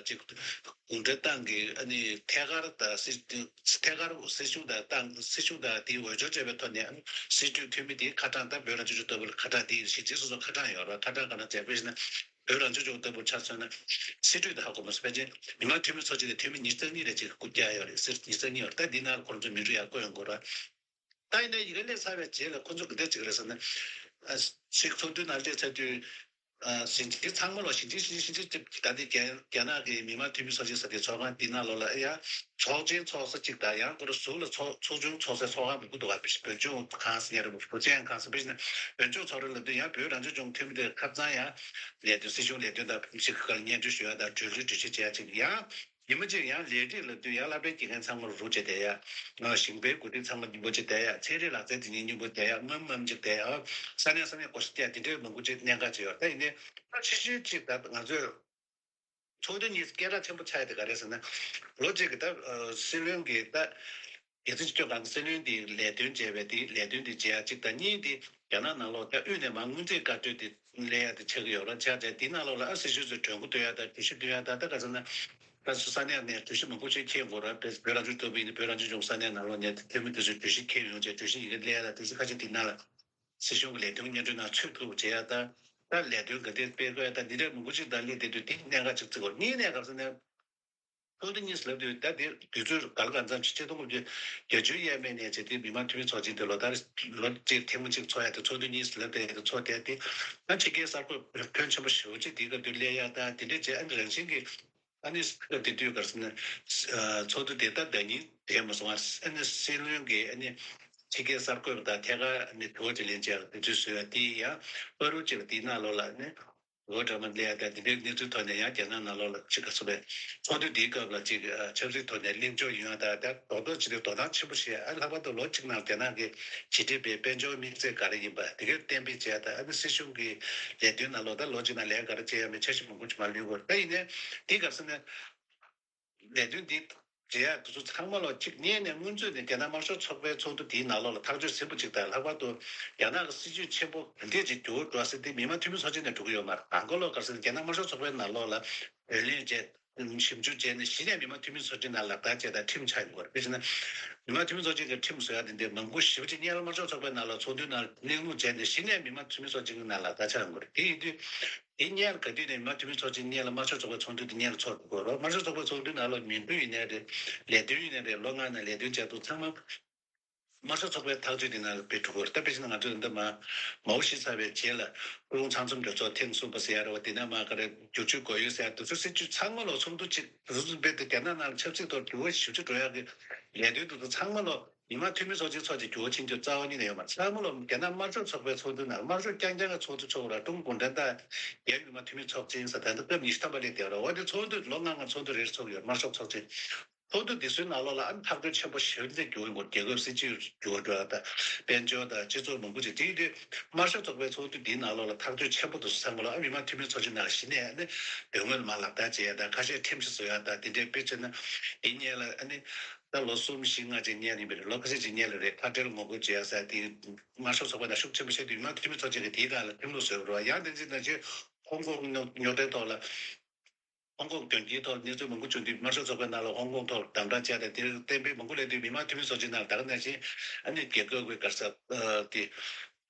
ཅིག་གུང་ཁྲན་ཏང་གི་ཨ་ནི་ཐད་ཀར་དང་སྲིད་ཐད་ཀར་སྲིད་གཞུང་དང་ཏང་སྲིད་གཞུང་དང་དེའི་འོས་སྦྱོར་བྱས་པའི་ཐོག་ནས་སྲིད་གྲོས་འཐུས་མི་དེའི་ཁ་གྲངས་ད་བོད་རང་སྐྱོང་ལྗོངས་ལྟ་བུ་ལ་ཁ་གྲངས་དེ་གཞི་བྱས་སོ་སོ་ཁ་གྲངས་ཡོད་རེད། ཁ་གྲངས་ག་ན་བྱས་པ་ཡིན་ན་བོད་རང་སྐྱོང་ལྗོངས་ལྟ་བུ་ཆ་མཚོན་ན་སྲིད་གྲོས་དེ་ཧ་གོ་མ་སོང་། ཕལ་ཆེར་མི་དམངས་འཐུས་མི་ཚོགས་ཆེན་དེ་འཐུས་མི་ཉི་ཤུ་རྩ་གཉིས་རེ་ཅིག་རྐུབ་བཀྱག་ཡོད་རེད། སྲིད་ཉི་ཤུ་རྩ་གཉིས་ཡོད་རེད། ད་འདི་ནང་ཁོ་རང་ཚོ་མི་འགྲོ་ཡག་བསྐོ་ཡོང་དགོས་རེད། ད་ཡིན་ནའི་ཡི་གེ་སླེབས་ཚར་བའི་རྗེས་ལ་ཁོ་ཚོ་ག་འདྲ་ཅིག་རེད་ཟེར་ན། ཨ་ཞིག་ཚོགས་འདུའི་ནང་སླེབས་ཚར་དུས། ཨ་ཞིང་ཆེན་ཚང་མ་ལ་ཞིང་ཆེན་ཞིང་ཆེན་ཞིང་ཆེན་ད་ལྟའི་རྒྱ་རྒྱ་ནག་གི་མི་དམངས་འཐུས་མི་ཚོགས་ཆེན་ཟེར་དེ་ཚོགས་ཁང་འདི་ནང་ལོགས་ལ་ཡང་ཚོགས་ཆེན་ཚོགས་ས་གཅིག་དང་ཡང་ཁོ་རང་ཟུར་ལ་ཚོགས་ཚོགས་ཆུང་ཚོགས་སའི་ཚོགས་ཁང་མང་པོ་འདུག་ག་བོད་ལྗོངས་ཁང་ཟེར་ཡ་རེད། བོད་བརྒྱུད་ཁང་ཟེར་བ་ཡིན་ན་བོད་ལྗོངས་ཚོགས་ར་ལབ་དུས་ཡང་བོད་རང་སྐྱོང་ལྗོངས་འཐུས་མི་དེ་ཁ་སང་ཡང་ལས་དོན་སྲིད་གཞུང་ལས་དོན་དང་ཞིག་གི་སྐོར་ལ་སྙན་སྒྲོན་ཞུ་ཡ་དང་གྲོས་རིམ་གྲོས་གཞི་བྱེད་ཡ་ཅིག་ཡང་། ཉི་མ་གཅིག་ཡང་ལས་རིགས་ལབ་དུས་ཡང་བསླབ་པའི་དགེ་རྒན་ཚང་མ་རུ་རུ་བྱས་བསྡད་ཡ། ང་ཞིང་པའི་འགོ་ཁྲིད་ཚང་མ་རྙིང་པ་ཅིག་བསྡད་ཡ། ཚན་རིག་ལག་རྩལ་དེ་ཉིད་རྙིང་པ་བསྡད་ཡ། རྔམ་རྔམ་ཅིག་བསྡད་ཡ། ས་གནས་ས་གནས་བགོ་བཤའ་བསྡད་ཡ། དེ་འདྲའི་མང་པོ་ཅིག་གནད་འགག་ཅིག་ཡོད་རེད། ད་ཡིན་ནའི་ད་ཕྱི་ཤུལ་ཅིག་ད་ང་ཚོས་ ཚོགས་འདུ་གཉིས་སུ་སྐད་གྲགས་ཆེན་པོ་ཆགས་ཡ་དེ་ག་རེ་ཟེར་ན། ལོ་གཅིག་གི་ད་སྲིད་བློན་གྱི་ད་རྒྱལ་སྲིད་སྤྱི་ཁྱབ་ཁང་གི་སྲིད་བློན་དེ་ལས་དོན་བྱས་པའི་དེ་ལས་དོན་དེ་བྱེད་ཡ་གཅིག་དང་། གཉིས་དེ་རྒྱ་ནག་ནང་ལོགས་ད་དབུས་ནས་མར་དངུལ་རྩིས་བཀའ་འཁྲོལ་དེ་སླེབས་ཡ་དེ་ཆགས་ཀྱི་ཡོད་ར། ཆགས་ཚེ་དེ་ནང་ལོགས་ལ་ཨ་སྲིད་གཞུང་ཚོས་གྲོས་འགོ་འདོན་ཡ་ད་གྲོས་གཞི་འདོན་ཡ་ད་ད་ག་ཟེར་ན། ད་ས་གནས་ནས་གྲོས་གཞི་མང་པོ་ཞིག་འཁྱེར་དགོས་ར། བོད་རང་སྐྱོང་ལྗོངས་ཡིན་ན་བོད་རང་སྐྱོང་ལྗོངས་ས་གནས་ནང་ལོགས་ནས་འཐུས་མི་དེ་ཚོས་གྲོས་གཞི་འཁྱེར་ཡོང་བྱས་གྲོས་གཞི་ཡི་གེ་སླེབས་ཡ་ད་གྲོས་གཞི་ཁ་ཤས་དེ་ནང་ལ། སྲིད་གཞུང་གི་ལས་དོན་སྙན་སྒྲོན་ནང་ཚུད་ཐུབ་བྱེད་ཡ་ད། ད་ལས་དོན་ག་དེ་སྤེལ་དགོས་ཡ་ད་འདི་འདྲ་མང་པོ་ཅིག་ད་སླེབས་དེ་དུས་དེ་གནད་འགག་ཅིག་བརྩི་དགོས། གཉིས་ནས་ག་ཟེར་ན། ཚོགས་འདུ་གཉིས་སུ་ལབ་དུས་ད་དེ་དུས་ཚོད་ག་ལ་གང་འཚམ་ཅིག་ཆིག་སྟོང་དགུ་བརྒྱ་བརྒྱད་ཅུ་ཡས་མས་ནས་བྱས་ཏེ་མི་དམངས་འཐུས་མི་ཚོགས་ཆེན་དེ་ལོ་ལྟར་ལོ་གཅིག་ཐེངས་མ་གཅིག་ཚོགས་ཡ་དེ་ཚོགས་འདུ་གཉིས་སུ་ལབ་དེ་དེ་ཚོགས་དེ་དེ་ད་ཕྱི་རྒྱལ་གསར་འགོད་ཕོན་ཆེན་པོ་ཞེ་པོ་ཅིག་དེའི་སྐབས་དུས་སླེབས་ཡ་ད་དེ་འདྲས་བྱས། ཨ་ནི་རང་བཞིན་གྱི་ཨ་ནི་སྐབས་དེ་དུས་ག་ཟེར་ན། ཚོགས་འདུ་དེ་ད་ཟླ་ཉིན་དེ་མ་སོང་བ། ཨ་ནི་སྲིད་བློན་གྱིས་ཨ་ནི་ཕྱི་རྒྱལ་གསར་འགོད་པ་དང་ཐད་ཀར་ཨ་ནི་དྲི་བ་དྲིས་ལན་བྱས་པ་དེ་ཚོས་བཟོས་པ་དེ་ཡང་ཕ་རུ་ཅིག་ལ་དེའི་ནང་ལོགས་ལ་ཨ་ནི། ལོ་འདྲ་མིན་ལ་ཡ་ད་དེ་འདྲའི་གནས་ཚུལ་ཐོག་ནས་ཡང་རྒྱ་ནག་ནང་ལོགས་ལ་ཅིག་ག་ཚོད་པའི་ཚོགས་འདུ་འདིའི་སྐབས་ལ་ཅིག་ཆབ་སྲིད་ཐོག་ནས་གླེང་ཕྱོགས་ཡོང་ཡ་ད་ད་རྡོག་རྡོག་ཅིག་དེ་དོ་སྣང་ཆེན་པོ་བྱས། ཨ་ལྷག་པར་དུ་ལོ་གཅིག་ནང་རྒྱ་ནག་གི་ཇི་ཌི་པི་དཔལ་འབྱོར་དམིགས་ཚད་ག་རེ་ཡིན་པ་དེ་གའི་གཏན་འབེབས་བྱས་ཡ་ད། ཨ་ནི་སྲིད་གཞུང་གི་ལས་དོན་ནང་ལོགས་ད་ལོ་གཅིག་ནང་ལས་ག་རེ་བྱས་ཡ་མེད་འཆར་གཞི་མང་པོ་ཅིག་མར་ལུས་དགོས། ད་ཡིན་ནའི་དེ་ག་ཟེར་ན། ལས་དོན་འདི་བྱེད་ཡག་དེ་ཚོ་ཚང་མ་ལོ་གཅིག་སྔོན་ནས་སྔོན་ཚུད་ནས་རྒྱ་ནག་དམར་ཤོག་ཚོགས་པའི་ཚོགས་འདུ་དེའི་ནང་ལོགས་ལ་ཐག་གཅོད་ཟིན་པོ་གཅིག་དང་། ལྷག་པར་དུ་རྒྱ་ནག་གི་སྲིད་ཇུས་ཆེན་པོ་ག་འདྲས་ཅིག་འགྱུར་འགྲོ་ཟེར་དེ་མི་དམངས་འཐུས་མི་ཚོགས་ཆེན་ནས་སྒྲུབ་ཀྱི་ཡོད་མ་རེད། དང་པོ་ལོ་ག་ཟེར་རྒྱ་ནག་དམར་ཤོག་ཚོགས་པའི་ནང་ལོགས་ལ་འོས་ལེན་བྱས། ཞིབ་འཇུག་བྱས་ནས་གཞི་ནས་མི་དམངས་འཐུས་མི་ཚོགས་ཆེན་ནང་ལག་བསྟར་བྱས་དང་ཁྲིམས་ཆགས་ཡོང་གི་རེད། དཔེ་བྱས་ན། མི་དམངས་འཐུས་མི་ཚོགས་ཆེན་གྱི་ཁྲིམས་བཟོ་ཡག་དེ་འདྲའི་མང་པོ་ཞེ་པོ་ཅིག་སྔོན་ལ་དམར་ཤོག་ཚོགས་པའི་ནང་ལ་ཚོགས་འདུའི་ནང་གླེང་སློང་བྱས་ནས་གཞི་ནས་མི་དམངས་འཐུས་མི་ཚོགས་ཆེན་གྱི་ནང་ལག་བསྟར་ཆགས་ཡོང་གི་རེད། དེ་ཡིན་དུས། དེ་སྔོན་ལ་ག་དུས་ནས་མི་དམངས་འཐུས་མི་ཚོགས་ཆེན་སྔོན་ལ་དམར་ཤོག་ཚོགས་པའི་ཚོགས་འདུ་དེ་སྔོན་ལ་ཚོགས་འགྲོ་དགོས་རེད། དམར་ཤོག་ཚོགས་པའི་ཚོགས་འདུའི་ནང་ལ་མིན་འདུ་ཡིན་ནའི་རེད། ལས་དོན་ཡིན་ནའི་རེད། ལོ་ལྔ་ནང་ལས་དོན་བྱས་འདུག་ཚང་མ། དམར་ཤོག་ཚོགས་པའི་ཐག་གཅོད་དེ་ནང་ལ་དཔེ་འགྲོ་གི་རེད། ད་དཔེ་བྱས་ན་ང་ཚོས་འདི་མ་མའོ་ཤི་ཚར་བའི་རྗེས་ལ་སྐུ་རླུང་ཚང་འཛོམས་གྲོས་ཚོགས་ཐེངས་གསུམ་པ་ཟེར་ཡ་རེད་བ། དེ་ནས་མ་ག་རེ་བསྒྱུར་བཅོས་སྒོ་དབྱེ་ཟེར་ཡ་དེ་ཚོ་སྲིད་ཇུས་ཚང་མ་ལོ་ཚོགས་འདུ་གཅིག་རུ་རུ་སྤེལ་ཏེ་རྒྱ་ནག་ནང་ལ་ཆབ་སྲིད་ཐོག་འགྱུར་བ་ཞེ་པོ་ཅིག་འགྲོ་ཡག་གི་ལས་དོན་དེ་ཚོ་ཚང་མ་ལོ་མི་དམངས་འཐུས་མི་ཚོགས་ཆེན་ཚོགས་ཀྱི་འགྱུར་བ་ཕྱིན་རྒྱུ་རྩ་བ་ཉིད་ནས་ཡོད་མ་རེད། ཚང་མ་ལོ་རྒྱ་ནག་དམར་ཤོག་ཚོགས་པའི་ཚོགས་འདུ་ནང་དམར་ཤོག་རྐྱང་རྐྱང་གི་ཚོགས་འདུ་ཚོགས་ར། ཀྲུང་གུང་གུང་ཁྲན་ཏང་རྒྱལ་ཡོངས་མི་དམངས་འཐུས་མི་ཚོགས་ཆེན་ཟེར་ད་ལྟ་སྐབས་ཉི་ཤུ་ཐམ་པ་སླེབས་བསྡད་ཡོད་རེད། འོ་དེ་ཚོགས་འདུ་ལོ་ལྔ་ལྔ་ཚོགས་འདུ་རེ་རེ་ཚོགས་ཀྱི་ཡོད། དམར་ཤོག་ཚོགས་ཆེན། ཚོགས་འདུ་འདི་ཚོའི་ནང་ལོགས་ལ་ཨ་ནི་ཐག་གཅོད་ཆེན་པོ་ཞེ་པོ་ཅིག་འགྱུར་བ་ཡོང་གི་རེད། རྒྱལ་ཁབ་སྲིད་ཇུས་འགྱུར་བ་འགྲོ་ཡ་དང་། དཔལ་འབྱོར་དང་སྤྱི་ཚོགས་མང་པོ་ཅིག་དེ་ཡིན་དུས་དམར་ཤོག་ཚོགས་པའི་ཚོགས་འདུ་འདིའི་ནང་ལོགས་ལ་ཐག་གཅོད་ཆེན་པོ་དེ་ཚོ་ཚང་མ་ལ་ཨ་མི་དམངས་འཐུས་མི་ཚོགས་ཆེན་ནང་གཞི་ནས་ཨ་ནི་དོན་དངོས་ལ་མར་ལག་བསྟར་བྱེད་ཡ་དང་། ཁ་ཤས་ཁྲིམས་གཞི་བཟོ་ཡ་དང་། དེ་འདྲའི་དཔེ་བྱས་ན་དེ་སྔོན་ལ་ཨ་ནི་ད་ལོ་གསུམ་བཞི་ལྔ་ཅིག་སྔོན་ཡིན་པ་རེད། ལོ་ཁ་ཤས་ཅིག་སྔོན་ལ་རེད། ཁ་བྲལ་ངོ་རྒོལ་བྱེད་ཡ་ཟེར་དེ་དམར་ཤོག་ཚོགས་པ་ནང་ཤུགས་ཆེན་པོ་བྱས་དུས་མི་དམངས་འཐུས་མི་ཚོགས་ཆེན་གྱིས་དེའི་སྒང་ལ་ཁྲིམས་ལུགས་བཟོས་པ་རེད་བ། ཡང་དེ་འཛིན་ནང་ཆེན་ཧོང་ཀོང་རྙོག་དྲའི་ཐོག་ལ། ཧོང་ཀོང་དོན་རྐྱེན་ཐོག་གནས་ཚུལ་མང་པོ་བྱུང་དུས་དམར་ཤོག་ཚོགས་པའི་ནང་ལ་ཧོང་ཀོང་ཐོག་དམ་དྲག་བྱས་ཏེ་དེར་གཏན་འབེབས་མང་པོ་སླེབས་དུས་མི་དམངས་འཐུས་མི་ཚོགས་ཆེན་ནང་ད་ག་ནང་བཞིན་ཨ་ནི་རྒྱལ་ཁབ་ཀྱི་ག་རེ་ཟེར་དེ་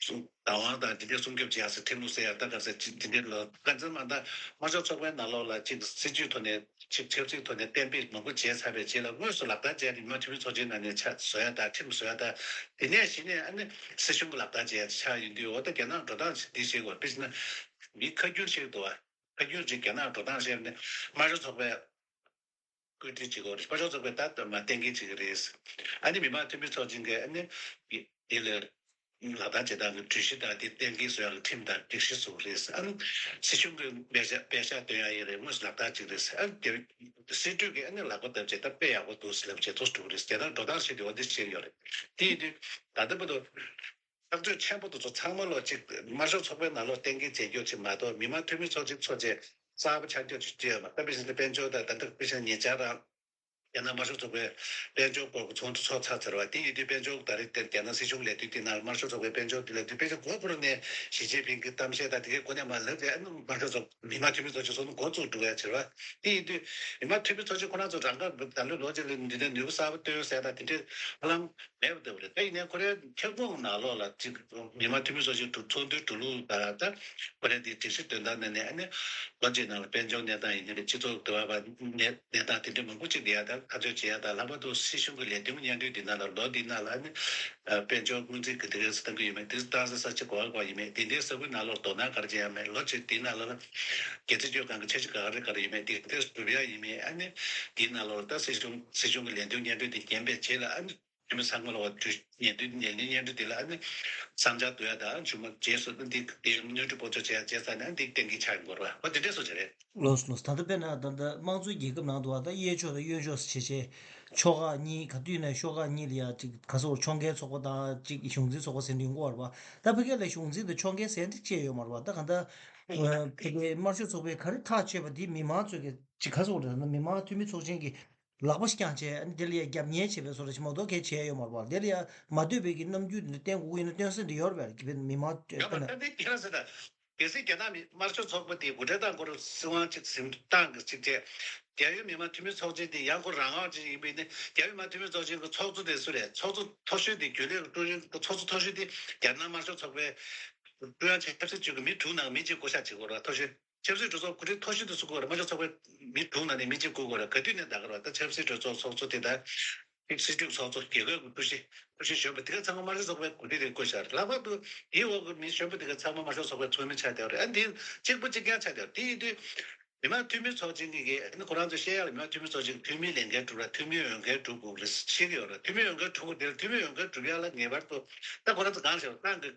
བདག་དབང་དང་དེ་འདྲའི་སྲུང་སྐྱོབ་བྱེད་ཡག་ཟེར་ཁྲིམས་ལུགས་ཟེར་ཡག་ད་ག་རེ་ཟེར་དེ་འདྲའི་ལ་ག་ཚོད་མ་ད་དམར་ཤོག་ཚོགས་པའི་ནང་ལོགས་ལ་ཅིག་སྲིད་ཇུས་ཐོག་ནས་ཅིག་ཆབ་སྲིད་ཐོག་ནས་གཏན་འབེབས་མང་པོ་བྱས་ཚར་བའི་རྗེས་ལ་དངོས་སུ་ལག་བསྟར་བྱས་ནས་མི་དམངས་འཐུས་མི་ཚོགས་ཆེན་ནང་ནས་ཕྱག་བཟོ་ཡག་དང་ཁྲིམས་བཟོ་ཡག་དང་དེ་ནས་གཞི་ནས་ཨ་ནི་སྲིད་གཞུང་གི་ལག་བསྟར་བྱས་ཆགས་ཡིན་དུས་འོ་ད་རྒྱ་ནག་འགྲོ་སྟངས་ཤིག་འདི་ཤེས་དགོས། དཔེ་བྱས་ན་མི་ཁ་རྒྱུན་ཤེས་འདུག་བ། ཁ་རྒྱུན་ཅིག་རྒྱ་ནག་འགྲོ་སྟངས་བཤད་ནས་དམར་ཤོག་ཚོགས་པའི་བཀོད་སྒྲིག་བྱེད་དགོས་རེད། དམར་ཤོག་ཚོགས་པའི་ད་ལྟ་མ་གཏན་འཁེལ་བྱེད་ཀྱི་རེད། ཨ་ནི་མི་དམངས་འཐུས་མི་ཚོགས་ཆེན་གྱིས་ཨ་ནི་དེ་ལ་ལག་བསྟར་བྱེད་སྟངས་ཀྱི་གྲོས་གཞི་དང་དེ་གཏན་འཁེལ་བཟོ་ཡག་གི་ཁྲིམས་དང་སྒྲིག་གཞི་བཟོ་གི་རེད། ཨ་ནི་སྲིད་གཞུང་གི་འབད་བཞག་འབད་བཞག་སྟོན་ཡག་ཡིན་རེད། དངོས་སུ་ལག་བསྟར་བྱེད་ཀྱི་རེད། ཨ་ནི་དེ་སྲིད་གྲོས་ཀྱིས་ཨ་ནི་ལག་པ་བརྡབས་བྱས་ད་དཔེ་ཡག་པོ་འདུག་ཟེར་ལབ་བྱས་ཐོག་འགྲོ་གི་རེད། དེ་ལྟར་འགྲོ་སྟངས་ཤིག་དེ་འོ་འདི་བྱེད་ཀྱི་ཡོད་རེད། དེ་ཡིན་དུས་ད་ལྟ་བར་དུ། ཐག་གཅོད་ཆེན་པོ་དེ་ཚོ་ཚང་མ་ལོ་གཅིག་དམར་ཤོག་ཚོགས་པའི་ནང་ལོགས་གཏན་འཁེལ་བྱེད་རྒྱུ་ཅིག་མ་གཏོགས་མི་དམངས་འཐུས་མི་ཚོགས་ཆེན་ཚོགས་ཆེན་གསར་པ་ཆགས་རྒྱུ་ཅིག་ཅི་ཡོད་མ་རེད། དཔེ་བཞིན་དུ་དཔལ་འབྱོར་དང་ད་ལྟ་དཔེ་བཞིན་ཉེ་ཆར་རང་རྒྱ་ནག་དམར་ཤོག་ཚོགས་པའི་དཔལ་འབྱོར་སྐོར་གྱི་ཚོགས་འདུ་ཚོགས་ཚར་ཚར་བ་དེ་ཡིན་དུས་དཔལ་འབྱོར་ད་རེས་དེ་རྒྱ་ནག་སྲིད་གཞུང་ལས་དོན་དེ་ནང་དམར་ཤོག་ཚོགས་པའི་དཔལ་འབྱོར་དེ་ལས་དུས་དཔེ་ཆ་གོ་བོར་ནས་ཞི་ཅིན་ཕིང་གི་གཏམ་བཤད་དང་དེ་གའི་གོ་གནས་མ་ལབ་རེད། ཨ་ནི་དམར་ཤོག་ཚོགས་མི་དམངས་འཐུས་མི་ཚོགས་ཆེན་ཚོགས་འདུ་འགོ་བཙུགས་འགྲོ་ཡ་ཕྱིར་བ་དེ་ཡིན་དུས་མི་དམངས་འཐུས་མི་ཚོགས་ཆེན་ཁོ་རང་ཚོ་རང་དགར་ད་ལོ་ལོ་གཅིག་ལ་འདི་འདྲའི་ནུས་པ་གསར་པ་བཏོན་ཟེར་དང་དེ་འདྲའི་ཧ་ལམ་མེད་པ་ལྟ་བུ་རེད། ད་ཡིན་ནའི་ཁོ་རའི་ཁྱབ་ཁོངས་ནང་ལོགས་ལ་ཅིག་མི་དམངས་འཐུས་མི་ཚོགས་ཆེན་གྲུབ་ཚོགས་འདུའི་གྲུབ་ལུགས་དང་ད་ཁོ་རའི་དེ་སྒྲིག་གཞི་དོན་དག་ནང་ནས་ཨ་ནི་ལོ་གཅིག་ནང་ལ་དཔལ་འབྱོར་གནས་སྟངས་ཡིན་ནའི་རེད། སྤྱི་ཚོགས་དུ་བ་བ་གནས་གནས་སྟངས་དེ་འདྲ་མང་པོ་ཅིག་འདི་ཡ་ད་ཁ་ཚོད་བྱེད་ཡ་ད་ལྷག་པར་དུ་སྲིད་གཞུང་གི་ལས་དོན་སྙན་སྒྲོན་འདི་ནང་ལ་ལོ་འདི་ནང་ལ་ཨ་ནི་དཔལ་འབྱོར་སྔོན་རྩིས་ཀྱི་དེ་གས་སུ་གཏང་གི་ཡོད་མེད། དེ་བཏང་ས་ས་ཆ་ག་བ་ག་བ་ཡིན་མེད། དེ་འདྲའི་ས་ཁུལ་ནང་ལོགས་དོ་སྣང་ག་རེ་བྱེད་ཡ་མེད། ལོ་གཅིག་དེའི་ནང་ལ་རྒྱལ་སྲིད་སྤྱི་ཁང་གི་འཆར་གཞི་ག་རེ་ག་རེ་ཡོད་མེད་དེ་དེ་སྒྲུབ་ཡ་ཡིན་མེད། ཨ་ནི་དེའི་ནང་ལོགས་ད་སྲིད་གཞུང་སྲིད་གཞུང་གི་ལས་དོན་སྙན་སྒྲོན་དེ་འགེམས་པའི་རྗེས་ལ་ཨ་ནི་འཐུས་མི་ཚང་མ་ལ་བ་དུས་ཉིན་དུས་ཉིན་ལིང་སྙན་སྒྲོན་དེ་ལ་ཨ་ནི་བསམ་འཆར་བསྡུ་ཡ་དང་མཇུག་མ་རྗེས་སུ་ཨ་འདི་དེ་སྣོན་འཕྲི་སྤོ་ཚོ་བྱེད་ཡ་བྱས་ཚར་ནས་ཨ་འདི་གཏན་འཁེལ་ཆགས་ཡོང་དགོས་རེད་བ། འོ་དེ་འདྲས་སོ་བྱེད་རེད། ལོས་ལོས། ད་ལྟ་དཔེར་ན་ད་ལྟ་དམངས་གཙོའི་རྒྱལ་ཁབ་ནང་དུ་བ་ད་གཡས་ཕྱོགས་དང་གཡོན་ཕྱོགས་སུ་བྱེད་བྱེད་ ཕྱོགས་ཁག་གཉིས། ག་དུས་ན་ཕྱོགས་ཁག་གཉིས་ལ་ཡ་ཅིག་ག་སོགས་ཕྱོགས་འགལ་ཚོགས་པ་དང་ཅིག་གཞུང་འཛིན་ཚོགས་པ་ཟེར་འདྲ་ཡོང་གི་ཡོད་རེད་པ། ད་ཕ་གི་ལ་གཞུང་འཛིན་དང་ཕྱོགས་འགལ་ཟེར་འདྲ་བཅས་ཡོད་མ་རེད་པ། ད་གང་ལྟར་ཕ་གིའི་དམར་ཤོག་ཚོགས་པས་ག་རེ་ཐག་གཅོད་པ་འདི་མི་མང་ཚོས་ཀྱི་ཅིག་ག་སོགས་རེད་ན། མི་མང་འཐུས་མི་ཚོགས་ཆེན་གྱི་ལག་པ་བརྐྱངས་བྱས། ཨ་ནི་དེ་ལ་ཡ་རྒྱབ་གཉེར་བྱེད་པའི་བཟོ་འདྲ་ཞིག་མ་གཏོགས་གལ་བྱས་ཡོད་མ་རེད་པ། དེ་ལ་ཡ་མ་འདོད་པའི་གི་རྣམ་འགྱུར་འདི་བསྟན་དགོས་ཀྱི་ཡིན་ན་སྟོན་སྲིད་འདི་ཡོད་རེད་པས། གི་མི་མང་ཡོད་པ་ད་འདི་ཁྱེད་རང་ཟེར་ན། གལ་སྲིད་རྒྱ་ནག་མི་དམར་ཤོག་ཚོགས་པ་དེ་འགོ་ཁྲིད་དང་ཁོ་རང་སྲིད་དབང་ཅིག་འཛིན་སྟངས་ཀྱི་ཅིག་བྱས། རྒྱལ་ཡོངས་མི་དམངས་འཐུས་མི་ཚོགས་ཆེན་དེ་ཡང་ཁོ་རང་དབང་ཅིག་ཡིན་པ་ཡིན་ན། རྒྱལ་ཡོངས་མི་དམངས་འཐུས་མི་ཚོགས་ཆེན་གྱི་ཚོགས་གཙོ་དེ་སུ་རེད། ཚོགས་གཙོ་མཐོ་ཤོས་དེ་རྒྱུན་ལས་ཀྱི་ཀྲུའུ་རིན་གྱི་ཚོགས་གཙོ་མཐོ་ཤོས་དེ་རྒྱ་ནག་དམར་ཤོག་ཚོགས་པའི་ཀྲུང་དབྱང་ཆབ་སྲིད་ཅུས་ཀྱི་མི་དྲུག་ནང་མི་གཅིག་བསྐོ་བཞག་བྱེད་དགོས་རེད། མཐོ་ཤོས་ཆབ་སྲིད་གྲོས་ཚོགས་འགོ་ཁྲིད་མཐོ་ཤོས་དེ་སུ་དགོས་རེད། དམར་ཤོག་ཚོགས་པའི་མི་དྲུག་ནང་ནས་མི་གཅིག་བསྐོ་དགོས་རེད། ག་དུས་ནས་ད་ག་རེད་པ། ད་ཆབ་སྲིད་གྲོས་ཚོགས་ཚོགས་གཙོ་དེ་དང་། སྲིད་སྤྱི་ཚོགས་གཙོ། རྒྱལ་ཁབ་ཀྱི་ཀྲུའུ་ཞི། ཀྲུའུ་ཞི་གཞོན་པ་དེ་ག་ཚང་མ་དམར་ཤོག་ཚོགས་པའི་འགོ་ཁྲིད་དེ་བསྐོས་བཞག་རེད། ལྷག་པར་དུ་དེའི་འོག་གི་མི་གཞོན་པ་དེ་ག་ཚང་མ་དམར་ཤོག་ཚོགས་པའི་ཚོགས་མི་ཆགས་བསྡད་པ་རེད། ཨ་འདི་གཅིག་པ་གཅིག་རྐྱང་ཆགས་བསྡད་པ་དེ་ཡིན་དུས། མི་དམངས་འཐུས་མི་ཚོགས་ཆེན་གྱི་གི་ཨ་ནི་ཁོ་རང་ཚོ་བཤད་ཡག་ལ། མི་དམངས་འཐུས་མི་ཚོགས་ཆེན་གྱི་འཐུས་མིའི་ལས་འགན་སྒྲུབ་ར། འཐུས་མིའི་འོས་འགན་སྒྲུབ་དགོས་རེད་ཟེར་གྱི་ཡོད་རེད། འཐུས་མིའི་འོས་འགན་སྒྲུབ་དགོས་དེ་ལ། འཐུས་མིའི་འོས་འགན་སྒྲུབ་ཡག་ལ་ངེས་པར་དུ་ད་ཁོ་རང་ཚོ་གང་ཟེར་བ། ཏང་གི་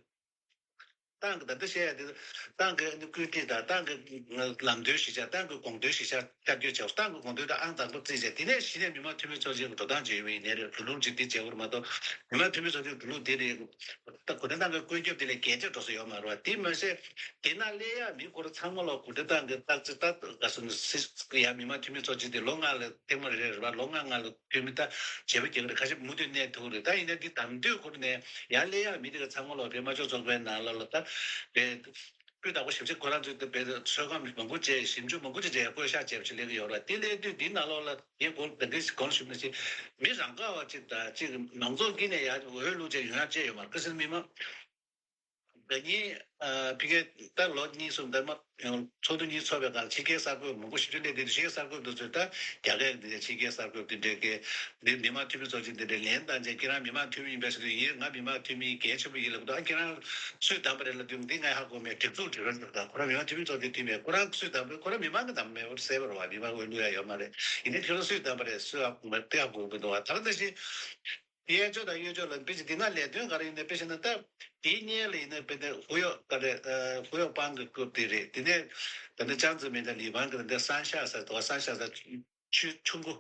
ཏང་གི་ད་ལྟ་བཤད་ཡ་དེ། ཏང་གི་ཨ་ནི་བཀོད་སྒྲིག་དང་། ཏང་གི་ལམ་སྟོན་གཞི་བཞག་ཏང་གི་དགོངས་དོན་གཞི་བཞག་ཁྱབ་བསྒྲགས་བྱས། ཏང་གི་དགོངས་དོན་དེ་ཨང་དང་པོ་བརྩིས་བྱས། དེ་ནས་གཞི་ནས་མི་དམངས་འཐུས་མི་ཚོགས་ཆེན་གྱི་འགྲོ་སྟངས་ཅིག་ཡོད་པ་ཡིན་ནའི་རེད། འགྲོ་ལུགས་ཅིག་དེ་བྱེད་དགོས་རེད་མ་གཏོགས། མི་དམངས་འཐུས་མི་ཚོགས་ཆེན་འགྲོ་ལུགས་དེ་རེད། ད་གུང་ཁྲན་ཏང་གི་ཀུན་ཁྱབ་དེ་ལས་གལ་ཆེ་འགྲོ་ས་ཡོད་མ་རེད་པ། དེ་མ་ཟད་དེ་ནང་སླེབས་ཡ་མི་སྐོར་ཚང་མ་ལ་གུང་ཁྲན་ཏང་གི་སྟག་རྩེ་ད་ག་སོ་ནི་སི་ཡ་མི་དམངས་འཐུས་མི་ཚོགས་ཆེན་དེ་ལོ་ལྔ་ལ་ཐེངས་མ་རེ་རེ་རེད་པ། ལོ་ལྔ་ལྔ་ལ་འཐུས་མི་ད་བརྗེ་པོ་རྒྱག་གི་རེད། ཁ་ཤས་མུ་མཐུད་གནས་ཐུབ་ཀྱི་རེད། ད་ཡིན་ན་འདི་གདམ་དུས་ཁོ་ནས་ཡར་སླེབས་ཡག་མི་དེ་ག་ཚང་མ་ལོ་བོད་དམར་ཤོག་ཚོགས་པའི་ནང་ལ་ལ་ད་བོད་སྤུས་དག་པོ་ཞེ་པོ་ཅིག་ཁོ་རང་ཚོའི་བོད་ཚོད་བགམ་མང་པོ་བྱས། ཞིབ་འཇུག་མང་པོ་ཅིག་བྱས། བསྐོ་བཞག་བྱས་པ་ཞིག་སླེབས་ཀྱི་ཡོད་རེད། དེ་སླེབས་དུས་འདི་ནང་ལོགས་ལ་ངས་གོང་དེ་འདྲའི་གོང་ཞུས་ནང་བཞིན་མི་རང་ག་བ་ཅིག་དང་ཅིག་མང་ཚོགས་ཀྱི་ནས་ཡར་འོས་བླུག་བྱས་ཡོང་ཡག་བྱས་ཡོད་མ་རེད། གལ་སྲིད་མི་མང་། ཟླ་ཉིན། ཨ། ཕ་གིར་ད་ལོ་གཉིས་གསུམ་ད་མ། ཚོགས་འདུ་གཉིས་ཚོགས་པའི་སྒང་ཕྱི་རྒྱལ་གསར་འགོད་མང་པོ་ཞིག་སླེབས་དེ། ཕྱི་རྒྱལ་གསར་འགོད་དེ་ཚོས་ད་རྒྱ་སྐད་དེ་འདྲ། ཕྱི་རྒྱལ་གསར་འགོད་དེ་འདྲ་གི་འདི་མི་དམངས་འཐུས་མི་ཚོགས་ཆེན་དེ་འདྲ་ལན་བཏང་རྗེས། ཁྱེད་རང་མི་དམངས་འཐུས་མི་ཡིན་པས་ཟེར་དུས། ཡིན། ང་མི་དམངས་འཐུས་མི་གལ་ཆེན་པོ་ཡིན་ལབ་དུས། ཨ། ཁྱེད་རང་སུས་བདམས་པ་རེད་ལབ་དུས། འདི་ངས་ཧ་གོ་མེད། སྒྲིག་འཛུགས་སྒྲིག་ར་འདྲ་དང་ཁོ་རང་མི་དམངས་འཐུས་མི་ཚོགས་ཆེན་འཐུས་མེད། ཁོ་རང་སུས་བདམས་པ་རེད། ཁོ་རང་མི་མང་གིས་བདམས་པ་མེད་པ་གསལ་པོ་རེད་པ། མི་མང་གིས་འོས་བླུག་ཡག་ཡོད་མ་རེད། ཡིན་ནའི་ཁྱེད་རང་སུས་བདམས་པ་རེད། སུས་ཧ་གོ་མེད། དེ་ཧ་གོ་གི་མི་འདུག་པ། ད་ག་ནང་བཞིན། གཡས་ཕྱོགས་དང་གཡོན་ཕྱོགས་ལ་དཔེ་ཆ་འདི་ན་ལས་དོན་ག་རེ་ཡིན་ན། དཔེ་ཆ་ན་ད་དེའི་སྔོན་ལ་ཡིན་ན་དཔེ་ད་ཧུ་ཡོག་ག་རེ། ཨ། ཧུ་ཡོག་པང་གི་སྐབས་དེ་རེད། དེ་ནས་ད་ལྟ་ཅང་ཙེ་མིན་དང་ལི་པང་གི་ད་ལྟ་སན་ཤ་ཟེར་དོ། སན་ཤ་ཟེར་ཆུ་ཆུ་མགོ།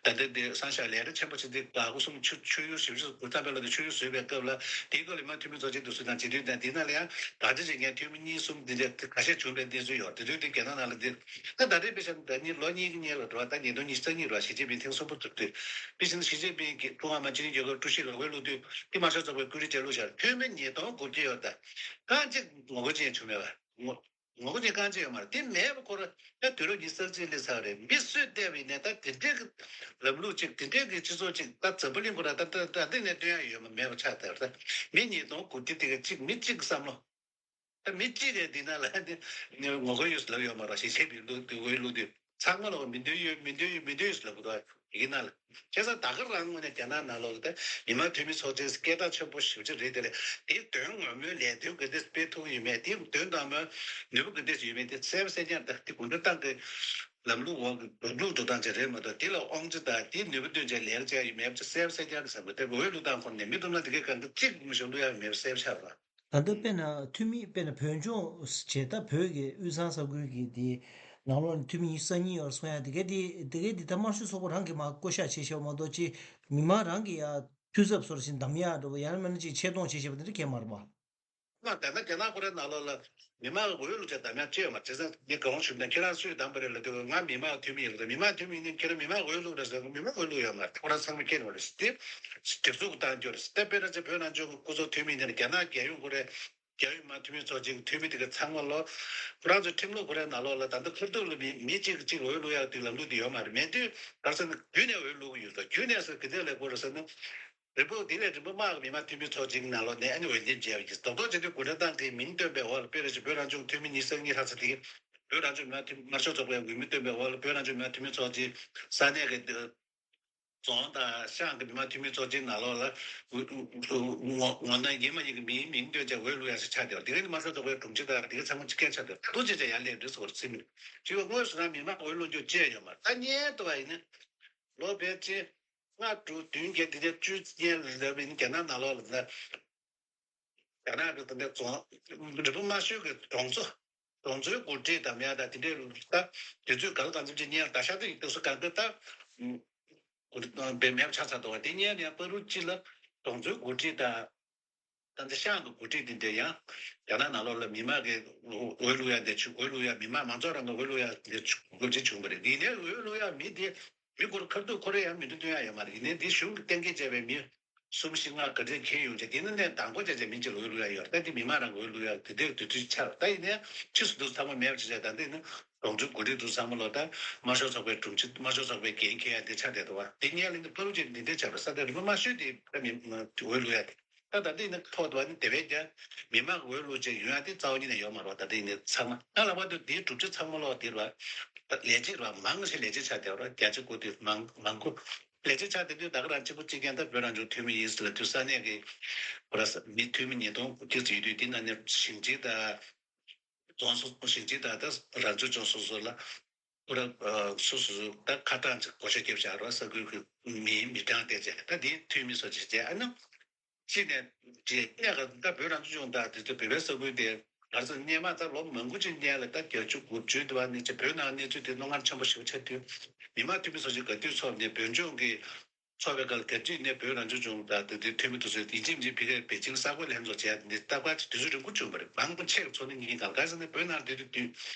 ད་ལྟ་དེ་སན་ཤ་ལས་ཀ་ཆེན་པོ་བྱས་ཏེ། འགག་སྒོ་གསུམ་ཆུ་ཆུ་ཡུར་ཞིབ་ཞིབ་འགོ་ཚུགས་པའི་ལོ་དེ་ཆུ་ཡུར་བཟོས་པའི་སྐབས་ལ། དེའི་སྐབས་ལ་མི་དམངས་འཐུས་མི་ཚོགས་ཆེན་དེ་ཚོ་དང་བྱེད་དུས་དང་། དེ་ནང་ལ་ཡང་ད་ལྟ་ཅིག་ངས་འཐུས་མི་གཉིས་གསུམ་དེ་འདྲ་ཁ་ཤས་བྱུང་བའི་གནས་ཚུལ་ཡོད། དེ་དུས་དེ་རྒྱ་ནག་ནང་ལ་དེ། ད་ད་ལྟའི་དཔེ་ཆ་ད་ནི་ལོ་གཉིས་ཀྱི་སྔོན་ལ་འགྲོ་བ། ད་ཉིས་སྟོང་ཉི་ཤུ་རྩ་གཉིས་རེད་པ། ཞི་ཅིན་ཕིང་ཐེངས་གསུམ་པ་ཐུག་དུས། དཔེ་ཆ་ནི་ཞི་ཅིན་ཕིང་གིས་ཀྲུང་ཧྭ་མི་དམངས་སྤྱི་མཐུན་རྒྱལ་ཁབ་ཀྱི་ཀྲུའུ་ཞི་ལ་འོས་བླུགས་དུས། དེ་དམར་ཤོག་ཚོགས་པའི་བཀོད་སྒྲིག་བྱས་བླུགས་བཞག་འཐུས་མི་ཉིས་སྟོང་དགུ་བརྒྱ་ཡོད། ད་རྐང་གཅིག་ངོ་རྒོལ་ཅན་བྱུང་མེད་པ། ངོ་ངོ་རྒོལ་ཅན་རྐང་གཅིག་ཡོད་མ་རེད། དེ་མེད་པ་ཁོ་རང་ད་དུས་རབས་ཉི་ཤུ་རྩ་གཅིག་སླེབས་ཚར་བ་རེད། མི་སུས་བལྟས་པ་ཡིན་ནའི་ད་དེ་འདྲའི་གི་ལམ་ལུགས་ཅིག་དེ་འདྲའི་གི་སྤྱི་ཚོགས་ཅིག་ད་འཛམ་བུ་གླིང་ཁོ་རང་ད་ད་ད་འདི་ནས་སྟོན་ཡག་ཡོད་མ་མེད་པ་ཆགས་བསྡད་པ་རེད། ད་མི་ཉིས་སྟོང་དགུ་བརྒྱ་དེ་ག་གཅིག་མི་གཅིག་གི་བསམ་བློ། ད་མི་གཅིག་གིས་འདི་ནང་ལ་འདི་ངོ་རྒོལ་ཡོད་ཟེར་ལབ་ཡོད་མ་རེད། ཞི་ཅིན་ཕིང་བླུགས་དུས། འོས་བླུགས་དུས་ཚང་མ་ལ་མི་འདོད་ཡོད། མི་འདོད་ཡོད། མི་འདོད་ཡོད་ཟེར་ལབ་གི་འདུག་ཡི་གེ་ནང་ལ། བྱས་ཙང་ད་ག་རང་ངོས་ནས་རྒྱ་ནག་ནང་ལོགས་ཀྱི་ད་མི་དམངས་འཐུས་མི་ཚོགས་ཆེན་སྐད་གྲགས་ཆེན་པོ་ཞེ་པོ་ཅིག་རེད། དེ་ལས་དེའི་དོན་ངོ་མའི་ལས་དོན་ག་འདྲས་སྤེལ་ཐུབ་ཀྱི་ཡོད་མེད། དེའི་དོན་དང་པོའི་ནུས་པ་ག་འདྲས་ཡོད་མེད་དེ་གསལ་པོ་གསལ་རྐྱང་། ད་དེ་གུང་ཁྲན་ཏང་གི་ལམ་ལུགས་འོག་གི་འགྲོ་ལུགས་འགྲོ་སྟངས་ཅིག་རེད་མ་གཏོགས། དེ་ལ་དབང་ཆ་དང་དེའི་ནུས་པ་བཏོན་བྱས་ལས་ཀ་བྱས་ཡོད་མེད་ཅིག་གསལ་པོ་གསལ་རྐྱང་གི་བསམ་གི། དེ་འོས་བླུགས་སྟངས་ཁོ་ནས་མི་ཐུབ་ན་དེ་གའི་སྒང་ག་གཅིག་མི་ཞིག་བླུགས་ཡག་མེད་པ་གསལ་པོ་ཆགས་པ། ད་ལྟ་དཔེར་ན་འཐུས་མི་དཔེར་ན་བོད་ལྗོངས་བྱས། ད་བོད་ཀྱི་དབུས་གཙང་ས་ཁུལ་གྱི་དེ་ནང་ལོགས་ནས་འཐུས་མི་ཉི་ཤུ་རྩ་གཉིས་ཡོད་གསུང་ཡ་དེ་གའི་དེ་དེ་གའི་དེ་ད་དམར་ཤོག་ཚོགས་པ་རང་གིས་མར་བསྐོ་བཞག་བྱས་བཞག་པ་མ་གཏོགས། ཅིག་མི་མང་རང་གིས་ཡ་འཐུས་ཚབ་སོར་ཞིག་འདེམས་ཡག་འདྲ་བོ། ཡང་ན་མིན་ན་ཅིག་ཆེད་གཏོང་བྱས་བཞག་པ་དེ་འདྲ་གང་ཡང་མ་རེད་པ། ང་ད་ལྟ་རྒྱ་ནག་ཁོ་རའི་ནང་ལོགས་ལ་མི་མང་གི་འོས་བླུགས་བྱས་འདེམས་ཡག་ཅིག་ཡོད་མ་རེད། བྱས་ཙང་ངས་གང་ཞུས་ན། ཁྱེད་རང་སུས་འདེམས་པ་རེད་ལབ་དུས། ང་མི་མང་འཐུས་མི་ཡིན་ལབ་དུས། མི་མང་འཐུས་མི་ཡིན་ན་ཁྱེད་རང་མི་མང་འོས་བླུགས་རེད་ཟེར། མི་མང་འོས་བླུགས་ཡོད་མ་རེད། ཁོ་རང་ཚང་མས་མཁྱེན་པ་རེད། དེ་སྒྲིག་འཛུགས་ཀྱི་བཏང་རྒྱུ་རེད། དེ་དཔེར་ན་ཅིག་བོད་ནང་ཆོས་ཀྱི་སྐུ་ཚབ་འཐུས་མི་ཡིན་ན། རྒྱ་ནག་རྒྱལ་ཡོངས་ཁོ་རའི་རྒྱལ་ཡོངས་མི་དམངས་འཐུས་མི་ཚོགས་ཆེན་གྱི་འཐུས་མི་དེ་ག་ཚང་མ་ལོ། ཁོ་རང་ཚོའི་ཁྲིམས་ལུགས་ཁོ་རའི་ནང་ལོགས་ལ་ད་ལྟ་ཁ་ཐུག་ལ་མི་མི་གཅིག་གིས་གཅིག་ལ་འོས་བླུགས་ཡག་དེ་ལམ་ལུགས་དེ་ཡོད་མ་རེད། མེད་དུས་ག་རེ་ཟེར་ན། བརྒྱུད་ནས་འོས་བླུགས་ཀྱི་ཡོད་ཟེར། བརྒྱུད་ནས་ཟེར་ག་འདྲས་ལབ་དགོས་རེད་ཟེར་ན། རིང་པོ་དེ་ལས་རིང་པོ་མང་གི་མི་དམངས་འཐུས་མི་ཚོགས་ཆེན་ནང་ལོགས་ནས་ཨ་ནི་འོས་འདེམས་བྱས་པ་ཡིན། རྡོག་རྡོག་བྱེད་དུས་གུང་ཁྲན་ཏང་གི་མིང་བཏོན་པའི་འོག་ལ། དཔེར་ན་ཅིག་བོད་རང་སྐྱོང་འཐུས་མི་ཉི་ཤུ་རྩ་གཉིས་ལྷག་ཙམ་དེ་བོད་རང་སྐྱོང་མི་དམངས་འཐུས་མི། དམར་ཤོག་ཚོགས་པའི་འོས་མི་བཏོན་པའི་འོག་ལ། བོད་རང་སྐྱོང་མི་དམངས་འཐུས་མི་ཚོགས་ཆེན་ས་གནས་ཀྱི་རྫོང་དང་ཤང་གི་མི་དམངས་འཐུས་མི་ཚོགས་ཆེན་ནང་ལོགས་ལ་ངོ་ངོ་ན་ཡིན་མ་ཡིན་གྱི་མིའི་མིང་བཏོན་བྱས་འོས་བླུགས་ཡག་ཞིག་ཆགས་བསྡད་པ་དེ་ག་ནི་དམར་ཤོག་ཚོགས་པའི་དྲུང་ཆེ་དང་དེ་ག་ཚང་མ་གཅིག་རྐྱང་ཆགས་བསྡད་པ། ད་དུང་ཅིག་བྱས་ཡར་སླེབས་འགྲོ་ཟེར་བ་རེད། སེམས་ནས་དྲི་བ། དངོས་སུ་རང་མི་མང་འོས་བླུགས་རྒྱུ་བཅས་ཡོད་མ་རེད། ད་སྔོན་དུ་བ་ཡིན་ན། ལོ་ཕལ་ཆེར་ལྔ་དྲུག་བདུན་བརྒྱད་དེ་འདྲ་བཅུ་སྔོན་ལ་ལབ་ཡིན། རྒྱ་ནག་ནང་ལོགས་ལ་ད་རྒྱ་ནག་གི་ད་ལྟ་རྫོང་། རིན་པོ་དམར་ཤོས་ཀྱི་གྲོང་ཚོ། གྲོང་ཚོའི་འགོ་ཁྲིད་དམ་ཡག་དང་དེ་འདྲའི་ད་དུས་ཚོད་ག་ལ་གང་འཚམ་ཅིག་སྔོན་ལ། ད་ཤ་སྟག་ཡིན་དུས་སུ་གང་གི་ད་ འགོ་ཁྲིད་དཔེ་མེད་པ་ཆགས་ཚར་འདུག་བ། དེ་ཉལ་ནས་བར་དུ་གཅིག་ལ་གྲོང་ཚོའི་འགོ་ཁྲིད་དང་། ད་ལྟ་ཤང་གི་འགོ་ཁྲིད་དེ་འདྲ་ཡང་རྒྱ་ནག་ནང་ལོགས་ལ་མི་མང་གི་འོས་བླུག་ཡ་འདི་ཆུ་འོས་བླུག་ཡ་མི་མང་མང་ཚོགས་རང་གི་འོས་བླུག་ཡ་འདི་ཆུ་འགོ་ཁྲིད་བྱུང་བ་རེད། ཡིན་ནའི་འོས་བླུག་ཡ་མི་དེ་མི་སྒོར་ཁ་ཐུག་ཁོ་རེ་ཡང་མི་འདུག་སྟོན་ཡ་ཡོད་མ་རེད། ཡིན་ནའི་འདི་གཞུང་གི་གཏན་འཁེལ་བྱས་པའི་མི་གསུམ་བཞི་ལྔ་ག་ཚོད་འཁྱེར་ཡོང་ཆེད་དེ་ནི་ནས་དང་པོ་བྱས་བྱས་མི་གཅིག་ལ་འོས་བླུག་ཡ་ཡོད་རེད། ད་འདི་མི་མང་རང་གི་འོས་བླུག་ཡ་དེ་འདྲའི་དུས་ཚོད་ཆགས་ད་ཡིན་ནའི་ཕྱིས་སུ་འདུག་ཚང་མ་མེད་པ་བྱས་བྱས་ད་འདི་ནི་གྲོང་ཚོའི་འགོ་ཁྲིད་འདུག་ཚང་མ་ལོ་ད་དམར་ཤོག་ཚོགས་པའི་དྲུང་ཆེ་དམར་ཤོག་ཚོགས་པའི་འགན་འཁྱེར་ཡ་འདི་ཆགས་བསྡད་འདུག་བ། འདི་ཉལ་ལ་འདི་ཕ་རུ་ཅིག་འདི་འདྲའི་བྱས་པ་ས་ད་རིམ་པ་མ་ཤོད་དེ་ད་མི་འོས་བླུག་ཡ་དེ། ད་ད་ལྟ་ཡིན་ན་ཐོག་ཏུ་བ་ནི་དེ་བས་ཀྱང་མི་མང་གི་འོས་བླུག་ཅེས་ཡོང་ཡ་དེ་རྩ་བ་ཉིད་ནས་ཡོད་མ་རེད་བ། ད་ལྟ་ཡིན་ནའི་ཚང་མ་ང་ལ་བ་དུ་དེའི་གྲུབ་ཆ་ཚང་མ་ལོག་དེ་ར་ལས་བྱེད་ར་མང་ཆེ་ལས་བྱེད་ཆགས་བསྡད་ར་རྒྱ་ཆེ་ཀོ་དེ་མང་མང་ཀོ་ལས་བྱེད་ཆགས་བསྡད་དུས་ད་ག་རང་གཅིག་པུ་གཅིག་རྐྱང་ད་བོད་རང་སྐྱོང་འཐུས་མི་ཡིན་ཟེར་ལ་དུས་ས་གནས་ཀྱི་ཁོ་ར་མི་འཐུས་མི་ཉིས་སྟོང་དེ་ཙམ་ཡོད་དུས་དེ་ན་ནས་ཞིང་ཆེན་དང་རྫོང་སོ་ཞིང་ཆེན་དང་ད་རང་སྐྱོང་ལྗོངས་སོ་སོ་ལ། ཁོ་ར་སོ་སོ་སོ་ད་ཁ་གྲངས་ཅིག་བགོ་བཤའ་རྒྱབ་བཞག་ར་ས་ཁུལ་གྱི་མིའི་མི་གྲངས་དེ་བྱས་ད་དེའི་འཐུས་མི་སོགས་ཅིག་བྱས་ཨ་ནི། གཅིག་ནས་རྗེས་ནས་ད་བོད་རང་སྐྱོང་ལྗོངས་དང་དེ་ཚོ་བོད་པའི་ས་ཁུལ་དེ་ག་ཚོད་སྔོན་མ་ད་ལོ་མང་པོ་ཅིག་སྔོན་ལ་ད་བརྒྱད་ཅུ་དགུ་བཅུ་དུ་བ་ནས་ཅིག་བོད་ནང་གནས་ཚུལ་དེ་རྣོ་ངར་ཆེན་པོ་ཞེ་པོ་ཆགས་དུས་མི་མང་འཐུས་མི་སོགས་ཅིག་ག་དུས་ཚོགས་ནས་བོད་ལྗོངས་ཀྱི་ཚོགས་པའི་སྐབས་ག་དུས་ནས་བོད་རང་སྐྱོང་ལྗོངས་དང་དེ་དུས་འཐུས་མི་དེ་ཚོ་ཡིན་གཅིག་མིན་གཅིག་ཕ་གིར་པེ་ཅིང་གསར་འགོད་ལྷན་ཚོགས་བྱས་ནས་རྟག་པར་དུས་ཚོད་རིང་པོ་བྱུང་བ་རེད། མང་པོ་ཆེ་ཚོགས་འདུ་གཉིས་གང་ག་ཟེར་ན་བོད་ནང་དེ་དུས་དུས་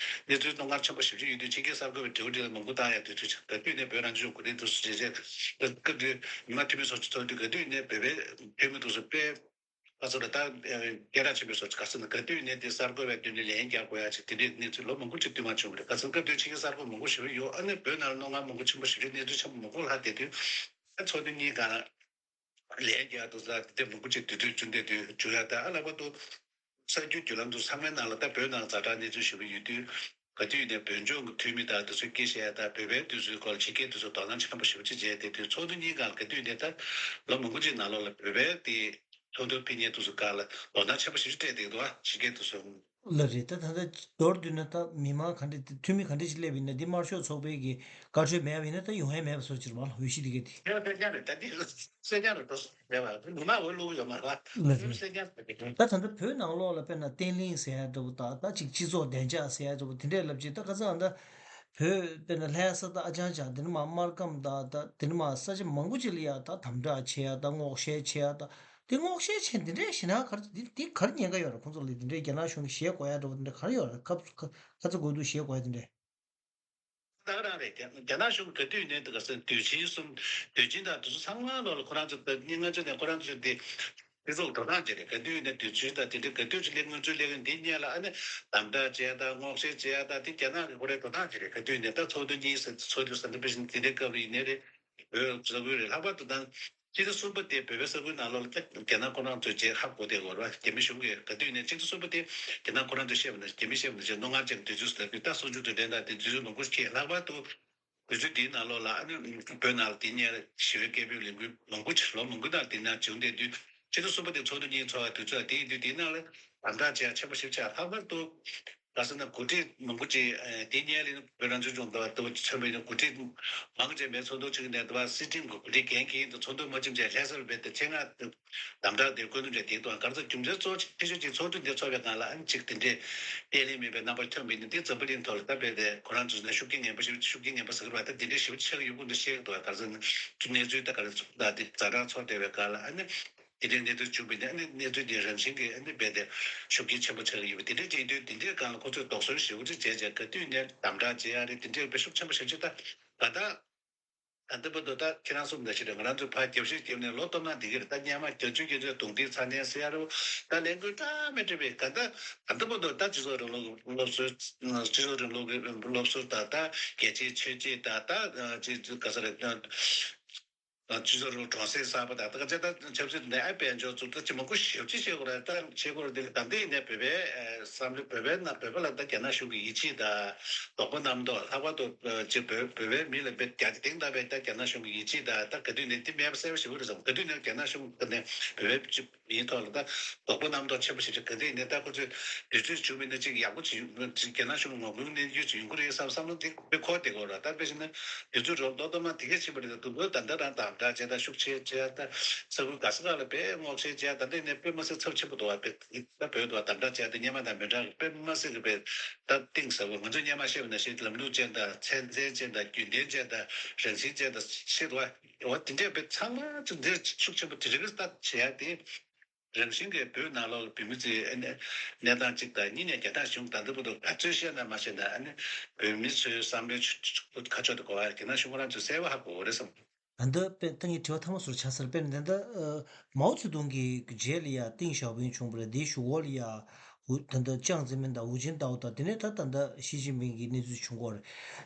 གནས་ཚུལ་རྣོ་ངར་ཆེན་པོ་ཞེ་པོ་ཅིག་ཡོད་དུས་ཕྱི་རྒྱལ་གསར་འགོད་པའི་འབྲེལ་བ་འདི་ལ་མང་པོ་བཏང་ཡ་དུས་ཚོད་ཆགས་ག་དུས་ནས་བོད་རང་སྐྱོང་ལྗོངས་གོ་སྒྲིག་འདུག་ཟེར་བྱས་སྐབས་དུས་མི་མང་འཐུས་མི་སོགས་ཀྱི་ཚོགས་འདུ་ག་དུས་ནས་བོད་པའི་འཐུས་མི་དེ་ཚོ་དཔེ་ཁ་ཚོ་ལ་ད་སྐད་གྲགས་ཆེན་པོའི་སོགས་ཀྱི་ག་ཚོད་ན་ག་དུས་ནས་དེ་གསར་འགོད་པའི་མདུན་ནས་ལན་རྒྱག་དགོས་ཡ་ཅིག་དེ་འདྲའི་གནས་ཚུལ་ལོ་མང་པོ་ཅིག་བསྟུད་མར་བྱུང་བ་རེད། ག་ཚོད་སྐབས་དུས་ཕྱི་རྒྱལ་གསར་འགོད་མང་པོ་ཞེ་པོ་ཡོད། ཨ་ནི་བོད་ནང་ལ་རྣོ་ངར་མང་པོ་ཆེན་པོ་ཞེ་པོ་གནས་ཚུལ་ཆེན་པོ་མང་པོ་ལྷག་བསྡད་དུས་ཚོགས་འདུ་གཉིས་སྒང་ལ་ལན་རྒྱག་འདུག་ས་དེ་མང་པོ་ཅིག་དུས་ཚོད་བཅུ་འདས་དུས་བྱུང་ཡ་ད་ཨ་ལྷག་པར་དུ་གསར་འགྱུར་བརྒྱུད་ལམ་དུ་ཚང་མའི་ནང་ལ་ད་བོད་ནང་ཛ་དྲག་གནས་ཚུལ་ཞེ་པོ་ཡོད་དུས་ག་དུས་ནས་བོད་ལྗོངས་ཀྱི་འཐུས་མི་དང་དེ་ཚོའི་སྐད་བཤད་ཡ་ད་བོད་པའི་དུས་ཚོད་སྐོར་ལ་ཕྱི་རྒྱལ་དུས་ཚོད་དོ་སྣང་ཆེན་པོ་ཞེ་པོ་ཅིག་བྱས་ཏེ་དུས་ཚོགས་འདུ་གཉིས་སྒང་ལ་ག་དུས་ནས་ད་ལོ་མང་པོ་ཅིག་ནང་ལོགས་ལ་བོད་པའི་དེ་ཚོགས་འདུ་ཕེབས་མཁན་དེ་ཚོ་སྒང་ལ་དོ་སྣང་ཆེན་པོ་ཞེ་པོ་ཅིག་སྤྲད་བསྡད་འདུག་ཨ་ཕྱི་རྒྱལ་དུས་ཚོད། ལ་རེད། ད་ད་ལྟ་མདོར་བསྡུས་ན་ད་མི་མང་ག་འདྲ་འཐུས་མི་ག་འདྲ་ཞིག་སླེབས་ཡིན་ན་འདི་དམར་ཤོག་ཚོགས་པའི་གི་བཀའ་འཁྲོལ་མེད་པ་ཡིན་ན་ད་ཡོང་ཡ་མེད་པ་བཟོ་ཅིག་རེད་མ་ལ་འོས་གཞི་འདི་ག་དེ། དེ་གསལ་རྐྱང་རེད། ད་འདི་གསལ་རྐྱང་རེད་འགྲོ་མེད་པ་མི་མང་འོས་བླུག་ཡོད་མ་རེད་པ། ལ་རེད། གསལ་རྐྱང་རེད། ད་ད་ལྟ་བོད་ནང་ལོགས་ལ་དཔེར་ན་བརྟན་ལྷིང་ཟེར་ཡ་འདྲ་བོ་དང་ད་ཅིག་སྤྱི་ཚོགས་བདེ་འཇགས་ཟེར་ཡ་འདྲ་བོ་དེ་འདྲས་ལབ་ཅིག་ད་ཁ་སང་ད་བོད་དཔེར་ན་ལྷ་ས་ད་ཨ་ཅང་ཅང་དེ་ནི་མ་སྨར་ཁམས་ད་ད་དེ་ནི་མ་ས་ཆ་མང་པོ་ཅིག་ལ་ཡ་ད་དམ་དྲག་བྱེད་ཡ་ད་སྔོག་བཤེར་བྱེད་ཡ་ད། དེ་སྔོག་བཤེར་བྱས་འདི་འདྲས་ཞེ་ན་ག་རེ་འདི་འདི་ག་རེ་ཉེན་ཁ་ཡོད་རེད། ཁོང་ཚོ་ལ་འདི་འདྲས་རྒྱ་ནག་གཞུང་གིས་ཞེད་དགོས་ཡ་འདྲ་བོ་འདི་འདྲས་ག་རེ་ཡོད་རེད། ཁ་ཁ་ཁ་ཚ་དགོས་འདུག་ཞེད་དགོས་ཡ་འདི་འདྲས། ད་ག་རང་རེད། རྒྱ་རྒྱ་ནག་གཞུང་གིས་ག་དུས་ནས་འདི་ག་ཟེར་དུས་ཆེན་གསུམ་དུས་ཆེན་དང་དུས་ཚོད་ཚང་མ་ལོག་ལ་ཁོ་རང་ཚོ་ད་སྙིང་ང་ཚོ་ནས་ཁོ་རང་ཚོ་འདི་སྤྱི་ཚོགས་འགྲོ་སྟངས་ཅིག་རེད། ག་དུས་ནས་དུས་ཆེན་དང་དེ་འདྲས་ག་དུས་ཅིག་སླེབས་སྔོན་ཚུད་སླེབས་ཀྱི་འདི་སྔོན་ལ་ཨ་ནི་དམ་དྲག་བྱས་དང་སྔོག་བཤེར་བྱས་དང་འདི་རྒྱ་ནག་གི་ཁོ་རའི་འགྲོ་སྟངས་ཅིག་རེད། ག་དུས་ནས་ད་ཚོགས་འདུ་གཉིས་ཟེར་ཚོགས་འདུ་ཟེར་འདི་དཔེ་བཞིན་དེ་འདྲའི་སྐབས་ལ་ཡིན་ནའི་རེད། བོད་ས་ཁུལ་རེད། ལྷག་པར་དུ་ད་སྤྱི་ཟླ་གསུམ་པ་དེ་བོད་པའི་ས་ཁུལ་ནང་ལོགས་ལ་ད་རྒྱ་ནག་ཁོ་རང་ཚོས་རྗེས་ཧ་གོ་བསྡད་ཡོད་རེད་བ། རྒྱ་མི་གཞུང་གིས་ག་དུས་ནས་སྤྱི་ཟླ་གསུམ་པ་དེ་རྒྱ་ནག་ཁོ་རང་ཚོས་བཤད་པ་ན་རྒྱ་མིས་བཤད་པ་ན་རྗེས་རྣོ་ངར་ཅན་དུས་ཚོད་ཟེར་དུས་ད་གསུམ་བཅུ་དོན་ལྡན་དང་དེ་དུས་ཚོད་མང་པོ་ཞིག་ལྷག་པར་དུ་དུས་ཚོད་དེའི་ནང་ལོགས་ལ་ཨ་ནི་བོད་ནང་ལ་དེ་ནས་ཞི་བའི་སྐད་འབོད་ལས་འགུལ་མང་པོ་ཞིག་ལོ་མང་པོ་ནང་དེ་ནང་བྱུང་བསྡད་དུས་སྤྱི་ཟླ་གསུམ་པ་དེ་ཚོགས་འདུ་གཉིས་ཚོགས་པ་དུས་ཚོད་དེ་ཡིན་དུས་དེའི་ནང་ལ་དམ་དྲག་བྱས་ཆེན་པོ་ཞིག་བྱས། ལྷག་པར་དུ་ག་ཟེར་ན་འགོ་ཁྲིད་མང་པོ་ཅིག་ཨ་དེ་སྔོན་ལ་བོད་རང་སྐྱོང་ལྗོངས་ལྟ་བུ་མཚོན་པའི་འགོ་ཁྲིད་མང་ཆེ་བའི་ཚོགས་འདུ་ཚོགས་ནས་ལྟ་བ་སྲིད་ཁྲིམས་ཀྱི་འགོ་ཁྲིད་འགན་འཁྱེར་དུ་ཚོགས་འདུ་མ་ཚོགས་ཅིག་ལྷ་སར་བསྡད་དེ་ཆེད་མངགས་དམ་དྲག་དེ་བཀོད་འདོམས་བྱས་དེ་དང་ག་རེ་ཟེར་རྒྱུ་མཚན་གཙོ་ཆེ་ཤོས་ཅིག་ཚོགས་འདུ་འདི་ཚོགས་པའི་སྒང་ལ་ཨ་ནི་ཅིག་དེ་འདྲའི་བརྟན་ལྷིང་མེད་པའི་རྣམ་པ་ཐོན་པ་ཡིན་ན་འདི་འཛམ་བུ་གླིང་ཐོག་ལ་ད་བསྡད་དེ་ཁོ་རང་ཚོ་ནས་ཤུགས་རྐྱེན་ངན་པ་ཞིག་ཤུགས་རྐྱེན་ངན་པ་ཟེར་གི་རེད་པ། ད་དེ་འདྲའི་ཞིབ་ཆ་ཡོད་པོ་འདི་ཤེས་ཀྱི་འདུག་ག་རེ་ཟེར་ན་གནས་ཚུལ་ད་ག་རེ་ཚོགས་ད་དེ་ཛ་དྲག་ཚོགས་བསྡད་པའི་སྒང་ལ་ཨ་ནི། དེ་འདྲའི་གནས་ཚུལ་བྱུང་བས་ནས་ཨ་ནི་གནས་ཚུལ་དེ་རང་བཞིན་གྱིས་ཨ་ནི་རྦད་དེ་ཤུགས་རྐྱེན་ཆེན་པོ་ཆགས་ཀྱི་ཡོད་པ་དེ་འདྲའི་རྐྱེན་དུས་དེ་འདྲའི་སྒང་ལ་ཁོ་ཚོས་དོགས་ཟོན་ཞེ་པོ་ཅིག་བྱས་བྱས་ག་དུས་ནས་དམ་དྲག་བྱེད་ཡ་རེད། དེ་འདྲའི་དཔེ་ཤུགས་ཆེན་པོ་ཞེ་པོ་ཅིག་ད་ག་ད་ད་ལྟ་བར་དུ་ད་ཁྱེད་རང་གསུངས་འདྲ་ཞིག་རེད། ང་རང་ཚོས་ཕར་རྒྱབ་བཤིག་རྒྱབ་ནས་ལོ་སྟོང་ན་འདི་གི་རེད། ད་སྔོན་མ་བརྒྱད་ཅུ་བརྒྱད་ཅུ་རྡུང་རྡེག་ཚ་ནན་ཟེར་ཡ་རེད། ད་ལས་འགུལ་གྲ་མི་འགྲིག་པའི་ག་ད་ད་ལྟ་བར་དུ་ད་སྤྱི་ཚོགས་རིང་ལུགས་སློབ་གསོའི་སྤྱི་ཚོགས་རིང་ལུགས་ཀྱི་སློབ་གསོ་ད་ད་རྒྱལ་གཅེས་ཆོས་གཅེས་ད་ད་ཅི་ག་ས་རེད། སྤྱི་ཚོགས་རིང་ལུགས་གྲོང་གསེབ་གསར་པ་དང་ད་ག་ཚད་ད་ཆབ་སྲིད་ནས་ཨ་དཔལ་འབྱོར་འཛུགས་ད་ཅི་མང་པོ་ཞེ་པོ་ཅིག་བྱེད་དགོས་རེད། ད་བྱེད་དགོས་རེད། དེ་ལ་ད་ལྟ་ཡིན་ནའི་བོད་པའི་བསམ་བློ་བོད་པའི་ནང་བོད་པ་ལ་ད་རྒྱ་ནག་གཞུང་གི་ཡིད་ཆེས་དང་དོགས་པ་རྣམ་རྟོག་ལྷག་པར་དུ་ཅིག་བོད་བོད་པའི་མི་ལ་དཔེ་རྒྱ་དེ་དེང་ད་བའི་ད་རྒྱ་ནག་གཞུང་གི་ཡིད་ཆེས་དང་ད་ག་དུས་ནས་དེ་མེད་པ་གསལ་པོ་ཞེ་པོ་རེད་བསམ། ག་དུས་ནས་རྒྱ་ནག་གཞུང་གི་ནས་བོད་པའི་ཅིག་མིའི་ཐོག་ལ་ད་དོགས་པ་རྣམ་རྟོག་ཆེན་པོ་ཞིག་ཅིག་ག་འདྲ་ཡིན་ནའི་ད་ཁོ་ཚོས་དུས་ཚོད་བྱུང་བའི་ནང་ཅིག་ཡག་པོ་ཅིག་རྒྱ་ནག་གཞུང་ངོ་རྒོལ་གནས་རྒྱུ་ཅིག་ཡོང་གི་རེད་བསམ་བསམ་བློ་དེ་དཔེ་འཁོར་བསྡད་ཀྱི་ཡོད་རེད། ད་དཔེ་བྱས་ན་དུས་ཚོད་རོ་ལོ་ལྟར་མ་དེ་གས་ཕྱིན་པ་རེད། ད་དུ་བོད་ད་ལྟ་རང་དང་ དྲག་བྱས་དང་ཤུགས་ཆེ་བྱས་དང་ས་ཁུལ་ག་ས་ག་ལ་དཔེ་སྔོག་བཤེར་བྱས་དང་འདི་ནས་དཔེ་མི་སྲིད་ཚབས་ཆེན་པོ་འདུག་བ། དཔེ་ད་བོད་དུ་བ་དམ་དྲག་བྱས་དང་སྔོན་མ་དང་མི་འདྲ་བའི་དཔེ་མི་སྲིད་ཀྱི་དཔེ་ད་གཏིང་ཟབ་པོ། ང་ཚོས་སྔོན་མ་བཤད་པ་ནང་བཞིན་ལམ་ལུགས་ཅན་དང་ཚད་འཛིན་ཅན་དང་རྒྱུན་ལྡན་ཅན་དང་རང་བཞིན་ཅན་དང་བཤད་འདུག་བ། འོ་དེ་འདྲས་དཔེ་ཚང་མ་ཚོ་འདིར་ཤུགས་ཆེན་པོ་དེ་རིགས་ལ་ལྟ་བྱེད་ཡ་དེ། རང་བཞིན་གྱིས་བོད་ནང་ལོགས་བོད་མི་ཚོའི་ཨ་ནི་གནས་སྟངས་གཅིག་དང་གཉིས་ནས་རྒྱ་ནག་གཞུང་ད་ལྟ་བར་དུ་ག་ཚོད་བཤད་ན་མ་བཤད་ན་ཨ་ནི་བོད་མི་ཚོའི་བསམ་བློའི་ཁ་ཕྱོགས་དེ་གོ་བ་རྒྱ་ནག་གཞུང་ཁོ་རང་ཚོས་གསལ་པོ་ཧ་གོ་གི་རེད་བསམ། ད་ལྟ་དཔེ་ད་ངས་དྲི་བ་ཐ་མ་ཟུར་ཆགས་ཚར། དཔེར་ན་ད་ལྟ་མའོ་ཙེ་ཏུང་གི་རྗེས་ལ་ཡ་ཏིང་ཞའོ་ཕིང་བྱུང་བ་རེད། དེའི་གཞུག་གུ་ལ་ཡ་ད་ལྟ་ཅང་ཙེ་མིན་དང་ཧུའུ་ཅིན་ཏའོ་དང་དེ་ནས་ད་ད་ལྟ་ཞི་ཅིན་ཕིང་གི་གནས་ཚུལ་བྱུང་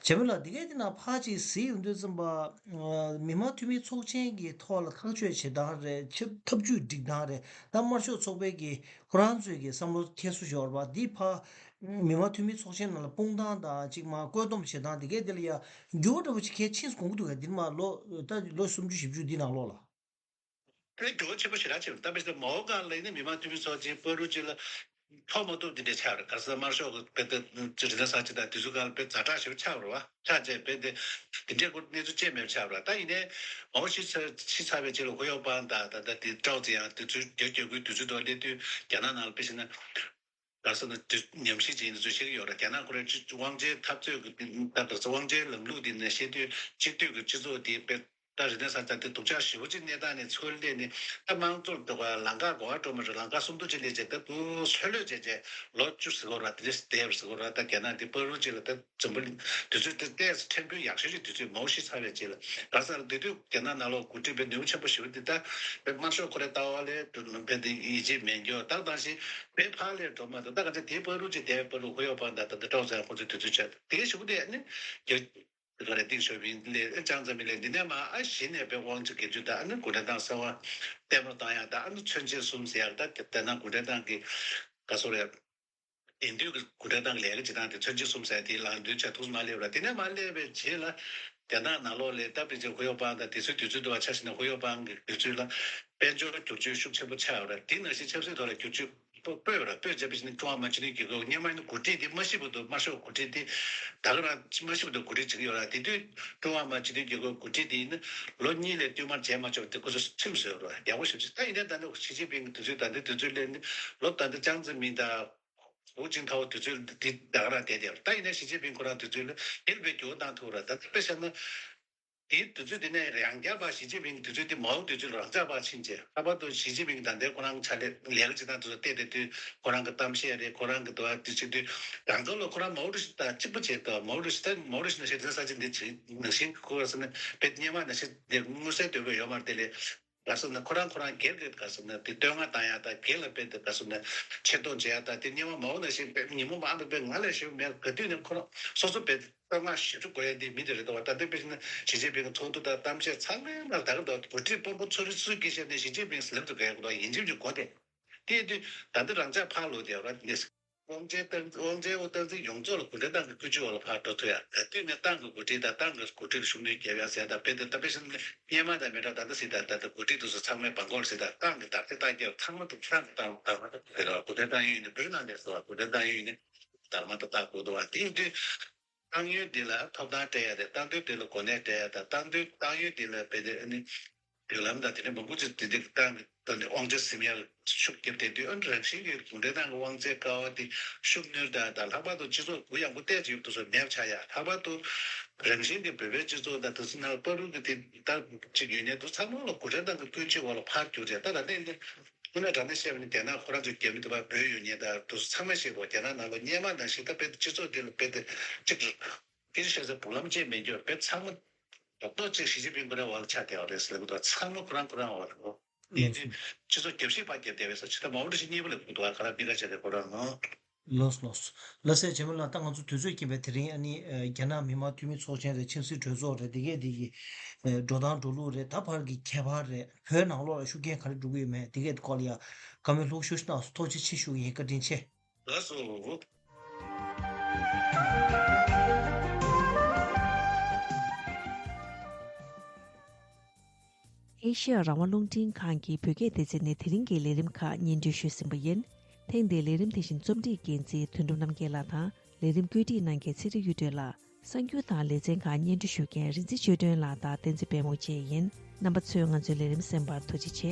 གི་ཡོད་རེད། བྱས་པ་ལ་དེ་གའི་དེ་ནང་ཕར་ཅིག་གཟིགས་ཡོང་དུས་ཙམ་པ། མི་དམངས་འཐུས་མི་ཚོགས་ཆེན་གྱི་ཐོག་ལ་ཐག་གཅོད་བྱེད་སྟངས་རེད། ཆབ་ཐབས་ཇུས་སྒྲིག་སྟངས་རེད། ད་དམར་ཤོག་ཚོགས་པའི་གི་ཁོ་རང་ཚོའི་གི་བསམ་བློ་ཁྱད་གསོད་ཤོར་བ་འདི་ཕར་མི་དམངས་འཐུས་མི་ཚོགས་ཆེན་ནང་ལ་སྤུངས་སྟངས་དང་ཅིག་མ་བཀོད་འདོམས་བྱེད་སྟངས་དེ་གའི་དེ་ལ་ཡ་འགྱུར་བ་འདྲ་པོ་ཅིག་གལ་ཆེན་དགོངས་ཀྱི་འདུག་ག་འདིར་མ་ལོ་ད་ལོ་སུམ་ཅུ་བཞི་བཅུ་འདི་ནང་ལོགས་ལ། དེ་འགྱུར་བ་ཆེན་པོ་ཞེ་དྲག་ཕྱིན། ད་དཔེར་ན་མའོ་སྒང་ལ་ཡིན་ན་མི་དམངས་འཐུས་མི་ཚོགས་ཆེན་བར་དུ་ཅིག་ལ་ཐོག་མ་གཏོགས་འདི་འདྲ་ཆགས་རེད། ག་ས་དམར་ཤོག་གི་དཔེ་ད་རི་ན་ས་ཅི་དང་དེ་ཚོ་སྒང་ལ་དཔེ་ཛ་དྲག་ཞེ་པོ་ཆགས་རེད་བ། ཆགས་བྱས་དཔེ་དེ་དེ་འདྲའི་སྐོར་གནས་ཚུལ་ཅིག་མེད་པ་ཆགས་རེད། ད་ཡིན་ནའི་མའོ་ཤི་ཚར་ཤི་ཚར་བའི་རྗེས་ལ་ཧུའུ་ཡའོ་པང་དང་ད་ལྟ་དེ་ཀྲའོ་ཙེ་ཡང་དེ་ཚོའི་རྒྱ་སྐྱོད་ཁུལ་དེ་ཚོའི་ཐོག་སླེབས་དུས་རྒྱ་ནག་ནང་ལ་དཔེ་བྱས་ན། ག་ས་ན་དུས་ཉམས་ཞིབ་བྱེད་ཡིན་ཚུལ་བཤད་ཀྱི་ཡོད་རེད། རྒྱ་ནག་ཁོ་རའི་སྤྱི་དབང་ཆའི་འཐབ་རྩོད་ཀྱི་ད་ག་ས་དབང་ཆའི་ལམ་ལུགས་འདི་ནས་བཤད་དུས་སྤྱི་འཐུས་ཀྱི་སྤྱི་ཚོགས་འདི་དཔེ་ད་རི་ན་ས་ཅན་དེ་སྡུག་ཅག་ཞེ་པོ་ཅིག་གནས་སྟངས་ནས་ཚུར་སླེབས་ནས་ད་དམངས་གཙོར་འགྲོ་བ་ལམ་ཁ་གོ་བ་སྤྲོད་མ་རེད། ལམ་ཁ་སུམ་མདོ་ཅིག་སླེབས་བྱས་ད་དུ་ལྷོད་ལྷོད་བྱས་བྱས་ལོ་བཅུ་ཟེར་གོ་ར་དེ་འདྲ་བསྡད་པ་ཟེར་གོ་ར། ད་རྒྱ་ནག་འདི་བར་དུ་ཅིག་ལ་ད་འཛམ་བུ་གླིང་དུས་ཚོད་དེ་ཏོག་ཙམ་ཕྲན་བུ་ཡག་ཤོས་ཅིག་དུས་ཚོད་མའོ་ཤི་ཚར་བའི་རྗེས་ལ་ག་ས་ར་དེ་དུས་རྒྱ་ནག་ནང་ལོགས་འགོ་ཁྲིད་པའི་ནུས་པ་ཆེན་པོ་ཞེ་པོ་འདི་ད་དཔེ་དམར་ཤོག་ཁོ་རའི་ལྟ་བ་ལས་དུ་དཔེ་འདི་ཡིད་ཆེས་མེད་འགྱོ་ད་ག་ནང་བཞིན་དཔེ་ཕར་ལས་འགྲོ་མ་ཐུབ། ད་ག་ཚོད་དེའི་བར་དུ་ཅིག་བསྡད་པའི་བར་དུ་ཧུའུ་ཡའོ་པང་དང་ད་ལྟ་ཀྲའོ་ཙེ་ཁོ་ཚོའི་དུས་ཚོད་ཆགས་དེ་གའི་ཞུ་གི་དེ་ནི་རྒྱ་ག་རེ་ཏིང་ཞའོ་ཕིང་ལས་ཅང་ཙེ་མིན་ལས་འདི་ནས་མ་ཨ་གཞི་ནས་དཔེ་དབང་ཆ་སྒེར་གཅོད་དང་ཨ་ནི་གུང་ཁྲན་ཏང་གསར་བ་བརྟན་པོ་བཏང་ཡག་དང་ཨ་ནི་མཚོན་བྱེད་གསུམ་ཟེར་ཡག་ད་དེ་ན་གུང་ཁྲན་ཏང་གི་ག་སོ་རེད། དེང་དུས་ཀྱི་གུང་ཁྲན་ཏང་གི་ལས་ཀ་བྱེད་སྟངས་དེ་མཚོན་བྱེད་གསུམ་ཟེར་དེ་ལ་འདོན་ཆ་ཐུགས་མ་སླེབས་ར། དེ་ནས་མ་སླེབས་པའི་རྗེས་ལ་རྒྱ་ནག་ནང་ལོགས་ལ་སྟབས་བདེ་ཅིག་ཧུའུ་ཡའོ་པང་དང་དེ་ཚོའི་དུས་ཚོད་དུ་བ་ཆ་བཞག་ན་ཧུའུ་ཡའོ་པང་གི་དུས་ཚོད་ལ་དཔལ་འབྱོར་བསྒྱུར་བཅོས་ཤུགས་ཆེན་པོ་ཆགས་ཡོད་ར། དེ་ནང་བཞིན་ཆབ་སྲིད་ཐོག་ལ་བསྒྱུར་བཅོས་སྤོ་སྤོས་པ་ར། སྤོས་བྱས་པ་ཞིག་ནི་ཀྲུང་ཧྭ་མི་དམངས་སྤྱི་མཐུན་རྒྱལ་ཁབ་སྔོན་མ་ནི་འགོ་ཁྲིད་དེ་མ་ཤི་བར་དུ་དམར་ཤོག་འགོ་ཁྲིད་དེ་ད་ག་རང་མ་ཤི་བར་དུ་འགོ་ཁྲིད་བྱེད་ཀྱི་ཡོད་ར། དེ་དུས་ཀྲུང་ཧྭ་མི་དམངས་སྤྱི་མཐུན་རྒྱལ་ཁབ་འགོ་ཁྲིད་དེ་ཡིན་ན་ལོ་གཉིས་ལས་བསྟུད་མར་བྱས་མ་ཆོག་དེ་ཁོ་ཚོ་ཁྲིམས་བཟོས་ཡོད་ར། ཡག་པོ་ཞིག་བྱས། ད་ཡིན་ནའི་ད་ནི་ཞི་ཅིན་ཕིང་གི་དུས་ཚོད་ད་ལྟའི་དུས་ཚོད་སླེབས་ནི་ལོ་ད་ལྟ་ཅང་ཙེ་མིན་དང་། ཧུའུ་ཅིན་ཐའོ་དུས་ཚོད་འདི་ད་ག་རང་བསྡད་དེ། ད་ཡིན་ན་ཞི་ཅིན་ཕིང་ཁོ་རང་དུས་ཚོད་ལ་དེ་ལ་དཔེ་འགྱུར་བ་བཏང་ཐུབ་ར། ད་ལྟ་དཔེ་བཞག་ན་དེའི་དུས་ཚོད་དེ་ནས་ཡང་བསྐྱར་ཕར་ཞི་ཅིན་ཕིང་དུས་ཚོད་དེ་མའོ་དུས་ཚོད་ལ་རང་འཇགས་ཕར་ཕྱིན་རྗེས་ལྷག་པར་དུ་ཞི་ཅིན་ཕིང་ད་ལྟའི་ཁོ་རང་ཕྱག་ལས་ལས་ཀ་བྱེད་སྟངས་དེ་ཚོ་བལྟས་བསྡད་དུས་ཁོ་རང་གི་གཏམ་བཤད་རེད། ཁོ་རང་གི་འདུག་བ་དེ་བྱེད་དུས་གང་ག་ལ་ཁོ་རང་མའོ་ཀྲུའུ་ཞི་དང་གཅིག་པ་བྱས་འདུག་མའོ་ཀྲུའུ་ཞི་ད་མའོ་ཀྲུའུ་ཞི་ནང་བཞིན་དེ་ས་ཆ་འདི་བྱེད་ནང་བཞིན་ཁོ་ར་ཟེར་ན་དཔེ་སྔོན་མ་ནང་བཞིན་དེ་མངོན་གསལ་དོད་པོ་ཡོད་མ་རེད། དེ་ལས། ག་ཟེར་ན་ཁོ་རང་ཁོ་རང་སྒེར་གྱི་ག་ཟེར་ན་དེ་བསྟོད་བསྔགས་བཏང་ཡག་དང་སྒེར་ལ་དཔེ་དེ་ག་ཟེར་ན་ཆེ་མཐོང་བྱེད་ཡག་དང་དེ་སྔོན་མ་མའོ་ནང་བཞིན་དཔེ་ཉིན་མོ་མང་པོ་དཔེ་ང་ལས་ཞེ་པོ་མེད་ག་དུས་ནས་ཁོ་རང་སོ་སོ་དཔེ་བསྟོད་བསྔགས་ཞེ་དྲག་དགོས་ཡ་དེ་མི་དེ་རེད་དོ། ད་ལྟ་དཔེ་བྱས་ན་ཞི་ཅིན་ཕིང་གི་ཚོགས་འདུ་དང་གཏམ་བཤད་ཚང་མའི་ནང་ད་ག་འདུག་འགོ་ཁྲིད་དཔོན་པོ་ཚོ་རེ་ཚོས་སྐད་ཆ་ནས་ཞི་ཅིན་ཕིང་ལབ་ཏུ་ག་ཡ་གོ་ཡིན་གཅིག་མིན་གཅིག་གོ་དེ། དེ་དུས་ད་ལྟ་རང་འཇགས་ཕར་ལོག་དེ་ཡོད་ར་དེ་ནས། དབང་ཆེན་སྟངས་དབང་ཆེན་འོ་སྟངས་འཛིན་ཡོངས་རྫོགས་ལ་གུང་ཁྲན་ཏང་གི་བཀོད་ཇུས་འོག་ལ་ཕར་འགྲོ་ཐུབ་ཡ། དེ་དུས་ནས་ཏང་གི་འགོ་ཁྲིད་དང་ཏང་གི་འགོ་ཁྲིད་ལ་ཤུགས་སྣོན་རྒྱབ་ཡ་ཟེར་ཡ་དང་དཔེ་དེ་ད་དཔེ་བཞིན་སྔོན་མ་དང་མི་འདྲ་ད་ལྟ་ཟེར་དང་ད་ལྟ་འགོ་ཁྲིད་དེ་ཚོ་ཚང་མས་བང་ཁོག་ཟེར་དང་ཏང་གི་དར་ཆ་བཏགས་རྒྱབ་ཚང་མ་དུ་ཁྱེད་རང་གི་ཏང་དར་མ་དུ་ཟེར་བ་གུང་ཁྲན་ཏང་ཡོན་ནི་བོད་ནང་ལས་ཟེར་བ་གུང་ཁྲན་ཏང་ཡོན་ནི་དར་མ་དུ་བཏགས་དགོས་འདུག་བ། དེ་ཡིན་དུས་ཏང་ཡོན་འདི་ལ་ཐོབ་ཐང་སྤྲད་ཡ་དེ་ཏང་དོན་འདི་ལ་གོ་གནས་སྤྲད་ཡ་དང་ཏང་དོན་ཏང་ཡོན་འདི་ལ་དཔེ་དེ་ཨ་ནི། མདུན་ལམ་དང་དེ་ནས་མང་པོ་ཅིག་དེ་འདྲའི་ཏང་གི་ཐོག་ནས་དབང་ཆ་ཟིན་ཡག་ཤུགས་རྒྱབ་བསྡད་དུས་ཨ་ནི་རང་བཞིན་གྱིས་གུང་ཁྲན་ཏང་གི་དབང་ཆའི་ཀ་བ་དེ་ཤུགས་སྣོན་དང་དང་ལྷག་པར་དུ་སྤྱི་ཚོགས་གུ་ཡངས་པོ་བལྟས་ཀྱི་ཡོད་དུས་སུ་མེད་པ་ཆགས་ཡ། ལྷག་པར་དུ་རང་བཞིན་གྱིས་བོད་པའི་སྤྱི་ཚོགས་དང་དེ་ཚོ་ནང་བར་དུ་གི་དེ་ལྟར་ཅིག་ཡོད་ནས་དུ་ཚང་མ་ལ་གུང་ཁྲན་ཏང་གི་བཀོད་ཇུས་འོག་ལ་ཕར་གྱུར་རེད། ད་ད་ལྟ་འདི་དངོས་གནས་དྲང་གནས་བཤད་པ་ནི་རྒྱ་ནག་ཁོ་རང་ཚོའི་རྒྱ་མི་དེ་བ་བོད་ཡོད་མཁན་དང་དུ་ཚང་མས་ཤེས་དགོས། རྒྱ་ནག་ནང་ལ་སྔོན་མ་ནང་བཞིན་ད་དཔེ་སྤྱི་ཚོགས་འདི་ལ་དཔེ་དེ་གཅིག་སྐད་ཆ་བཤད་སའི་བུ་ལམ་ཅན་མེད་རྒྱུ་དཔེ་ཚང་མ་རྡོག་རྡོག་ཅིག་ཞི་ཅིན་ཕིང་ཁོ་རང་འོག་ལ་ཆགས་བསྡད་པ་རེད་ཟེར་ལབ་ཀྱི་འདུག་ཚང་མ་ཁོ་རང་ཁོ་རང་འོག་ལ་འགྲོ། ཡིན་དུས་སྤྱི་ཚོགས་རྒྱབ་བཤིག་པ་རྒྱབ་བསྡད་པའི་ས་ཆ་ད་མའོ་ཀྲུའུ་ཞི་གཉིས་པ་ལ་ཕུད་འདུག་ཨ་ཁ་ར་མི་ཁ་བྱས་ཏེ་ཁོ་རང་ནོ། ལགས་ལགས། ལགས་སེ་བྱེད་མི་ལགས་ད་ང་ཚོ་དུས་ཚོད་ཀྱིས་པས་དེ་རིང་ཨ་ནི་རྒྱ་ནག་མི་དམངས་འཐུས་མི་ཚོགས་ཆེན་རེད། ཆབ་སྲིད་གྲོས་ཚོགས་རེད། དེ་གས་དེ་གི་འགྲོ་སྟངས་འགྲོ་ལུགས་རེད། ད་བར་གྱི་ཁྱད་པར་རེད། བོད་ནང་ལོགས་ལ་ཤུགས་རྐྱེན་ག་རེ་འགྲོ་གི་ཡོད་མེད་དེ་གས་སྐོར་ལ་ཡ་བཀའ་མོལ་ལྷུག་ཤོས་ཤིག་གནང་སོང་། ཐུགས་རྗེ་ཆེ་ཞུ་གི་ཡིན། བཀའ་དྲིན་ཆེ། ལགས་སོ། ཨེ་ཤེ་ཡ་རང་དབང་རླུང་འཕྲིན་ཁང་གི་བོད་སྐད་སྡེ་ཚན་ནས་དེ་རིང་གི་ལས་རིམ་ཁག་སྙན་སྒྲོན་ཞུས་ཟིན་པ་ཡིན། ཐེངས་འདིའི་ལས་རིམ་དེ་བཞིན་རྩོམ་སྒྲིག་འགན་འཛིན་དོན་གྲུབ་རྣམ་རྒྱལ་ལགས་དང་ལས་རིམ་བཀོད་སྒྲིག་གནང་མཁན་ཚེ་རིང་གཡུ་སྒྲོན་ལགས། གསར་འགྱུར་དང་ལེ་ཚན་ཁག་སྙན་སྒྲོན་ཞུ་མཁན་རིག་འཛིན་ཆོས་སྒྲོན་ལགས་དང་བསྟན་འཛིན་དཔལ་མོ་བཅས་ཡིན། རྣམ་པ་ཚོས་ང་ཚོའི་ལས་རིམ་གསན་པར་ཐུགས་རྗེ་ཆེ།